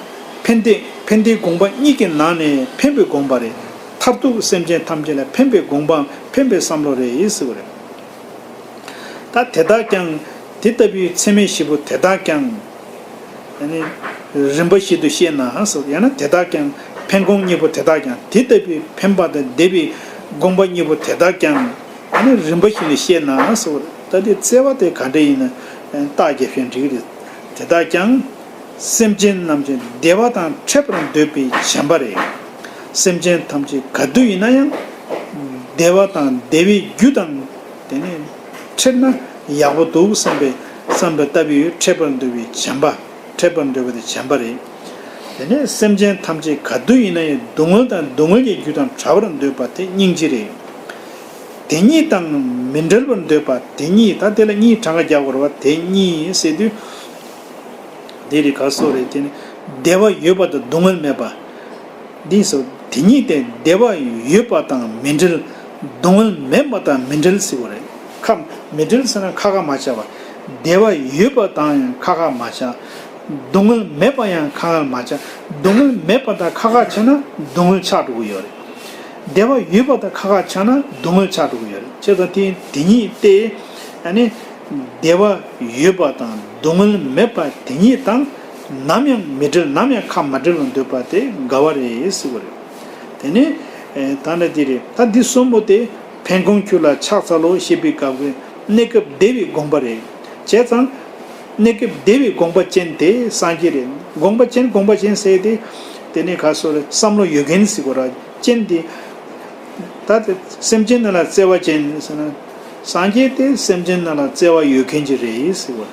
ཕན་བདེ། ཕན་བདེའི་དགོངས་པ་གཉིས་ཀྱི་ནང་ནས་ཕན་པའི་དགོངས་པ་རེད། མཐར་ཐུག་སེམས་ཅན་ཐམས་ཅད་ལ་ཕན་པའི་དགོངས་པའམ་ཕན་པའི་བསམ་བློ་རེད་ཟེར་བ་རེད། ད་དེ་དག་ཀྱང་། དེ་ལྟ་བུའི་ཚད་མེད་བཞི་པོ་དེ་དག་ཀྱང་། ཨ་ནི་རིམ་པ་བཞིན་དུ་བཤད་ན་ཟེར། ཡང་ན་དེ་དག་ཀྱང་། ཕན་དགོངས་གཉིས་པོ་དེ་དག་ཀྱང་། དེ་ལྟ་བུའི་ཕན་པ་དང་བདེ་བའི་དགོངས་པ་གཉིས་པོ་དེ་དག་ཀྱང་། ཨ་ནི་རིམ་པ་བཞིན་དུ་བཤད་ན་ཟེར། ད་དེ་བརྩེ་བ་དེ་ག་འདྲ་ཡིན་ན་རྟགས་རྒྱབ་བཞིན་འགྲིག་གི་རེད། དེ་དག་ཀྱང་། སེམས་ཅན་རྣམས་ཀྱི་བདེ་བ་དང་འཕྲད་པར་འདོད་པའི་བྱམས་པ་རེད། སེམས་ཅན་ཐམས་ཅད་ག་དུས་ཡིན་ན་ཡང་། བདེ་བ་དང་བདེ་བའི་རྒྱུ་དང་། དེ་ནས་འཕྲད་ན་ཡག་པོ་འདུག་བསམ་པའི་བསམ་པ་ལྟ་བུའི་འཕྲད་པར་འདོད་པའི་བྱམས་པ། འཕྲད་པར་འདོད་པ་དེ་བྱམས་པ་རེད། དེ་ནས་སེམས་ཅན་ཐམས་ཅད་ག་དུས་ཡིན་ན་ཡང་སྡུག་བསྔལ་དང་སྡུག་བསྔལ་གྱི་རྒྱུ་དང་བྲལ་བར་འདོད་པ་དེ་སྙིང་རྗེ་རེད། དེ་གཉིས་དང་མི་འབྲལ་བར་འདོད་པ། དེ་གཉིས། ད་དེ་ལ་གཉིས་གྲངས་ཀ་རྒྱག་དགོས་རེད་བ། དེ་གཉིས་ཟེར་དུས། དེ་རིགས་ག་སོགས་རེད། དེ་ནི་བདེ་བ་ཡོད་པ་དང་སྡུག་བསྔལ་མེད་པ། འདི་སོགས་དེ་གཉིས་ཏེ། བདེ་བ་ཡོད་པ་དང་མི་འབྲལ། སྡུག་བསྔལ་མེད་པ་དང་མི་འབྲལ་ཟེར་བ་རེད། ཁ། མི་འབྲལ་ཟེར་ན་ཁ་ཁ་མ་བྱ་བ། བདེ་བ་ཡོད་པ་དང་ཡང་ཁ་ཁ་མ་བྱ། སྡུག་བསྔལ་མེད་པ་ཡང་ཁ་ཁ་མ་བྱ། སྡུག་བསྔལ་མེད་པ་དང་ཁ་ཁ་བྱས་ན་སྡུག་བསྔལ་ཆགས་འགྲོ་གི་ཡོད་རེད། བདེ་བ་ཡོད་པ་དང་ཁ་ཁ་ཆགས་ན་སྡུག་བསྔལ་ཆགས་འགྲོ་གི་ཡོད་རེད། བྱས་ཙང་དེ་དེ་གཉིས་ཏེ། ཨ་ནི། བདེ་བ་ཡོད་པ་དང་སྡུག་བསྔལ་མེད་པ་དེ་གཉིས་དང་། ནམ་ཡང་མི་འབྲལ། ནམ་ཡང་ཁ་མ་འབྲལ་བར་འདོད་པ་དེ་དགའ་བ་རེད་ཟེར་བ་རེད། དེ་ནི། ཨེ། ད་ནི་དེ་རེད། ད་འདི་གསུམ་པོ་དེ། ཕན་དགོངས་ཁྱོད་ལ་ཕྱག་འཚལ་ལོ་ཞེས་པའི་སྐབས་ཀྱི་གནས་སྐབས་བདེ་བའི་དགོངས་པ་རེད། བྱས་ཙང་། གནས་སྐབས་བདེ་བའི་དགོངས་པ་ཅན་དེ་སངས་རྒྱས་རེད། དགོངས་པ་ཅན། དགོངས་པ་ཅན་ཟེར་དེ། དེ་ནི་ག་སོགས་རེད། བསམ་བློ་ཡོད་མཁན་ཟེར་དགོས་ར། ཅན་དེ། ད་དེ་སེམས་ཅན་རྣམས་ལ་བརྩེ་བ་ཅན་ཟེར་ན། སངས་རྒྱས་དེ་སེམས་ཅན་རྣམས་ལ་བརྩེ་བ་ཡོད་མཁན་ཅིག་རེད་ཟེར་བ།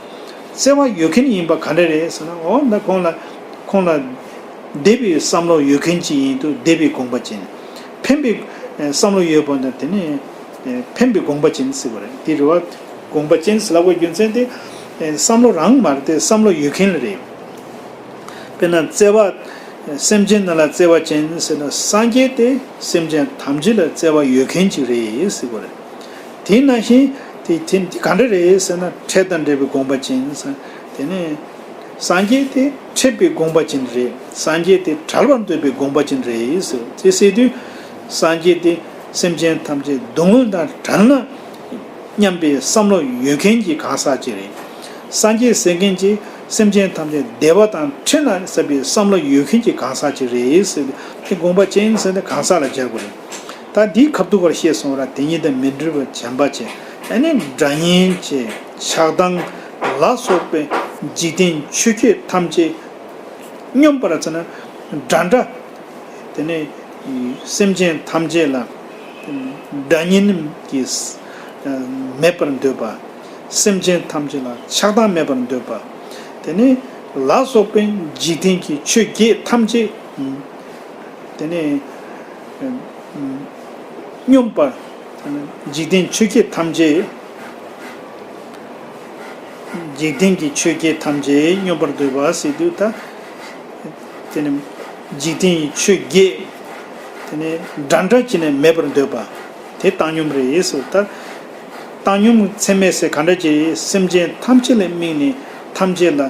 བརྩེ་བ་ཡོད་མཁན་ཡིན་པ་ག་འདྲ་རེད་ཟེར་ན། འོ་ན་ཁོང་ལ། ཁོང་ལ་བདེ་བའི་བསམ་བློ་ཡོད་མཁན་ཅིག་ཡིན་དུས་བདེ་བའི་དགོངས་པ་ཅན། ཕན་པའི་བསམ་བློ་ཡོད་པ་འདྲ། དེ་ནི་ཕན་པའི་དགོངས་པ་ཅན་ཟེར་བ་རེད། དེ་རེད་བ། དགོངས་པ་ཅན་ཟེར་ལབ་པའི་རྒྱུ་མཚན་དེ། བསམ་བློ་རང་མ་རེད་དེ། བསམ་བློ་ཡོད་མཁན་ལ་རེད། དཔེར་ན་བརྩེ་བ། སེམས་ཅན་རྣམས་ལ་བརྩེ་བ་ཅན་ཟེར་ན། སངས་རྒྱས་དེ་སེམས་ཅན་ཐམས་ཅད་ལ་བརྩེ་བ་ཡོད་མཁན་ཅིག་རེད་ཟེར་བ་རེད། དེ་ནང་བཞིན་དེ་དེ་དེ་ག་འདྲ་རེད་ཟེར་ན། ཕྲད་དང་འབྲེལ་བའི་དགོངས་པ་ཅན་ཟེར། དེ་ནས་སངས་རྒྱས་དེ་ཕྲད་པའི་དགོངས་པ་ཅན་རེད། སངས་རྒྱས་དེ་བྲལ་བར་འདོད་པའི་དགོངས་པ་ཅན་རེད་ཟེར། དེ་ཟེར་དུས་སངས་རྒྱས་དེ་སེམས་ཅན་ཐམས་ཅད་སྡུག་བསྔལ་དང་བྲལ་ན། སྙམ་པའི་བསམ་བློ་ཡོད་མཁན་གྱི་གང་ཟག་ཅིག་རེད། སངས་རྒྱས་ཟེར་མཁན་གྱི་སེམས་ཅན་ཐམས་ཅད་བདེ་བ་དང་འཕྲད་ན་བསམ་པའི་བསམ་བློ་ཡོད་མཁན་གྱི་གང་ཟག་ཅིག་རེད་ཟེར་ཏེ། དེ་དགོངས་པ་ཅན་ཟེར་ཏེ་གང་ཟག་ལ་སྦྱར་དགོས་རེད། ད་འདིའི་ཁ་ཐུག་པར་བཤད་སོང་བ་ར། དེ་ཉིད་དང་མི་འབྲལ་བར་བྱམས་པ་བྱས། ཨ་ནི་དགྲ་གཉེན་བྱས། ཆགས་སྡང་ལ་སོགས་པའི་འཇིག་རྟེན་ཆོས་བརྒྱད་ཐམས་ཅད་སྙོམས་པར་བྱས་ན་འདྲ་འདྲ། དེ་ནས་སེམས་ཅན་ཐམས་ཅད་ལ་དགྲ་གཉེན་གྱིས་མེད་པར་འདོད་པ། སེམས་ཅན་ཐམས་ཅད་ལ་ཆགས་སྡང་མེད་པར་འདོད་པ། དེ་ནས་ལ་སོགས་པའི་འཇིག་རྟེན་གྱི་ཆོས་བརྒྱད་ཐམས་ཅད། དེ་ནས་ སྙོམས་པར། འཇིག་རྟེན་ཆོས་བརྒྱད་ཐམས་ཅད། འཇིག་རྟེན་གྱི་ཆོས་བརྒྱད་ཐམས་ཅད་སྙོམས་པར་འདོད་པ་ཟེར་དུས་ད། དེ་ནི་འཇིག་རྟེན་གྱི་ཆོས་བརྒྱད། དེ་ནི་འདྲ་འདྲ་བྱས་ནས་མེད་པར་འདོད་པ། དེ་བཏང་སྙོམས་རེད་ཟེར། ད་བཏང་སྙོམས་ཚད་མེད་ཟེར་ག་འདྲ་ཅིག་རེད། སེམས་ཅན་ཐམས་ཅད་ལ་དམིགས་ནས་ཐམས་ཅད་ལ་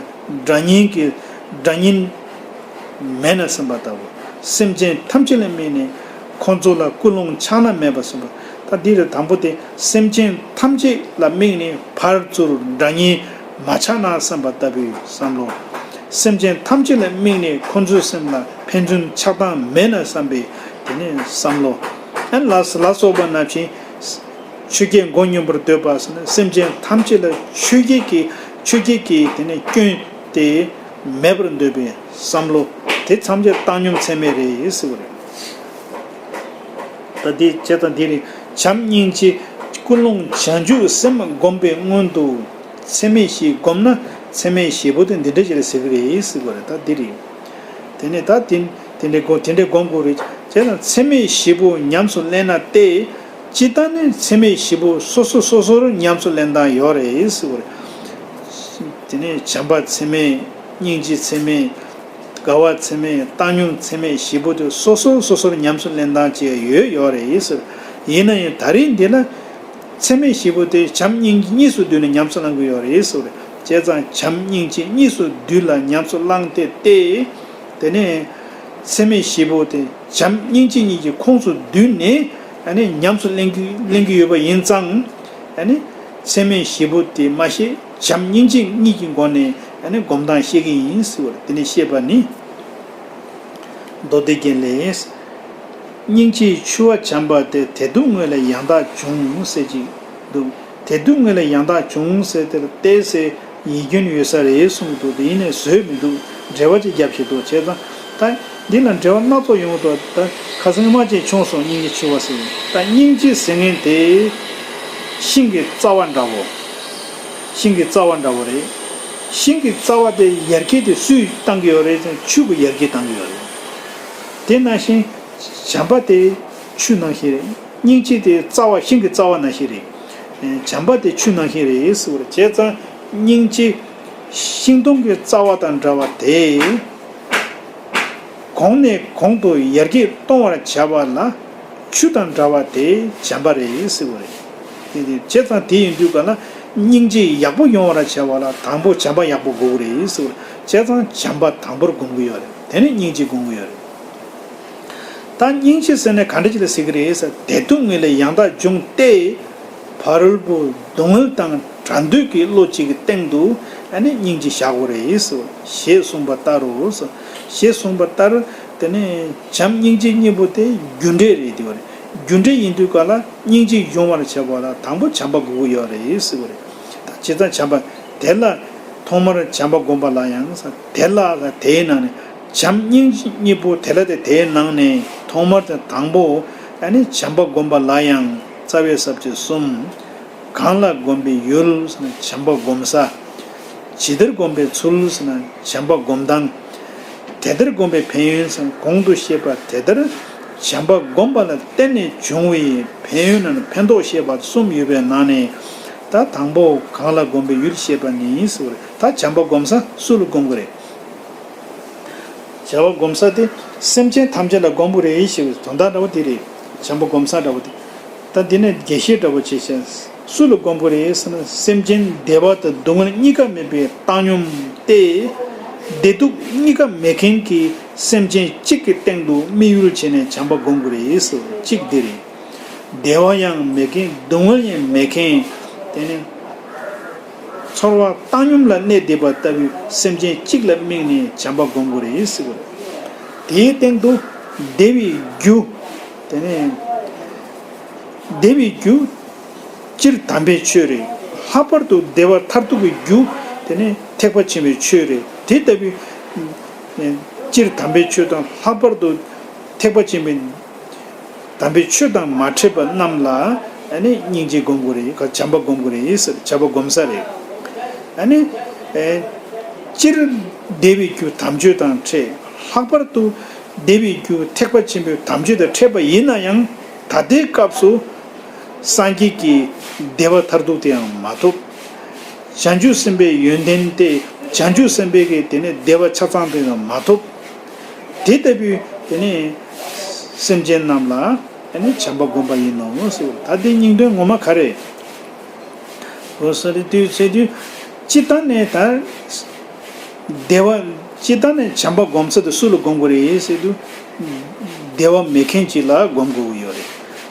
དགྲ་གཉེན་གྱི་དགྲ་གཉེན་མེད་ན་བསམ་པ་ལྟ་བུ། སེམས་ཅན་ཐམས་ཅད་ལ་དམིགས་ནས་ཁོང་ཚོ་ལ་ཀུན་སློང་ཆགས་ན་མེད་པ་བསམ་པ། ད་འདི་རེད། དང་པོ་དེ་སེམས་ཅན་ཐམས་ཅད་ལ་དམིགས་ནས་ཕར་ཚུར་དགྲ་གཉེན་མ་ཆགས་ན་བསམ་པ་ལྟ་བུའི་བསམ་བློ། སེམས་ཅན་ཐམས་ཅད་ལ་དམིགས་ནས་ཁོང་ཚོའི་སེམས་ལ་ཕན་ཚུན་ཆགས་སྡང་མེད་ན་བསམ་པའི་དེ་ནས་བསམ་བློ། ཨ་ལ་ལ་སོགས་པ་ནང་བཞིན། ཆོས་བརྒྱད་མགོ་སྙོམས་པར་འདོད་པ་ཟེར་ན་སེམས་ཅན་ཐམས་ཅད་ལ་ཆོས་བརྒྱད་ཀྱི་ཆོས་བརྒྱད་ཀྱི་དེ་ནས་སྐྱོན་དེ་མེད་པར་འདོད་པའི་བསམ་བློ་དེ་ཐམས་ཅད་བཏང་སྙོམས་ཚད་མེད་རེད་ཟེར་བ་རེད། ད་དེ་བྱས་ཙང་དེ་རིང་བྱམས་སྙིང་རྗེ་ཀུན་སློང་བྱང་ཆུབ་སེམས་བསྒོམ་པའི་སྔོན་དུ་ཚད་མེད་བཞི་བསྒོམ་ན་ཚད་མེད་བཞི་པོ་དེ་འདི་འདྲ་ཞིག་ལ་ཟེར་གི་རེད་ཟེར་བ་རེད། ད་འདི་རེད། དེ་ནས་ད་དེ་དེ་འདྲའི་སྒོ་དེ་འདྲའི་སྒོམ་དགོས་རེད། བྱས་ཙང་ཚད་མེད་བཞི་པོ་ཉམས་སུ་ལེན་ན་སྟེ། སྤྱིར་བཏང་ནི་ཚད་མེད་བཞི་པོ་སོ་སོ་སོ་སོར་ཉམས་སུ་ལེན་སྟངས་ཡོད་རེད་ཟེར་བ་རེད། དེ་ནས་བྱམས་པ་ཚད་མེད། སྙིང་རྗེ་ཚད་མེད། དགའ་བ་ཚད་མེད། བཏང་སྙོམས་ཚད་མེད་བཞི་པོ་དེ་སོ་སོ་སོ་སོར་ཉམས་སུ་ལེན་སྟངས་ཅིག་ཡོད་ཡོད་རེད་ཟེར། ཡིན་ན་ཡང་ད་རེས་འདི་ལ། ཚད་མེད་བཞི་པོ་དེ་བྱམས་སྙིང་རྗེ་གཉིས་སུ་བསྡུས་ནས་ཉམས་སུ་བླང་གི་ཡོད་རེད་ཟེར་བ་རེད། བྱས་ཙང་བྱམས་སྙིང་རྗེ་གཉིས་སུ་བསྡུས་ལ་ཉམས་སུ་བླངས་ཏེ་སྟེ། དེ་ནས་ཚད་མེད་བཞི་པོ་དེ་བྱམས་སྙིང་རྗེ་གཉིས་ཀྱི་ཁོངས་སུ་བསྡུས་ནས་ཨ་ནི་ཉམས་སུ་ལེན་གྱི་ལེན་གྱི་ཡོད་པ་ཡིན་ཙང་། ཨ་ནི་ཚད་མེད་བཞི་པོ་དེ་མ་ཤེས་བྱམས་སྙིང་རྗེ་གཉིས་ཀྱི་སྒོ་ནས་ཨ་ནི་སྒོམ་སྟངས་ཤེས་ཀྱི་ཡིན་ཟེར་བ་རེད། དེ་ནས་བཤད་པ་ནི། མདོ་སྡེ་རྒྱན་ལས། སྙིང་རྗེའི་ཆུ་བ་བྱམས་པ་དེ། དེ་དུས་དངོས་ལས་ཡང་དག་འབྱུང་ཟེར་གྱི་འདུག་དེ་དུས་དངོས་ལས་ཡང་དག་འབྱུང་ཟེར་དེར་ཏེ་ཟེར་ཡིག་སྐྱོན་ཡོད་ས་རེད་གསུངས་འདུག་དེ་ཡིན་ནའི་བཟོས་མི་འདུག་འགྲེལ་པ་ཅིག་རྒྱབ་ཤིག་འདུག་བྱས་ཙང་ད་འདི་ལ་འགྲེལ་པ་སྣ་ཚོགས་ཡོང་འདུག་ད་ཁ་སང་མ་ཅིག་བྱུང་སོང་། སྙིང་རྗེའི་ཆུ་བ་ཟེར། ད་སྙིང་རྗེ་ཟེར་མཁན་དེ་ཤིང་གི་རྩ་བ་འདྲ་བོ། ཤིང་གི་རྩ་བ་འདྲ་བོ་རེད། ཤིང་གི་རྩ་བ་དེ་ཡར་རྒྱས་དེ་སུས་བཏང་གི་ཡོད་རེད་ཟེར་ན་ཆུ་གིས་ཡར་རྒྱས་བཏང་གི་ཡོད་རེད། དེ་ནང་བཞིན་བྱམས་པ་དེ་ཆུ་ནང་བཞིན་རེད། སྙིང་རྗེ་དེ་རྩ་བ་ཤིང་གི་རྩ་བ་ནང་བཞིན་རེད། བྱམས་པ་དེ་ཆུ་ནང་བཞིན་རེད་ཟེར་བ་རེད། བྱས་ཙང་སྙིང་རྗེ་ཤིང་སྡོང་གི་རྩ་བ་དང་འདྲ་བ་དེ། གོང་ནས་གོང་དུ་ཡར་རྒྱས་གཏོང་བར་བྱ་བ་ལ་ཆུ་དང་འདྲ་བ་དེ་བྱམས་པ་རེད་ཟེར་བ་རེད། དེ་དེ་བྱས་ཙང་དེ་ཡིན་དུས་ག་ལ་སྙིང་རྗེ་ཡག་པོ་ཡོང་བར་བྱ་བ་ལ་དང་པོ་བྱམས་པ་ཡག་པོ་དགོས་ཀྱི་རེད་ཟེར་བ་རེད། བྱས་ཙང་བྱམས་པ་དང་པོར་སྒོམ་གྱི་ཡོད་རེད། དེ་ནས་སྙིང་རྗེ་སྒོམ་གྱི་ཡོད་རེད། ད་སྙིང་རྗེ་ཟེར་ནས་ག་འདྲ་ཅིག་ལ་ཟེར་གྱི་རེད་ཟེར། དེ་དུས་དངོས་ལས་ཡང་དག་འབྱུང་སྟེ། ཕ་རོལ་པོ་སྡུག་བསྔལ་དང་བྲལ་འདོད་ཀྱི་བློ་གཅིག་གི་སྟེང་དུ་ཨ་ནི་སྙིང་རྗེ་བཞག་དགོས་རེད་ཟེར་ཞེས་གསུངས་པ་ལྟར་རོ། ཞེས་གསུངས་པ་ལྟར་དེ་ནས་བྱམས་སྙིང་རྗེ་གཉིས་པོ་དེ་རྒྱུ་འབྲས་རེད་དེ་བ་རེད། རྒྱུ་འབྲས་ཡིན་དུས་ག་ལ་སྙིང་རྗེ་ཡོང་བར་བྱ་བ་ལ་དང་པོ་བྱམས་པ་དགོས་ཀྱི་ཡོད་རེད་ཟེར་བ་རེད། ད་བྱས་ཙང་བྱམས་པ་དེ་ལ་ཐོག་མར་བྱམས་པ་བསྒོམ་པ་ལ་ཡང་ཟེར། དེ་ལ་དེའི་ནང་ནས་བྱམས་སྙིང་རྗེ་གཉིས་པོ་དེ་ལ་དེ་དེའི་ནང་ནས་ཐོག་མར་དེ་དང་པོ་ཨ་ནི་བྱམས་པ་བསྒོམ་པ་ལ་ཡང་རྩ་བའི་ས་བཅད་གསུམ། གང་ལ་བསྒོམ་པའི་ཡུལ་ཟེར་ན་བྱམས་པ་བསྒོམ་ས། ཇི་ལྟར་བསྒོམ་པའི་ཚུལ་ཟེར་ན་བྱམས་པ་བསྒོམ་སྟངས། དེ་ལྟར་བསྒོམ་པའི་ཕན་ཡོན་ཟེར་ན་གོང་དུ་བཤད་པ་དེ་ལྟར་བྱམས་པ་བསྒོམ་པ་ལ་བརྟེན་ནས་བྱུང་བའི་ཕན་ཡོན་ནམ་ཕན་ཐོགས་བཤད་པ་གསུམ་ཡོད་པའི་ནང་ནས། ད་དང་པོ་གང་ལ་བསྒོམ་པའི་ཡུལ་བཤད་པ་ནི་ཟེར་བ་རེད། ད་བྱམས་པ་བསྒོམ་ས་སུ་ལ་བསྒོམ་དགོས་རེད། བྱམས་པ་བསྒོམ་ས་དེ་སེམས་ཅན་ཐམས་ཅད་ལ་བསྒོམ་དགོས་རེད་ཞེས་པའི་དོན་དག་འདྲ་བོ་དེ་རེད། བྱམས་པ་བསྒོམ་ས་འདྲ་བོ་དེ། ད་འདི་ནས་རྒྱས་བཤད་འདྲ་བོ་བྱས་ཤིང་སུ་ལ་བསྒོམ་དགོས་རེད་ཟེར་ན། སེམས་ཅན་བདེ་བ་དང་སྡུག་བསྔལ་གཉིས་ཀ་མེད་པའི་བཏང་སྙོམས་ཏེ། བདེ་སྡུག་གཉིས་ཀ་མེད་མཁན་གྱི་སེམས་ཅན་གཅིག་གི་སྟེང་དུ་དམིགས་ཡུལ་བྱས་ནས་བྱམས་པ་བསྒོམ་དགོས་རེད་ཟེར་བ་གཅིག་འདི་རེད། བདེ་བ་ཡང་མེད་མཁན་སྡུག་བསྔལ་ཡང་མེད་མཁན། དེ་ནས་ཚོར་བ་བཏང་སྙོམས་ལ་གནས་བསྡད་པ་ལྟ་བུའི་སེམས་ཅན་གཅིག་ལ་དམིགས་ནས་བྱམས་པ་བསྒོམ་དགོས་རེད་ཟེར་བ་རེད། དེའི་སྟེང་དུ་བདེ་བའི་རྒྱུ། དེ་ནས་བདེ་བའི་རྒྱུ་སྤྱིར་དམ་པའི་ཆོས་རེད། ལྷག་པར་དུ་བདེ་བ་མཐར་ཐུག་གི་རྒྱུ་དེ་ནི་ཐེག་པ་ཆེན་པོའི་ཆོས་རེད། དེ་ལྟ་བུའི་སྤྱིར་དམ་པའི་ཆོས་དང་ལྷག་པར་དུ་ཐེག་པ་ཆེན་པོའི་དམ་པའི་ཆོས་དང་མ་འཕྲད་པ་རྣམས་ལ་ཨ་ནི་སྙིང་རྗེ་སྒོམ་དགོས་རེད། བྱམས་པ་སྒོམ་དགོས་རེད་ཟེར། བྱམས་པ་སྒོམ་ས་རེད། ཨ་ནི་ཨེ་སྤྱིར་བདེ་བའི་རྒྱུ་དམ་ཆོས་དང་འཕྲད། ལྷག་པར་དུ་ བདེ་བའི་རྒྱུ་ཐེག་པ་ཆེན་པོའི་དམ་ཆོས་དང་འཕྲད་པ་ཡིན་ན་ཡང་། ད་ལྟའི་སྐབས་སུ་སངས་རྒྱས་ཀྱི་བདེ་བ་མཐར་ཐུག་དེའང་མ་ཐོབ། བྱང་ཆུབ་སེམས་དཔའི་ཡོན་ཏན་དེ། བྱང་ཆུབ་སེམས་དཔའི་གི་དེ་ནས་བདེ་བ་ཆ་ཚང་དེ་ཡང་མ་ཐོབ། དེ་ལྟ་བུའི་དེ་ནས་སེམས་ཅན་རྣམས་ལ་དེ་ནས་བྱམས་པ་བསྒོམ་པ་ཡིན་ནོ་ཟེར། ད་དེ་སྙིང་དོན་ངོ་མ་ག་རེ། འོ་ཟེར་དུས་ཚེ་དུས་སྤྱི་བཏང་ནས་ད། བདེ་བ། སྤྱིར་བཏང་ནས་བྱམས་པ་སྒོམ་ས་དེ་སུ་ལ་སྒོམ་དགོས་རེད་ཟེར་དུས། བདེ་བ་མེད་མཁན་ཅིག་ལ་སྒོམ་དགོས་ཀྱི་ཡོད་རེད།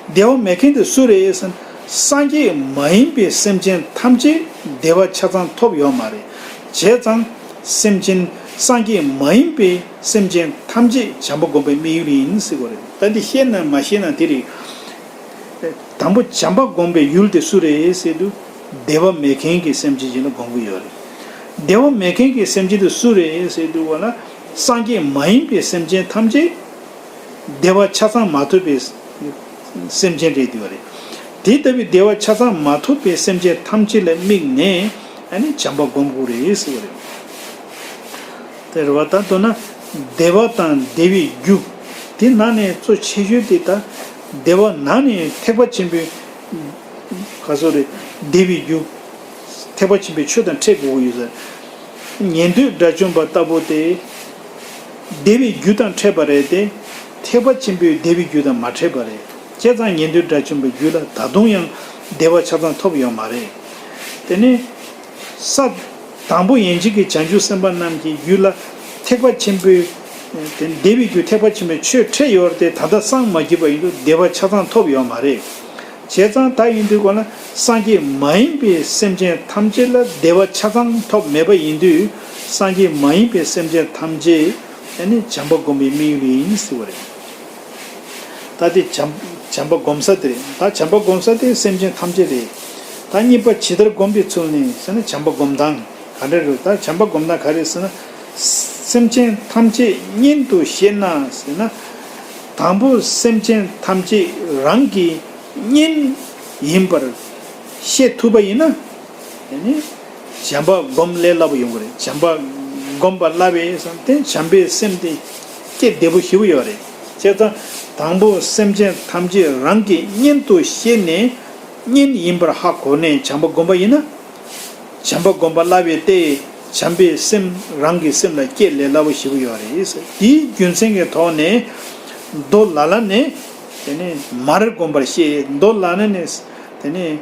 བདེ་བ་མེད་མཁན་དེ་སུ་རེད་ཟེར་ན། སངས་རྒྱས་མ་ཡིན་པའི་སེམས་ཅན་ཐམས་ཅད་བདེ་བ་ཆ་ཚང་ཐོབ་ཡོད་མ་རེད། བྱས་ཙང་སེམས་ཅན། སངས་རྒྱས་མ་ཡིན་པའི་སེམས་ཅན་ཐམས་ཅད་བྱམས་པ་སྒོམ་པའི་དམིགས་ཡུལ་ཡིན་ཟེར་དགོས་རེད། ད་འདི་ཤེས་ན་མ་ཤེས་ན་དེ་རེད། དང་པོ་བྱམས་པ་སྒོམ་པའི་ཡུལ་དེ་སུ་རེད་ཟེར་དུས། བདེ་བ་མེད་མཁན་གྱི་སེམས་ཅན་ཅིག་ལ་སྒོམ་གྱི་ཡོད་རེད། བདེ་བ་མེད་མཁན་གྱི་སེམས་ཅན་དེ་སུ་རེད་ཟེར་དུས་བ་ལ། སངས་རྒྱས་མ་ཡིན་པའི་སེམས་ཅན་ཐམས་ཅད་བདེ་བ་ཆ་ཚང་མ་ཐོབ་པའི་སེམས་ཅན་རེད་འདུག་བ་རེད། དེ་ལྟ་བུའི་བདེ་བ་ཆ་ཚང་མ་ཐོབ་པའི་སེམས་ཅན་ཐམས་ཅད་ལ་དམིགས་ནས་ཨ་ནི་བྱམས་པ་སྒོམ་དགོས་རེད་ཟེར་བ་རེད། དེ་རེད་བ། ད་མདོར་ན་བདེ་བ་དང་བདེ་བའི་རྒྱུ། དེ་ནང་ནས་གཙོ་ཆེ་ཤོས་དེ་ད་བདེ་བ་ནང་ནས་ཐེག་པ་ཆེན་པོའི། ག་ཚོད་རེད། བདེ་བའི་རྒྱུ། ཐེག་པ་ཆེན་པོའི་ཆོས་དང་འཕྲད་དགོས་ཀྱི་ཡོད་ཟེར། ཉན་ཐོས་དགྲ་བཅོམ་པ་ལྟ་བུ་དེ། བདེ་བའི་རྒྱུ་དང་འཕྲད་པ་རེད་དེ། ཐེག་པ་ཆེན་པོའི་བདེ་བའི་རྒྱུ་དང་མ་འཕྲད་པ་རེད། བྱས་ཙང་ཉན་ཐོས་དགྲ་བཅོམ་པའི་རྒྱུད་ལ་ད་དུང་ཡང་བདེ་བ་ཆ་ཚང་ཐོབ་ཡོད་མ་རེད། དེ་ནས། ས། དང་པོ་ཡན་ཆད་ཀྱི་བྱང་ཆུབ་སེམས་དཔའ་རྣམས་ཀྱི་རྒྱུད་ལ་ཐེག་པ་ཆེན་པོའི། དེ་བདེ་བའི་རྒྱུ་ཐེག་པ་ཆེན་པོའི་ཆོས་འཕྲད་ཡོད་རེད་དེ། ད་ལྟ་སངས་མ་རྒྱས་པ་ཡིན་དུས་བདེ་བ་ཆ་ཚང་ཐོབ་ཡོད་མ་རེད། བྱས་ཙང་ད་ཡིན་དུས་གོ་ན་སངས་རྒྱས་མ་ཡིན་པའི་སེམས་ཅན་ཐམས་ཅད་ལ་བདེ་བ་ཆ་ཚང་ཐོབ་མེད་པ་ཡིན་དུས། སངས་རྒྱས་མ་ཡིན་པའི་སེམས་ཅན་ཐམས་ཅད་ཨ་ནི་བྱམས་པ་སྒོམ་པའི་དམིགས་ཡུལ་ཡིན་ཟེར་བ་རེད། ད་དེ་བྱམས། བྱམས་པ་སྒོམ་ས་དེ་རེད། ད་བྱམས་པ་སྒོམ་ས་དེ་སེམས་ཅན་ཐམས་ཅད་རེད། ད་གཉིས་པ་ཇི་ལྟར་བསྒོམ་པའི་ཚུལ་ནི་ཟེར་ན། བྱམས་པ་སྒོམ་སྟངས་ག་འདྲ་རེད། ད་བྱམས་པ་སྒོམ་སྟངས་ག་རེ་ཟེར་ན། སེམས་ཅན་ཐམས་ཅད་གཉེན་དུ་ཤེས་ན་ཟེར་ན། དང་པོ་སེམས་ཅན་ཐམས་ཅད་རང་གི་གཉེན་ཡིན་པར་ཤེས་ཐུབ་པ་ཡིན་ན། དེ་ནི་བྱམས་པ་སྒོམ་ལས་སླ་པོ་ཡོང་གི་རེད། བྱམས་པ་སྒོམ་པ་སླ་བས་བསམ་སྟེ་བྱམས་པའི་སེམས་དེ་སྐྱེ་བདེ་པོ་ཞེ་པོ་ཡོད་རེད། བྱས་ཙང་དང་པོ་སེམས་ཅན་ཐམས་ཅད་རང་གི་གཉེན་དུ་ཤེས་ནས། གཉེན་ཡིན་པར་ཧ་གོ་ནས་བྱམས་པ་སྒོམ་པ་ཡིན་ན། བྱམས་པ་སྒོམ་པ་སླ་བས་ཏེ། བྱམས་པའི་སེམས་རང་གི་སེམས་ལ་སྐྱེ་ལས་སླ་པོ་ཞེ་པོ་ཡོད་རེད། དེའི་རྒྱུ་མཚན་གྱི་ཐོག་ནས། མདོ་ལ་ལ་ནས། དེ་ནས་མར་སྒོམ་པར་བཤད། མདོ་ལ་ལ་ནས། དེ་ནས།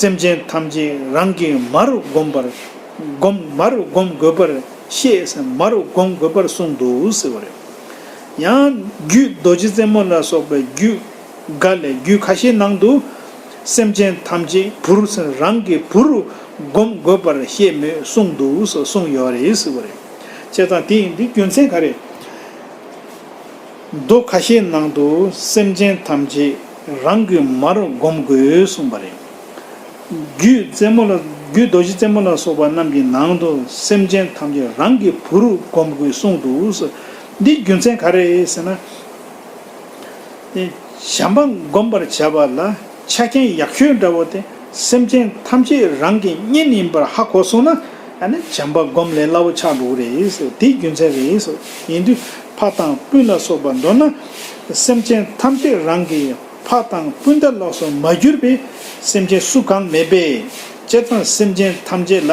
སེམས་ཅན་ཐམས་ཅད་རང་གི་མ་རུ་བསྒོམ་པར། བསྒོམ། མ་རུ་བསྒོམ་དགོས་པར་བཤད་ཟེར། མ་རུ་བསྒོམ་དགོས་པར་གསུངས་འདུག་ཟེར་བ་རེད། ཡང་རྒྱུད་རྡོ་རྗེ་རྩེ་མོ་ལ་སོགས་པའི་རྒྱུད་འགའ་ལས། རྒྱུད་ཁ་ཤས་ནང་དུ། སེམས་ཅན་ཐམས་ཅད་བུར་ཟེར། རང་གི་བུ་རུ་བསྒོམ་དགོས་པར་བཤད་མོད་གསུངས་འདུག་ཟེར་གསུངས་ཡོད་རེད་ཟེར་བ་རེད། བྱས་ཙང་དེ་ཡིན་དུས་རྒྱུ་མཚན་ག་རེ། མདོ་ཁ་ཤས་ནང་དུ་སེམས་ཅན་ཐམས་ཅད་རང་གི་མ་རུ་བསྒོམ་དགོས་གསུངས་པ་རེད། རྒྱུད་རྩེ་མོ་ལ། རྒྱུད་རྡོ་རྗེ་རྩེ་མོ་ལ་སོགས་པ་རྣམས་ཀྱི་ནང་དུ་སེམས་ཅན་ཐམས་ཅད་རང་གི་བུ་རུ་བསྒོམ་དགོས་གསུངས་འདུག་ཟེར། འདི་རྒྱུ་མཚན་ག་རེ་ཟེར་ན། དེ་བྱམས་པ་བསྒོམ་པར་བྱ་བ་ལ་ཆ་རྐྱེན་ཡག་ཤོས་འདྲ་བོ་དེ། སེམས་ཅན་ཐམས་ཅད་རང་གི་གཉེན་ཡིན་པར་ཧ་གོ་སོང་ན། ཨ་ནི་བྱམས་པ་སྒོམ་ལས་སླ་བོ་ཆགས་འགྲོ་གི་རེད་ཟེར། དེའི་རྒྱུ་མཚན་རེད་ཟེར། ཡིན་དུས་ཕ་དང་སྤུན་ལ་སོགས་པ། མདོར་ན་སེམས་ཅན་ཐམས་ཅད་རང་གི་ཕ་དང་སྤུན་ཟླ་ལ་སོགས་མ་གྱུར་པའི་སེམས་ཅན་སུ་གང་མེད་པས། བྱས་ཙང་སེམས་ཅན་ཐམས་ཅད་ལ་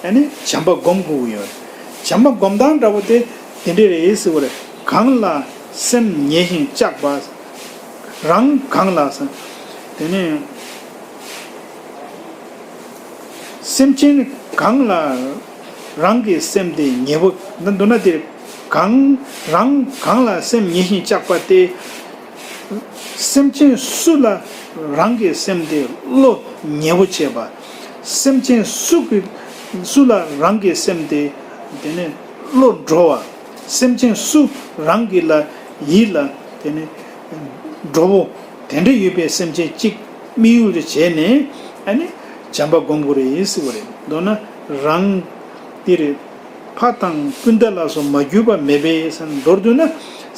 ཨ་ནི་བྱམས་པ་སྒོམ་དགོས་ཀྱི་ཡོད། བྱམས་པ་སྒོམ་སྟངས་འདྲ་བོ་དེ་དེ་འདྲས་རེད་ཟེར་བ་རེད། གང་ལ་སེམས་ཉེ་ཞིང་གཅགས་པ། རང་གང་ལ་ཟེར། དེ་ནས་སེམས་ཅན་གང་ལ་རང་གི་སེམས་དེ་ཉེ་བོ། ད་མདོར་ན་དེ་གང་། རང་གང་ལ་སེམས་ཉེ་ཞིང་གཅགས་པ་སྟེ། སེམས་ཅན་སུ་ལ་རང་གི་སེམས་དེ་བློ་ཉེ་བོ་བྱེད་པ། སེམས་ཅན་སུ་གི། སུ་ལ་རང་གི་སེམས་དེ་དེ་ནས་བློ་འགྲོ་བ། སེམས་ཅན་སུ་རང་གི་ལ་ཡིད་ལ་དེ་ནས་འགྲོ་བོ་དེ་འདྲ་ཡོད་པའི་སེམས་ཅན་གཅིག་དམིགས་ཡུལ་དུ་བྱས་ནས། ཨ་ནི་བྱམས་པ་སྒོམ་དགོས་རེད་ཟེར་བ་རེད། མདོར་ན་རང་དེ་རེད། ཕ་དང་སྤུན་ཟླ་ལ་སོགས་མ་གྱུར་པ་མེད་པས་ཟེར། མདོར་བསྡུ་ན་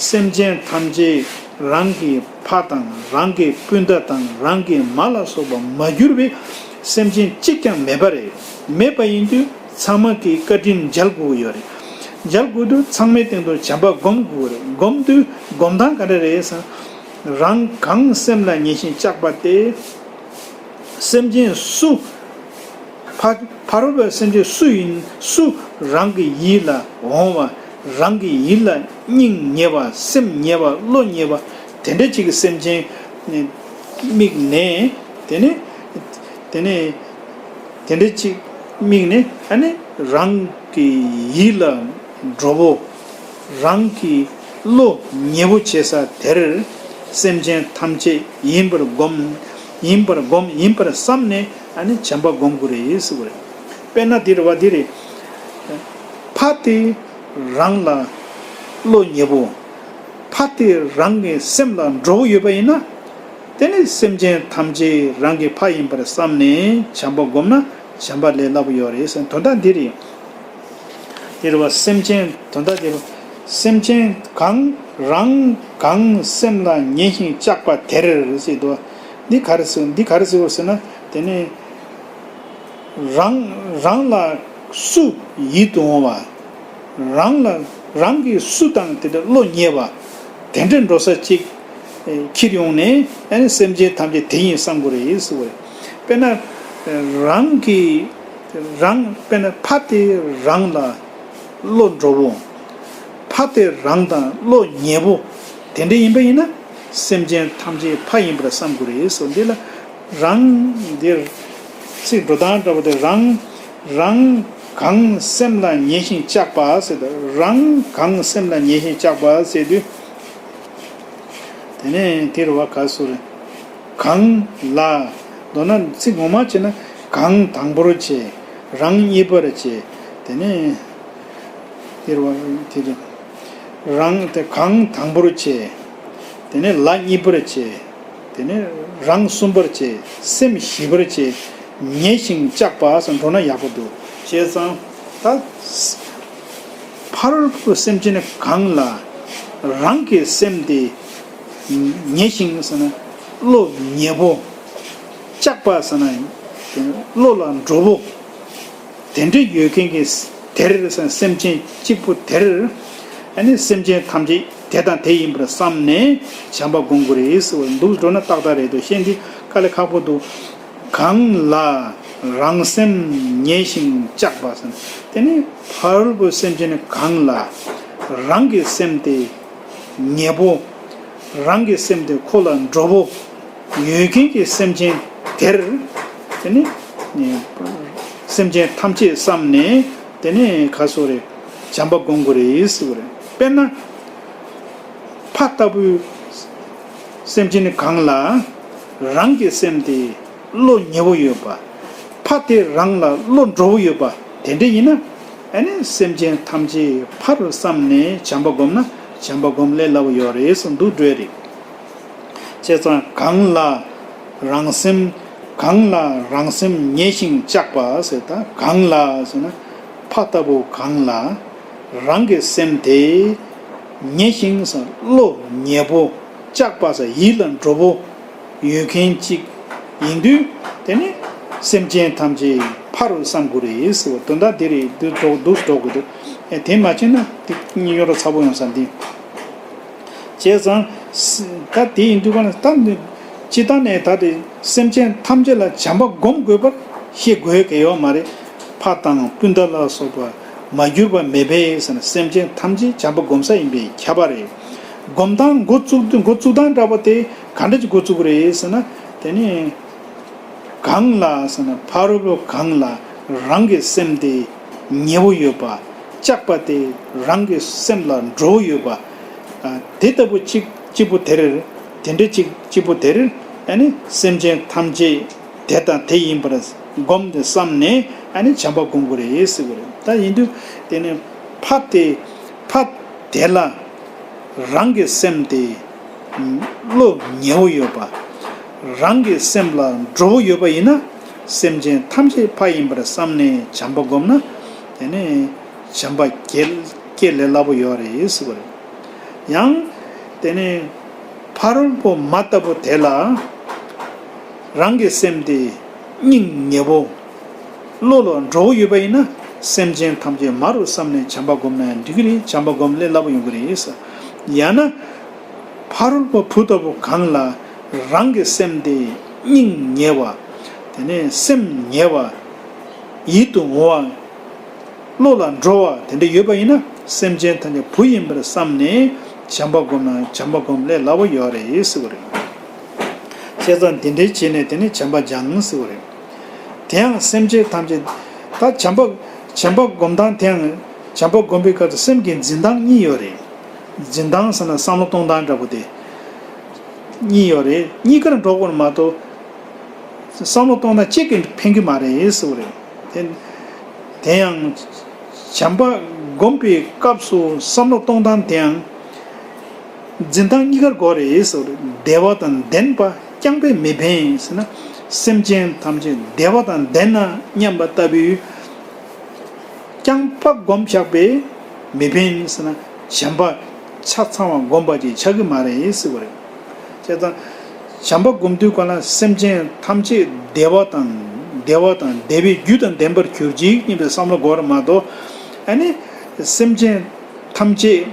སེམས་ཅན་ཐམས་ཅད་རང་གི་ཕ་དང་། རང་གི་སྤུན་ཟླ་དང་། རང་གི་མ་ལ་སོགས་པ་མ་གྱུར་པའི་སེམས་ཅན་གཅིག་ཀྱང་མེད་པ་རེད། མེད་པ་ཡིན་དུས་ཚང་མ་གིས་བཀའ་དྲིན་འཇལ་དགོས་ཀྱི་ཡོད་རེད། མཇལ་དགོས་དུས་ཚང་མའི་སྟེང་དུ་བྱམས་པ་སྒོམ་དགོས་རེད། སྒོམ་དུས་སྒོམ་སྟངས་ག་འདྲ་རེད་ཟེར་ན། རང་གང་སེམས་ལ་ངེས་ཤིང་བཅག་པ་སྟེ། སེམས་ཅན་སུ། ཕ་ཕ་རོལ་པོའི་སེམས་ཅན་སུ་ཡིན། སུ་རང་གི་ཡིད་ལ་འོང་བ། རང་གི་ཡིད་ལ་སྙིང་ཉེ་བ། སེམས་ཉེ་བ། བློ་ཉེ་བ། དེ་འདྲ་ཅིག་གི་སེམས་ཅན་དམིགས་ནས། དེ་ནས་དེ་ནས་དེ་འདྲ་ཅིག་དམིགས་ནས། ཨ་ནི་རང་གི་ཡིད་ལ་འགྲོ་བོ། རང་གི་བློ་ཉེ་བོ་བྱེད་ས་དེར་སེམས་ཅན་ཐམས་ཅད་ཡིན་པར་སྒོམ། ཡིན་པར་སྒོམ། ཡིན་པར་བསམ་ནས། ཨ་ནི་བྱམས་པ་སྒོམ་དགོས་རེད་ཟེར་བ་རེད། དཔེར་ན་འདི་རེད་བ། འདི་རེད། ཕ་དེ་རང་ལ་བློ་ཉེ་བོ། ཕ་དེ་རང་གི་སེམས་ལ་འགྲོ་བོ་ཡོད་པ་ཡིན་ན། དེ་ནི་སེམས་ཅན་ཐམས་ཅད་རང་གི་ཕ་ཡིན་པར་བསམ་ནས་བྱམས་པ་བསྒོམ་ན་བྱམས་པ་ལས་སླ་པོ་ཡོད་རེད་ཟེར། དོན་དག་འདི་རེད། དེ་རེད་བ། སེམས་ཅན། དོན་དག་དེ་རེད། སེམས་ཅན་གང་རང་གང་སེམས་ལ་ངེས་ཤིང་བཅག་པ་དེར་ཟེར་དུས། འདི་ག་རེ་ཟེར། འདི་ག་རེ་ཟེར་བ་ཟེར་ན། དེ་ནི་རང་རང་ལ་སུ་ཡིད་དུ་འོང་བ། རང་ལ་རང་གི་སུ་དང་དེ་འདྲ་བློ་ཉེ་བ། དེ་འདྲ་འགྲོ་ས་ཅིག་ཁྱེར་ཡོང་ནས། ཨ་ནི་སེམས་ཅན་ཐམས་ཅད་དེ་ཡིན་བསམ་དགོས་རེད་ཟེར་བ་རེད། དཔེར་ན་རང་གི་རང་། དཔེར་ན་ཕ་དེ་རང་ལ་བློ་འགྲོ་བོ། ཕ་དེ་རང་དང་བློ་ཉེ་བོ་དེ་འདྲ་ཡིན་པ་ཡིན་ན། སེམས་ཅན་ཐམས་ཅད་ཕ་ཡིན་པར་བསམ་དགོས་རེད་ཟེར། འདི་ལ་རང་འདིར་ཚིག་འགྲོ་སྟངས་འདྲ་པོ་དེ། རང་རང་གང་སེམས་ལ་ངེས་ཤིང་བཅག་པ་ཟེར་དུས། རང་གང་སེམས་ལ་ངེས་ཤིང་བཅག་པ་ཟེར་དུས། དེ་ནས་དེ་རེད་བ། ག་སུ་རེད། གང་ལ། མདོར་ན་ཚིག་ངོ་མ་བྱས་ན། གང་དང་པོར་བྱས། རང་གཉིས་པར་བྱས། དེ་ནས་དེ་རེད་བ། དེ་རེད། རང་དེ་གང་དང་པོར་བྱས། དེ་ནས་ལ་གཉིས་པར་བྱས། དེ་ནས་རང་གསུམ་པར་བྱས། སེམས་བཞི་པར་བྱས། ངེས་ཤིང་བཅག་པ་ཟེར་འགྲོ་ན་ཡག་པོ་འདུག་བྱས་ཙང་ད་ཕ་རོལ་པོ་སེམས་ཅན་གང་ལ་རང་གི་སེམས་དེ་ངེས་ཤིང་ཟེར་ན་བློ་ཉེ་བོ། བཅག་པ་ཟེར་ན་བློ་ལ་འགྲོ་བོ། དེ་འདྲ་ཡོད་མཁན་གྱི་དེར་སེམས་ཅན་གཅིག་པུ་དེར། ཨ་ནི་སེམས་ཅན་ཐམས་ཅད་དེ་དང་དེ་ཡིན་པར་བསམ་ནས་བྱམས་པ་སྒོམ་དགོས་རེད་ཟེར་བ་འདུག་འགྲོ་ན་ཏག་ཏག་རེད་འདུག་བཤད་འདི་དཀའ་ལས་ཁག་པོ་འདུག་གང་ལ་རང་སེམས་ངེས་ཤིང་བཅག་པ་ཟེར་ན། དེ་ནི་ཕ་རོལ་པོའི་སེམས་ཅན་ནི་གང་ལ་རང་གི་སེམས་དེ་ཉེ་བོ། རང་གི་སེམས་དེ་ཁོ་ལ་འགྲོ་བོ་ཡོད་མཁན་གྱི་སེམས་ཅན་དེར། དེ་ནི་སེམས་ཅན་ཐམས་ཅད་བསམ་ནས། དེ་ནི་ག་སོ་རེ་བྱམས་པ་སྒོམ་དགོས་རེད་ཟེར་བ་རེད། དཔེར་ན་ཕ་ལྟ་བུའི་སེམས་ཅན་ནི་གང་ལ་རང་གི་སེམས་དེ་བློ་ཉེ་བོ་ཡོད་པ། ཕ་དེ་རང་ལ་བློ་འགྲོ་བོ་ཡོད་པ། དེ་འདྲ་ཡིན་ན། ཨ་ནི་སེམས་ཅན་ཐམས་ཅད་ཕ་རུ་བསམ་ནས་བྱམས་པ་སྒོམ་ན་བྱམས་པ་སྒོམ་ལས་སླ་བོ་ཡོད་རེད་ཟེར་འདུག་འགྲོ་ཡ་རེད། བྱས་ཙང་གང་ལ་རང་སེམས། གང་ལ་རང་སེམས་ངེས་ཤིང་བཅག་པ་ཟེར། ད་གང་ལ་ཟེར་ན་ཕ་ལྟ་བུ་གང་ལ་རང་གི་སེམས་དེ་ངེས་ཤིང་ཟེར་བློ་ཉེ་བོ། བཅག་པ་ཟེར་ཡིད་ལ་འགྲོ་བོ་ཡོད་མཁན་ཅིག་ཡིན་དུས། དེ་ནི་སེམས་ཅན་ཐམས་ཅད་ཕ་རུ་བསམ་དགོས་རེད་ཟེར་བ་དོན་དག་དེ་རེད། འདུག་འགྲོ་འདུག་འགྲོ་དགོས་འདུག་ཨེ་དེ་མ་བྱས་ན་དེ་གཉིས་ཡོ་ར་ཚ་པོ་ཡོང་ས་འདི། བྱས་ཙང་ད་དེ་ཡིན་དུས་ག་ལ་ད་ནི་སྤྱི་བཏང་ནས་ད་དེ་སེམས་ཅན་ཐམས་ཅད་ལ་བྱམས་པ་སྒོམ་དགོས་པར་བཤད་དགོས་གལ་ཡོད་མ་རེད། ཕ་དང་སྤུན་ཟླ་ལ་སོགས་པ་མ་གྱུར་པ་མེད་པས་ཟེར་ན་སེམས་ཅན་ཐམས་ཅད་བྱམས་པ་སྒོམ་ས་ཡིན་པས་ཁྱབ་པ་རེད། སྒོམ་སྟངས་འགོ་བཙུགས་འགོ་བཙུགས་སྟངས་འདྲ་པོ་དེ་ག་འདྲ་ཅིག་འགོ་བཙུགས་པ་རེད་ཟེར་ན། དེ་ནི་གང་ལ་ཟེར་ན་ཕ་རོལ་པོ་གང་ལ་རང་གི་སེམས་དེ་ཉེ་བོ་ཡོད་པ། བཅག་པ་དེ་རང་གི་སེམས་ལ་འགྲོ་བོ་ཡོད་པ། ཨ་དེ་ལྟ་བུ་གཅིག་གཅིག་པུ་དེར། དེ་འདྲ་གཅིག་གཅིག་པུ་དེར། ཨ་ནི་སེམས་ཅན་ཐམས་ཅད་དེ་དང་དེ་ཡིན་པར་སྒོམ་སྟེ་བསམ་ནས། ཨ་ནི་བྱམས་པ་སྒོམ་དགོས་རེད་ཟེར་བ་རེད། ད་ཡིན་དུས་དེ་ནི་ཕ་དེ་ཕ་དེ་ལ་རང་གི་སེམས་དེ་བློ་ཉེ་བོ་ཡོད་པ། རང་གི་སེམས་ལ་འགྲོ་བོ་ཡོད་པ་ཡིན་ན། སེམས་ཅན་ཐམས་ཅད་ཕ་ཡིན་པར་བསམ་ནས་བྱམས་པ་སྒོམ་ན། དེ་ནི་བྱམས་པ་སྐྱེ་སྐྱེ་ལས་སླ་པོ་ཡོད་རེད་ཟེར་བ་རེད། ཡང་དེ་ནི་ཕ་རོལ་པོ་མ་ལྟ་བུ་དེ་ལ་རང་གི་སེམས་དེ་སྙིང་ཉེ་བོ། བློ་ལ་འགྲོ་བོ་ཡོད་པ་ཡིན་ན། སེམས་ཅན་ཐམས་ཅད་མ་རུ་བསམས་ནས་བྱམས་པ་བསྒོམས་ན་ཡང་འགྲིག་གི་རེད། བྱམས་པ་བསྒོམས་ལས་སླ་པོ་ཡོང་གི་རེད། ཡང་ན། ཕ་རོལ་པོ་བུ་ལྟ་བུ་གང་ལ་རང་གི་སེམས་དེ་སྙིང་ཉེ་བ། དེ་ནས་སེམས་ཉེ་བ། ཡིད་དུ་འོང་བ། བློ་ལ་འགྲོ་བ་དེ་འདྲ་ཡོད་པ་ཡིན་ན། སེམས་ཅན་ཐམས་ཅད་བུ་ཡིན་པར་བསམས་ནས་བྱམས་པ་བསྒོམས་ན་བྱམས་པ་བསྒོམས་ལས་སླ་པོ་ཡོད་རེད་ཟེར་བ་རེད། བྱས་ཙང་འདི་འདྲའི་བྱས་ནས་དེ་ནས་བྱམས་པ་སྦྱང་ཟེར་བ་རེད། དེ་ཡང་སེམས་ཅན་ཐམས་ཅད། ད་བྱམས་པ། བྱམས་པ་སྒོམ་སྟངས་དེ་ཡང་། བྱམས་པ་སྒོམ་པའི་སྐབས་སུ་སེམས་ཀྱི་འཛིན་སྟངས་གཉིས་ཡོད་རེད། འཛིན་སྟངས་ཟེར་ན་བསམ་བློ་གཏོང་སྟངས་འདྲ་པོ་དེ། གཉིས་ཡོད་རེད། གཉིས་ཀར་འགྲོ་དགོས་མ་གཏོགས། བསམ་བློ་གཏོང་སྟངས་གཅིག་གིས་ཕན་གྱི་མ་རེད་ཟེར་བ་རེད། དེ། དེ་ཡང་། བྱམས་པ་སྒོམ་པའི་སྐབས་སུ་བསམ་བློ་གཏོང་སྟངས་དེ་ཡང་། འཛིན་སྟངས་གཉིས་ཀར་དགོས་རེད་ཟེར་བ་རེད། བདེ་བ་དང་ལྡན་པ་རྐྱང་པས་མི་ཕན་ཟེར་ན། སེམས་ཅན་ཐམས་ཅད་བདེ་བ་དང་ལྡན་ན་སྙམ་པ་ལྟ་བུའི། རྐྱང་པ་བསྒོམ་བཞག་པས་མི་ཕན་ཟེར་ན། བྱམས་པ་ཆ་ཚང་བ་བསྒོམ་པ་ཅིག་ཆགས་ཀྱི་མ་རེད་ཟེར་བ་རེད། བྱས་ཙང་། བྱམས་པ་སྒོམ་དུས་གང་ལ་སེམས་ཅན་ཐམས་ཅད་བདེ་བ་དང་། བདེ་བ་དང་བདེ་བའི་རྒྱུ་དང་ལྡན་པར་གྱུར་ཅིག་སྙམ་པའི་བསམ་བློ་དགོས་རེད་མ་གཏོགས། ཨ་ནི། སེམས་ཅན་ཐམས་ཅད་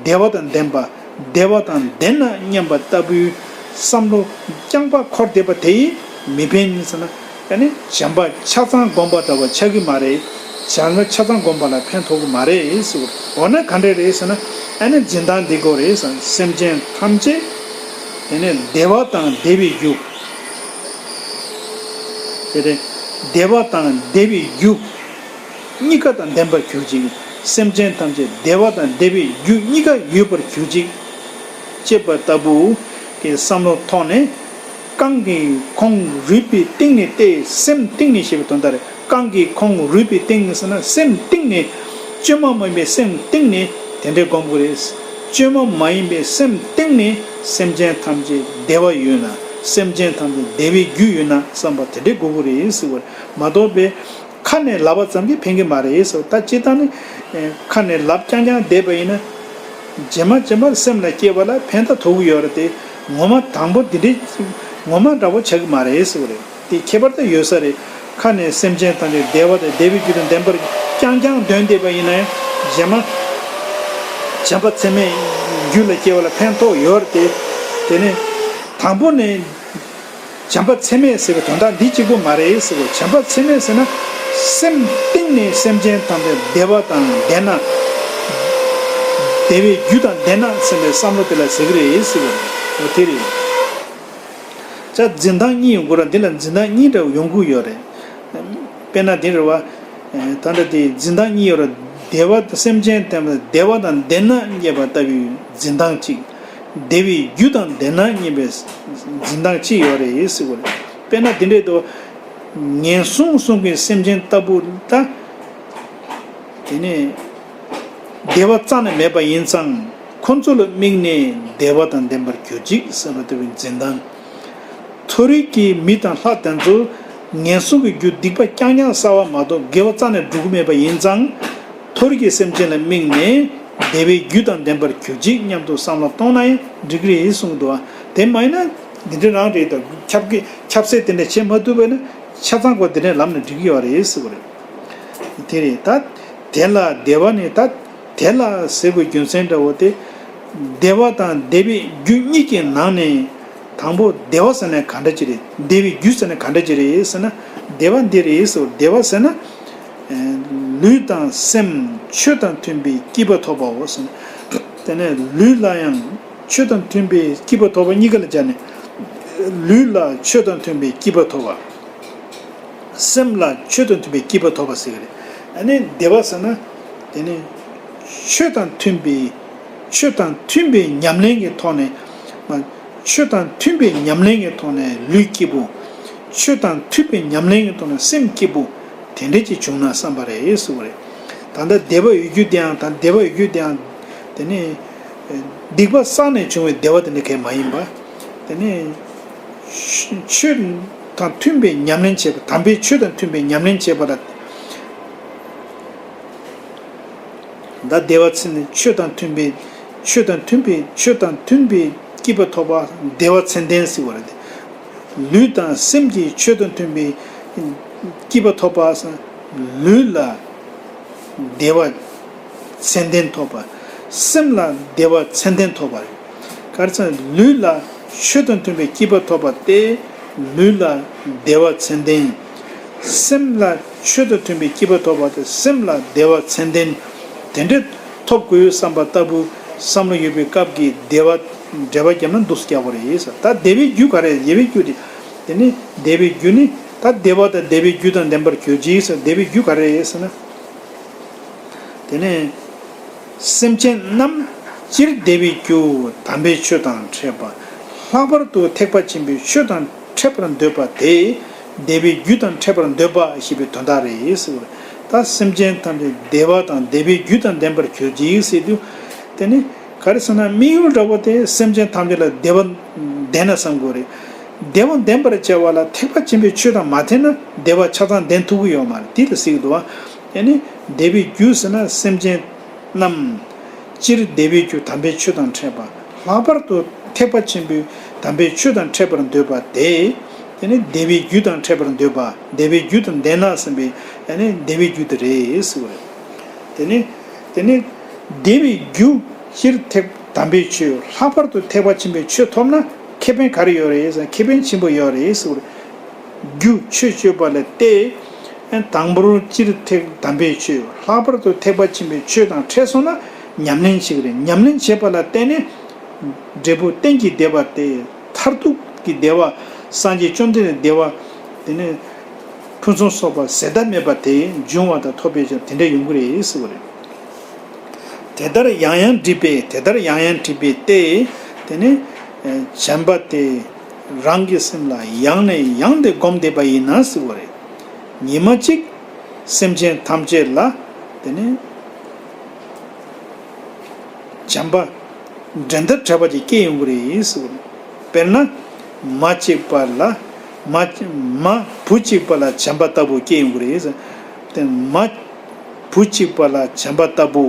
བདེ་བ་དང་ལྡན་པ། བདེ་བ་དང་ལྡན་ན་སྙམ་པ་ལྟ་བུའི་བསམ་བློ་རྐྱང་པ་འཁོར་བསྡད་པ་དེ་ཡིས་མི་ཕན་ཟེར་ན། ཨ་ནི་བྱམས་པ་ཆ་ཚང་བསྒོམ་པ་འདྲ་བ་ཆགས་ཀྱི་མ་རེད། བྱམས་པ་ཆ་ཚང་བསྒོམ་པ་ལ་ཕན་ཐོགས་ཀྱི་མ་རེད་ཟེར། འོ་ན་ག་འདྲ་རེད་ཟེར་ན། ཨ་ནི་འཛིན་སྟངས་འདི་དགོས་རེད་ཟེར། སེམས་ཅན་ཐམས་ཅད་དེ་ནས་བདེ་བ་དང་བདེ་བའི་རྒྱུ། དེ་ནས་བདེ་བ་དང་བདེ་བའི་རྒྱུ། གཉིས་ཀ་དང་ལྡན་པར་གྱུར་ཅིག་སེམས་ཅན་ཐམས་ཅད་བདེ་བ་དང་བདེ་བའི་རྒྱུ་གཉིས་ཀ་ཡོད་པར་གྱུར་ཅིག་ཅེས་པ་ལྟ་བུ་གི་བསམ་བློ་ཐོག་ནས། རྐང་གི་ཁོང་རུས་པའི་གཏིང་ནས་ཏེ། སེམས་གཏིང་ནས་ཞེས་པའི་དོན་དག་རེད། རྐང་གི་ཁོང་རུས་པའི་གཏིང་ནས་ཟེར་ན། སེམས་གཏིང་ནས། བཅོས་མ་མ་ཡིན་པའི་སེམས་གཏིང་ནས་དེ་འདྲའི་སྒོམ་དགོས་རེད། བཅོས་མ་མ་ཡིན་པའི་སེམས་གཏིང་ནས་སེམས་ཅན་ཐམས་ཅད་བདེ་བ་ཡོད་ན། སེམས་ཅན་ཐམས་ཅད་བདེ་བའི་རྒྱུ་ཡོད་ན་བསམ་པ་དེ་འདྲའི་དགོས་ཀྱི་རེད་ཟེར་བ་རེད་མ་གཏོགས་པའི། ཁ་ནས་ལབ་པ་ཙམ་གྱིས་ཕན་གྱི་མ་རེད་ཟེར། ད་སྤྱིར་བཏང་ནི། ཁ་ནས་ལབ་རྐྱང་རྐྱང་བསྡད་པ་ཡིན་ན། རྗེས་མ་རྗེས་མར་སེམས་ལ་སྐྱེས་པ་ལ་ཕན་ཐོགས་ཐུབ་ཀྱི་ཡོད་རེད་དེ། ངོ་མ་དང་པོ་འདི་འདྲའི། ངོ་མ་འདྲ་པོ་ཆགས་ཀྱི་མ་རེད་ཟེར་བ་རེད། དེ་ཁྱད་པར་དུ་ཡོད་ས་རེད། ཁ་ནས་སེམས་ཅན་ཐམས་ཅད་བདེ་བ་དང་བདེ་བའི་རྒྱུ་དང་ལྡན་པར་རྐྱང་རྐྱང་འདོན་བསྡད་པ་ཡིན་ན་ཡང་། རྗེས་མ་བྱམས་པ་ཚད་མེད་རྒྱུད་ལ་སྐྱེ་བ་ལ་ཕན་ཐོགས་ཡོད་རེད་དེ། དེ་ནས་དང་པོ་ནས། བྱམས་པ་ཚད་མེད་ཟེར་བའི་དོན་དག་འདི་གཅིག་པོ་མ་རེད་ཟེར་བ། བྱམས་པ་ཚད་མེད་ཟེར་ན། སེམས་གཏིང་ནས་སེམས་ཅན་ཐམས་ཅད་བདེ་བ་དང་ལྡན་ན། བདེ་བའི་རྒྱུ་དང་ལྡན་ན་ཟེར་བའི་བསམ་བློ་དེ་ལ་ཟེར་གི་རེད་ཟེར་བ་རེད། འོ་དེ་རེད། ད་འཛིན་སྟངས་གཉིས་ཡོང་གི་རེད། འདི་ལ་འཛིན་སྟངས་གཉིས་འདྲ་བོ་ཡོང་གི་ཡོད་རེད། དཔེར་ན་འདི་རེད་བ། ད་ལྟ་དེ་འཛིན་སྟངས་གཉིས་ཡོད་རེད། བདེ་བ་སེམས་ཅན་ཐམས་ཅད་བདེ་བ་དང་ལྡན་ན་སྙམ་པ་ལྟ་བུའི་འཛིན་སྟངས་གཅིག་བདེ་བའི་རྒྱུ་དང་ལྡན་ན་སྙམ་པའི་འཛིན་སྟངས་གཅིག་ཡོད་རེད་ཟེར་བ་རེད། དཔེར་ན་འདི་འདྲའི་དུ། ངན་སོང་གསུམ་གྱི་སེམས་ཅན་ལྟ་བུ་ལ། དེ་ནས་བདེ་བ་རྩ་ནས་མེད་པ་ཡིན་ཙང་། ཁོ་ཚོ་ལ་དམིགས་ནས་བདེ་བ་དང་ལྡན་པར་གྱུར་ཅིག་ཟེར་བ་ལྟ་བུའི་འཛིན་སྟངས། མཐོ་རིས་ཀྱི་མི་དང་ལྷ་དེ་ཚོ་ངན་སོང་གི་རྒྱུ་སྡིག་པ་རྐྱང་རྐྱང་བསགས་པ་མ་གཏོགས་དགེ་བ་རྩ་ནས་སྒྲུབ་ཀྱི་མེད་པ་ཡིན་ཙང་། མཐོ་རིས་ཀྱི་སེམས་ཅན་ལ་དམིགས་ནས་བདེ་བའི་རྒྱུ་དང་ལྡན་པར་གྱུར་ཅིག་སྙམ་དུ་བསམ་བློ་གཏོང་ན་ཡང་འགྲིག་གི་རེད་གསུངས་འདུག་བ། དེ་མ་ཡིན་ན་འདི་འདྲ་རང་རེད་དོ། ཁྱབ་ཀྱི་ཁྱབ་སེ་དེ་འདྲ་བྱེད་མ་ཐུབ་པས་ན་ཆ་ཚང་གོ་དེ་འདྲ་ལམ་ནས་འགྲིག་གི་ཡོད་རེད་ཟེར་བ་རེད། དེ་རེད་ད། དེ་ལ་བདེ་བ་ནི་ད། དེ་ལ་ཟེར་དགོས་རྒྱུ་མཚན་འདྲ་བོ་དེ། བདེ་བ་དང་བདེ་བའི་རྒྱུ་གཉིས་ཀྱི་ནང་ནས། དང་པོ་བདེ་བ་ཟེར་ན་ག་འདྲ་ཅིག་རེད། བདེ་བའི་རྒྱུ་ཟེར་ན་ག་འདྲ་ཅིག་རེད་ཟེར་ན། བདེ་བ་འདི་རེད་ཟེར། བདེ་བ་ཟེར་ན། ལུས་དང་སེམས་ཆོས་དང་མཐུན་པའི་སྐྱིད་པ་ཐོབ་པའོ་ཟེར། དེ་ནས་ལུས་ལ་ཡང་ཆོས་དང་མཐུན་པའི་སྐྱིད་པ་ཐོབ་པ་གཉིས་ཀ་ལ་སྦྱར་ནས། ལུས་ལ་ཆོས་དང་མཐུན་པའི་སྐྱིད་པ་ཐོབ་པ། སེམས་ལ་ཆོས་དང་མཐུན་པའི་སྐྱིད་པ་ཐོབ་པ་ཟེར་གི་རེད། ཨ་ནི་བདེ་བ་ཟེར་ན། དེ་ནི་ཆོས་དང་མཐུན་པའི། ཆོས་དང་མཐུན་པའི་ཉམས་ལེན་གྱི་ཐོག་ནས། ཆོས་དང་མཐུན་པའི་ཉམས་ལེན་གྱི་ཐོག་ནས་ལུས་སྐྱིད་པོ། ཆོས་དང་མཐུན་པའི་ཉམས་ལེན་གྱི་ཐོག་ནས་སེམས་སྐྱིད་པོ། དེ་འདྲ་ཅིག་བྱུང་ན་བསམ་པ་རེད་གསུངས་པ་རེད། ད་ལྟ་བདེ་བ་ཡོད་རྒྱུ་དེའང་ད་བདེ་བ་ཡོད་རྒྱུ་དེའང་། དེ་ནི། སྡིག་པ་བསགས་ནས་བྱུང་བའི་བདེ་བ་དེ་འདྲ་གང་ཡང་མ་ཡིན་པ། དེ་ནས་ཆོས་དང་མཐུན་པའི་ཉམས་ལེན་བྱེད་པ། དམ་པའི་ཆོས་དང་མཐུན་པའི་ཉམས་ལེན་བྱེད་པ་ལ། ད་བདེ་བ་ཚེ་ནི་ཆོས་དང་མཐུན་པའི། ཆོས་དང་མཐུན་པའི། ཆོས་དང་མཐུན་པའི་སྐྱིད་པ་ཐོབ་པ་བདེ་བ་ཚད་ལྡན་ཟེར་བ་རེད། ལུས་དང་སེམས་ཀྱི་ཆོས་དང་མཐུན་པའི་སྐྱིད་པ་ཐོབ་པ། ལུས་ལ། བདེ་བ་ཙན་དན་ཐོབ་པ། སེམས་ལ་བདེ་བ་ཙན་དན་ཐོབ་པ་རེད། ག་རེ་ཟེར་ན་ལུས་ལ་ཆོས་དང་མཐུན་པའི་སྐྱིད་པ་ཐོབ་པ་སྟེ། ལུས་ལ་བདེ་བ་ཙན་དན། སེམས་ལ་ཆོས་དང་མཐུན་པའི་སྐྱིད་པ་ཐོབ་པ་སྟེ། སེམས་ལ་བདེ་བ་ཙན་དན། དེ་འདྲ་ཐོབ་དགོས་བསམ་པ་ལྟ་བུ་བསམ་བློ་ཡོད་པའི་སྐབས་ཀྱི་བདེ་བ་འགྲེལ་པ་བརྒྱབ་ན་འདུག་སེ་རྒྱག་དགོས་རེད་ཟེར། ད་བདེ་བའི་རྒྱུ་ག་རེ། བདེ་བའི་རྒྱུ་དེ། དེ་ནི་བདེ་བའི་རྒྱུ་ནི། ད་བདེ་བ་དང་བདེ་བའི་རྒྱུ་དང་ལྡན་པར་གྱུར་ཅིག་ཟེར། བདེ་བའི་རྒྱུ་ག་རེ་ཟེར་ན། དེ་ནས་སེམས་ཅན་རྣམས་སྤྱིར་བདེ་བའི་རྒྱུ་དམ་པའི་ཆོས་དང་འཕྲད་པ། ལྷག་པར་དུ་ཐེག་པ་ཆེན་པོའི་ཆོས་དང་འཕྲད་པར་འདོད་པ་དེ་བདེ་བའི་རྒྱུ་དང་འཕྲད་པར་འདོད་པ་ཞེས་པའི་དོན་དག་རེད་ཟེར་བ་རེད། ད་སེམས་ཅན་ཐམས་ཅད་བདེ་བ་དང་བདེ་བའི་རྒྱུ་དང་ལྡན་པར་གྱུར་ཅིག་ཟེར་དུས། དེ་ནི་ག་རེ་ཟེར་ན་དམིགས་ཡུལ་འདྲ་པོ་དེ་སེམས་ཅན་ཐམས་ཅད་ལ་བདེ་བ་ལྡན་ན་བསམ་དགོས་རེད། བདེ་བ་ལྡན་པར་བྱ་བ་ལ་ཐེག་པ་ཆེན་པོའི་ཆོས་དང་མ་མཐུན་ན་བདེ་བ་ཆ་ཚང་ལྡན་ཐུབ་ཀྱི་ཡོད་མ་རེད། དེ་ལ་ཟེར་གྱི་འདུག་བ། ཡང་ན་བདེ་བའི་རྒྱུ་ཟེར་ན་སེམས་ཅན་རྣམས་སྤྱིར་བདེ་བའི་རྒྱུ་དམ་པའི་ཆོས་དང་འཕྲད་པ། ལྷག་པར་དུ་ཐེག་པ་ཆེན་པོའི་དམ་པའི་ཆོས་དང་འཕྲད་པར་འདོད་པ་དེ། དེ་ནི་བདེ་བའི་རྒྱུ་དང་འཕྲད་པར་འདོད་པ། བདེ་བའི་རྒྱུ་དང་ལྡན་ན་བསམ་པའི་ཡང་ན་བདེ་བའི་རྒྱུ་དེ་རེད་ཟེར་བ་རེད། དེ་ནི་དེ་ནི་བདེ་བའི་རྒྱུ་སྤྱིར་ཐེག་དམ་པའི་ཆོས། ལྷག་པར་དུ་ཐེག་པ་ཆེན་པོའི་ཆོས་ཐོབ་ན་ཁེ་ཕན་ག་རེ་ཡོད་རེད་ཟེར། ཁེ་ཕན་ཆེན་པོ་ཡོད་རེད་ཟེར་བ་རེད། རྒྱུ་ཆོས་སྤྱོད་པ་ལ་བལྟས། དང་པོར་སྤྱིར་ཐེག་དམ་པའི་ཆོས། ལྷག་པར་དུ་ཐེག་པ་ཆེན་པོའི་ཆོས་དང་འཕྲད་སོང་ན་ཉམས་ལེན་བྱེད་ཀྱི་རེད། ཉམས་ལེན་བྱེད་པ་ལ་བརྟེན་ནས་འབྲས་བུ་གཏན་གྱི་བདེ་བ་སྟེ། མཐར་ཐུག་གི་བདེ་བ། སངས་རྒྱས་བཅོམ་ལྡན་འདས་བདེ་བ། དེ་ནས་ཕུན་སུམ་ཚོགས་པ་ཟད་མཐའ་མེད་པ་དེ་འབྱུང་བ་དང་ཐོབ་པའི་ཕྱིར་དེ་འདྲ་ཡོང་གི་རེད་ཟེར་བ་རེད། དེ་ལྟར་ཡང་ཡང་དྲིས་པས། དེ་ལྟར་ཡང་ཡང་དྲིས་པས་ཏེ། དེ་ནི་བྱམས་པ་དེ་རང་གི་སེམས་ལ་ཡང་ནས་ཡང་དུ་སྒོམ་བསྡད་པ་ཡིན་ན་ཟེར་བ་རེད། ཉི་མ་གཅིག་སེམས་ཅན་ཐམས་ཅད་ལ་དེ་ནི་བྱམས་པ་འགྲན་ཟླ་བྲལ་བ་ཅིག་སྐྱེ་ཡོང་གི་རེད་ཟེར་བ་རེད། དཔེར་ན་མ་གཅིག་པ་ལ་མ་མ་བུ་གཅིག་པ་ལ་བྱམས་པ་ལྟ་བུ་སྐྱེ་ཡོང་གི་རེད་ཟེར། དེ་མ་བུ་གཅིག་པ་ལ་བྱམས་པ་ལྟ་བུ་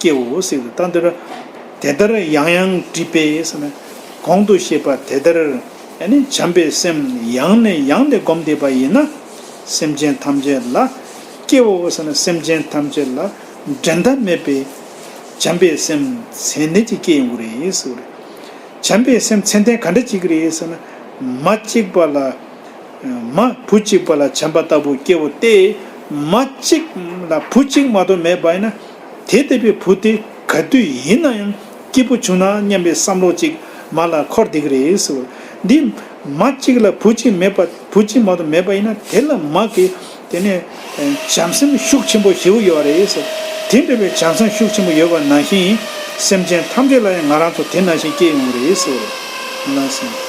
སྐྱེའོ་ཟེར་གྱི་འདུག་ད་འདིར་དེ་ལྟར་ཡང་ཡང་དྲིས་པས་ཟེར་ན། གོང་དུ་བཤད་པ་དེ་ལྟར་ཡང་ནི་བྱམས་པའི་སེམས་ཡང་ནས་ཡང་དུ་སྒོམ་བསྡད་པ་ཡིན་ན། སེམས་ཅན་ཐམས་ཅད་ལ་སྐྱེའོ་ཟེར་ན། སེམས་ཅན་ཐམས་ཅད་ལ་འགྲན་ཟླ་མེད་པའི་བྱམས་པའི་སེམས་ཚད་ལྡན་ཅིག་སྐྱེ་ཡོང་གི་རེད་ཟེར་བ་རེད། བྱམས་པའི་སེམས་ཚད་ལྡན་ག་འདྲ་ཅིག་རེད་ཟེར་ན། མ་གཅིག་པ་ལ། མ་བུ་གཅིག་པ་ལ་བྱམས་པ་ལྟ་བུ་སྐྱེའོ་སྟེ། མ་གཅིག་ལ་བུ་གཅིག་མ་གཏོགས་མེད་པ་ཡིན་ན། དེ་ལྟ་བུའི་བུ་དེ་ག་དུས་ཡིན་ན་ཡང་སྐྱིད་པོ་བྱུང་ན་སྙམ་པའི་བསམ་བློ་གཅིག་མ་ལ་འཁོར་བསྡད་ཀྱི་རེད་ཟེར་བ། འདི་མ་གཅིག་ལ་བུ་གཅིག་མེད་པ། བུ་གཅིག་མ་གཏོགས་མེད་པ་ཡིན་ན། དེ་ལ་མ་གི་དེ་ནས་བྱམས་སེམས་ཤུགས་ཆེན་པོ་ཞེ་པོ་ཡོད་རེད་ཟེར། དེ་འདྲ་བའི་བྱམས་སེམས་ཤུགས་ཆེན་པོ་ཡོད་པ་ནང་བཞིན། སེམས་ཅན་ཐམས་ཅད་ལ་ཡང་ང་རང་ཚོ་དེ་ནང་བཞིན་སྐྱེ་ཡོང་གི་རེད་ཟེར་བ་རེད། ལགས་སོ།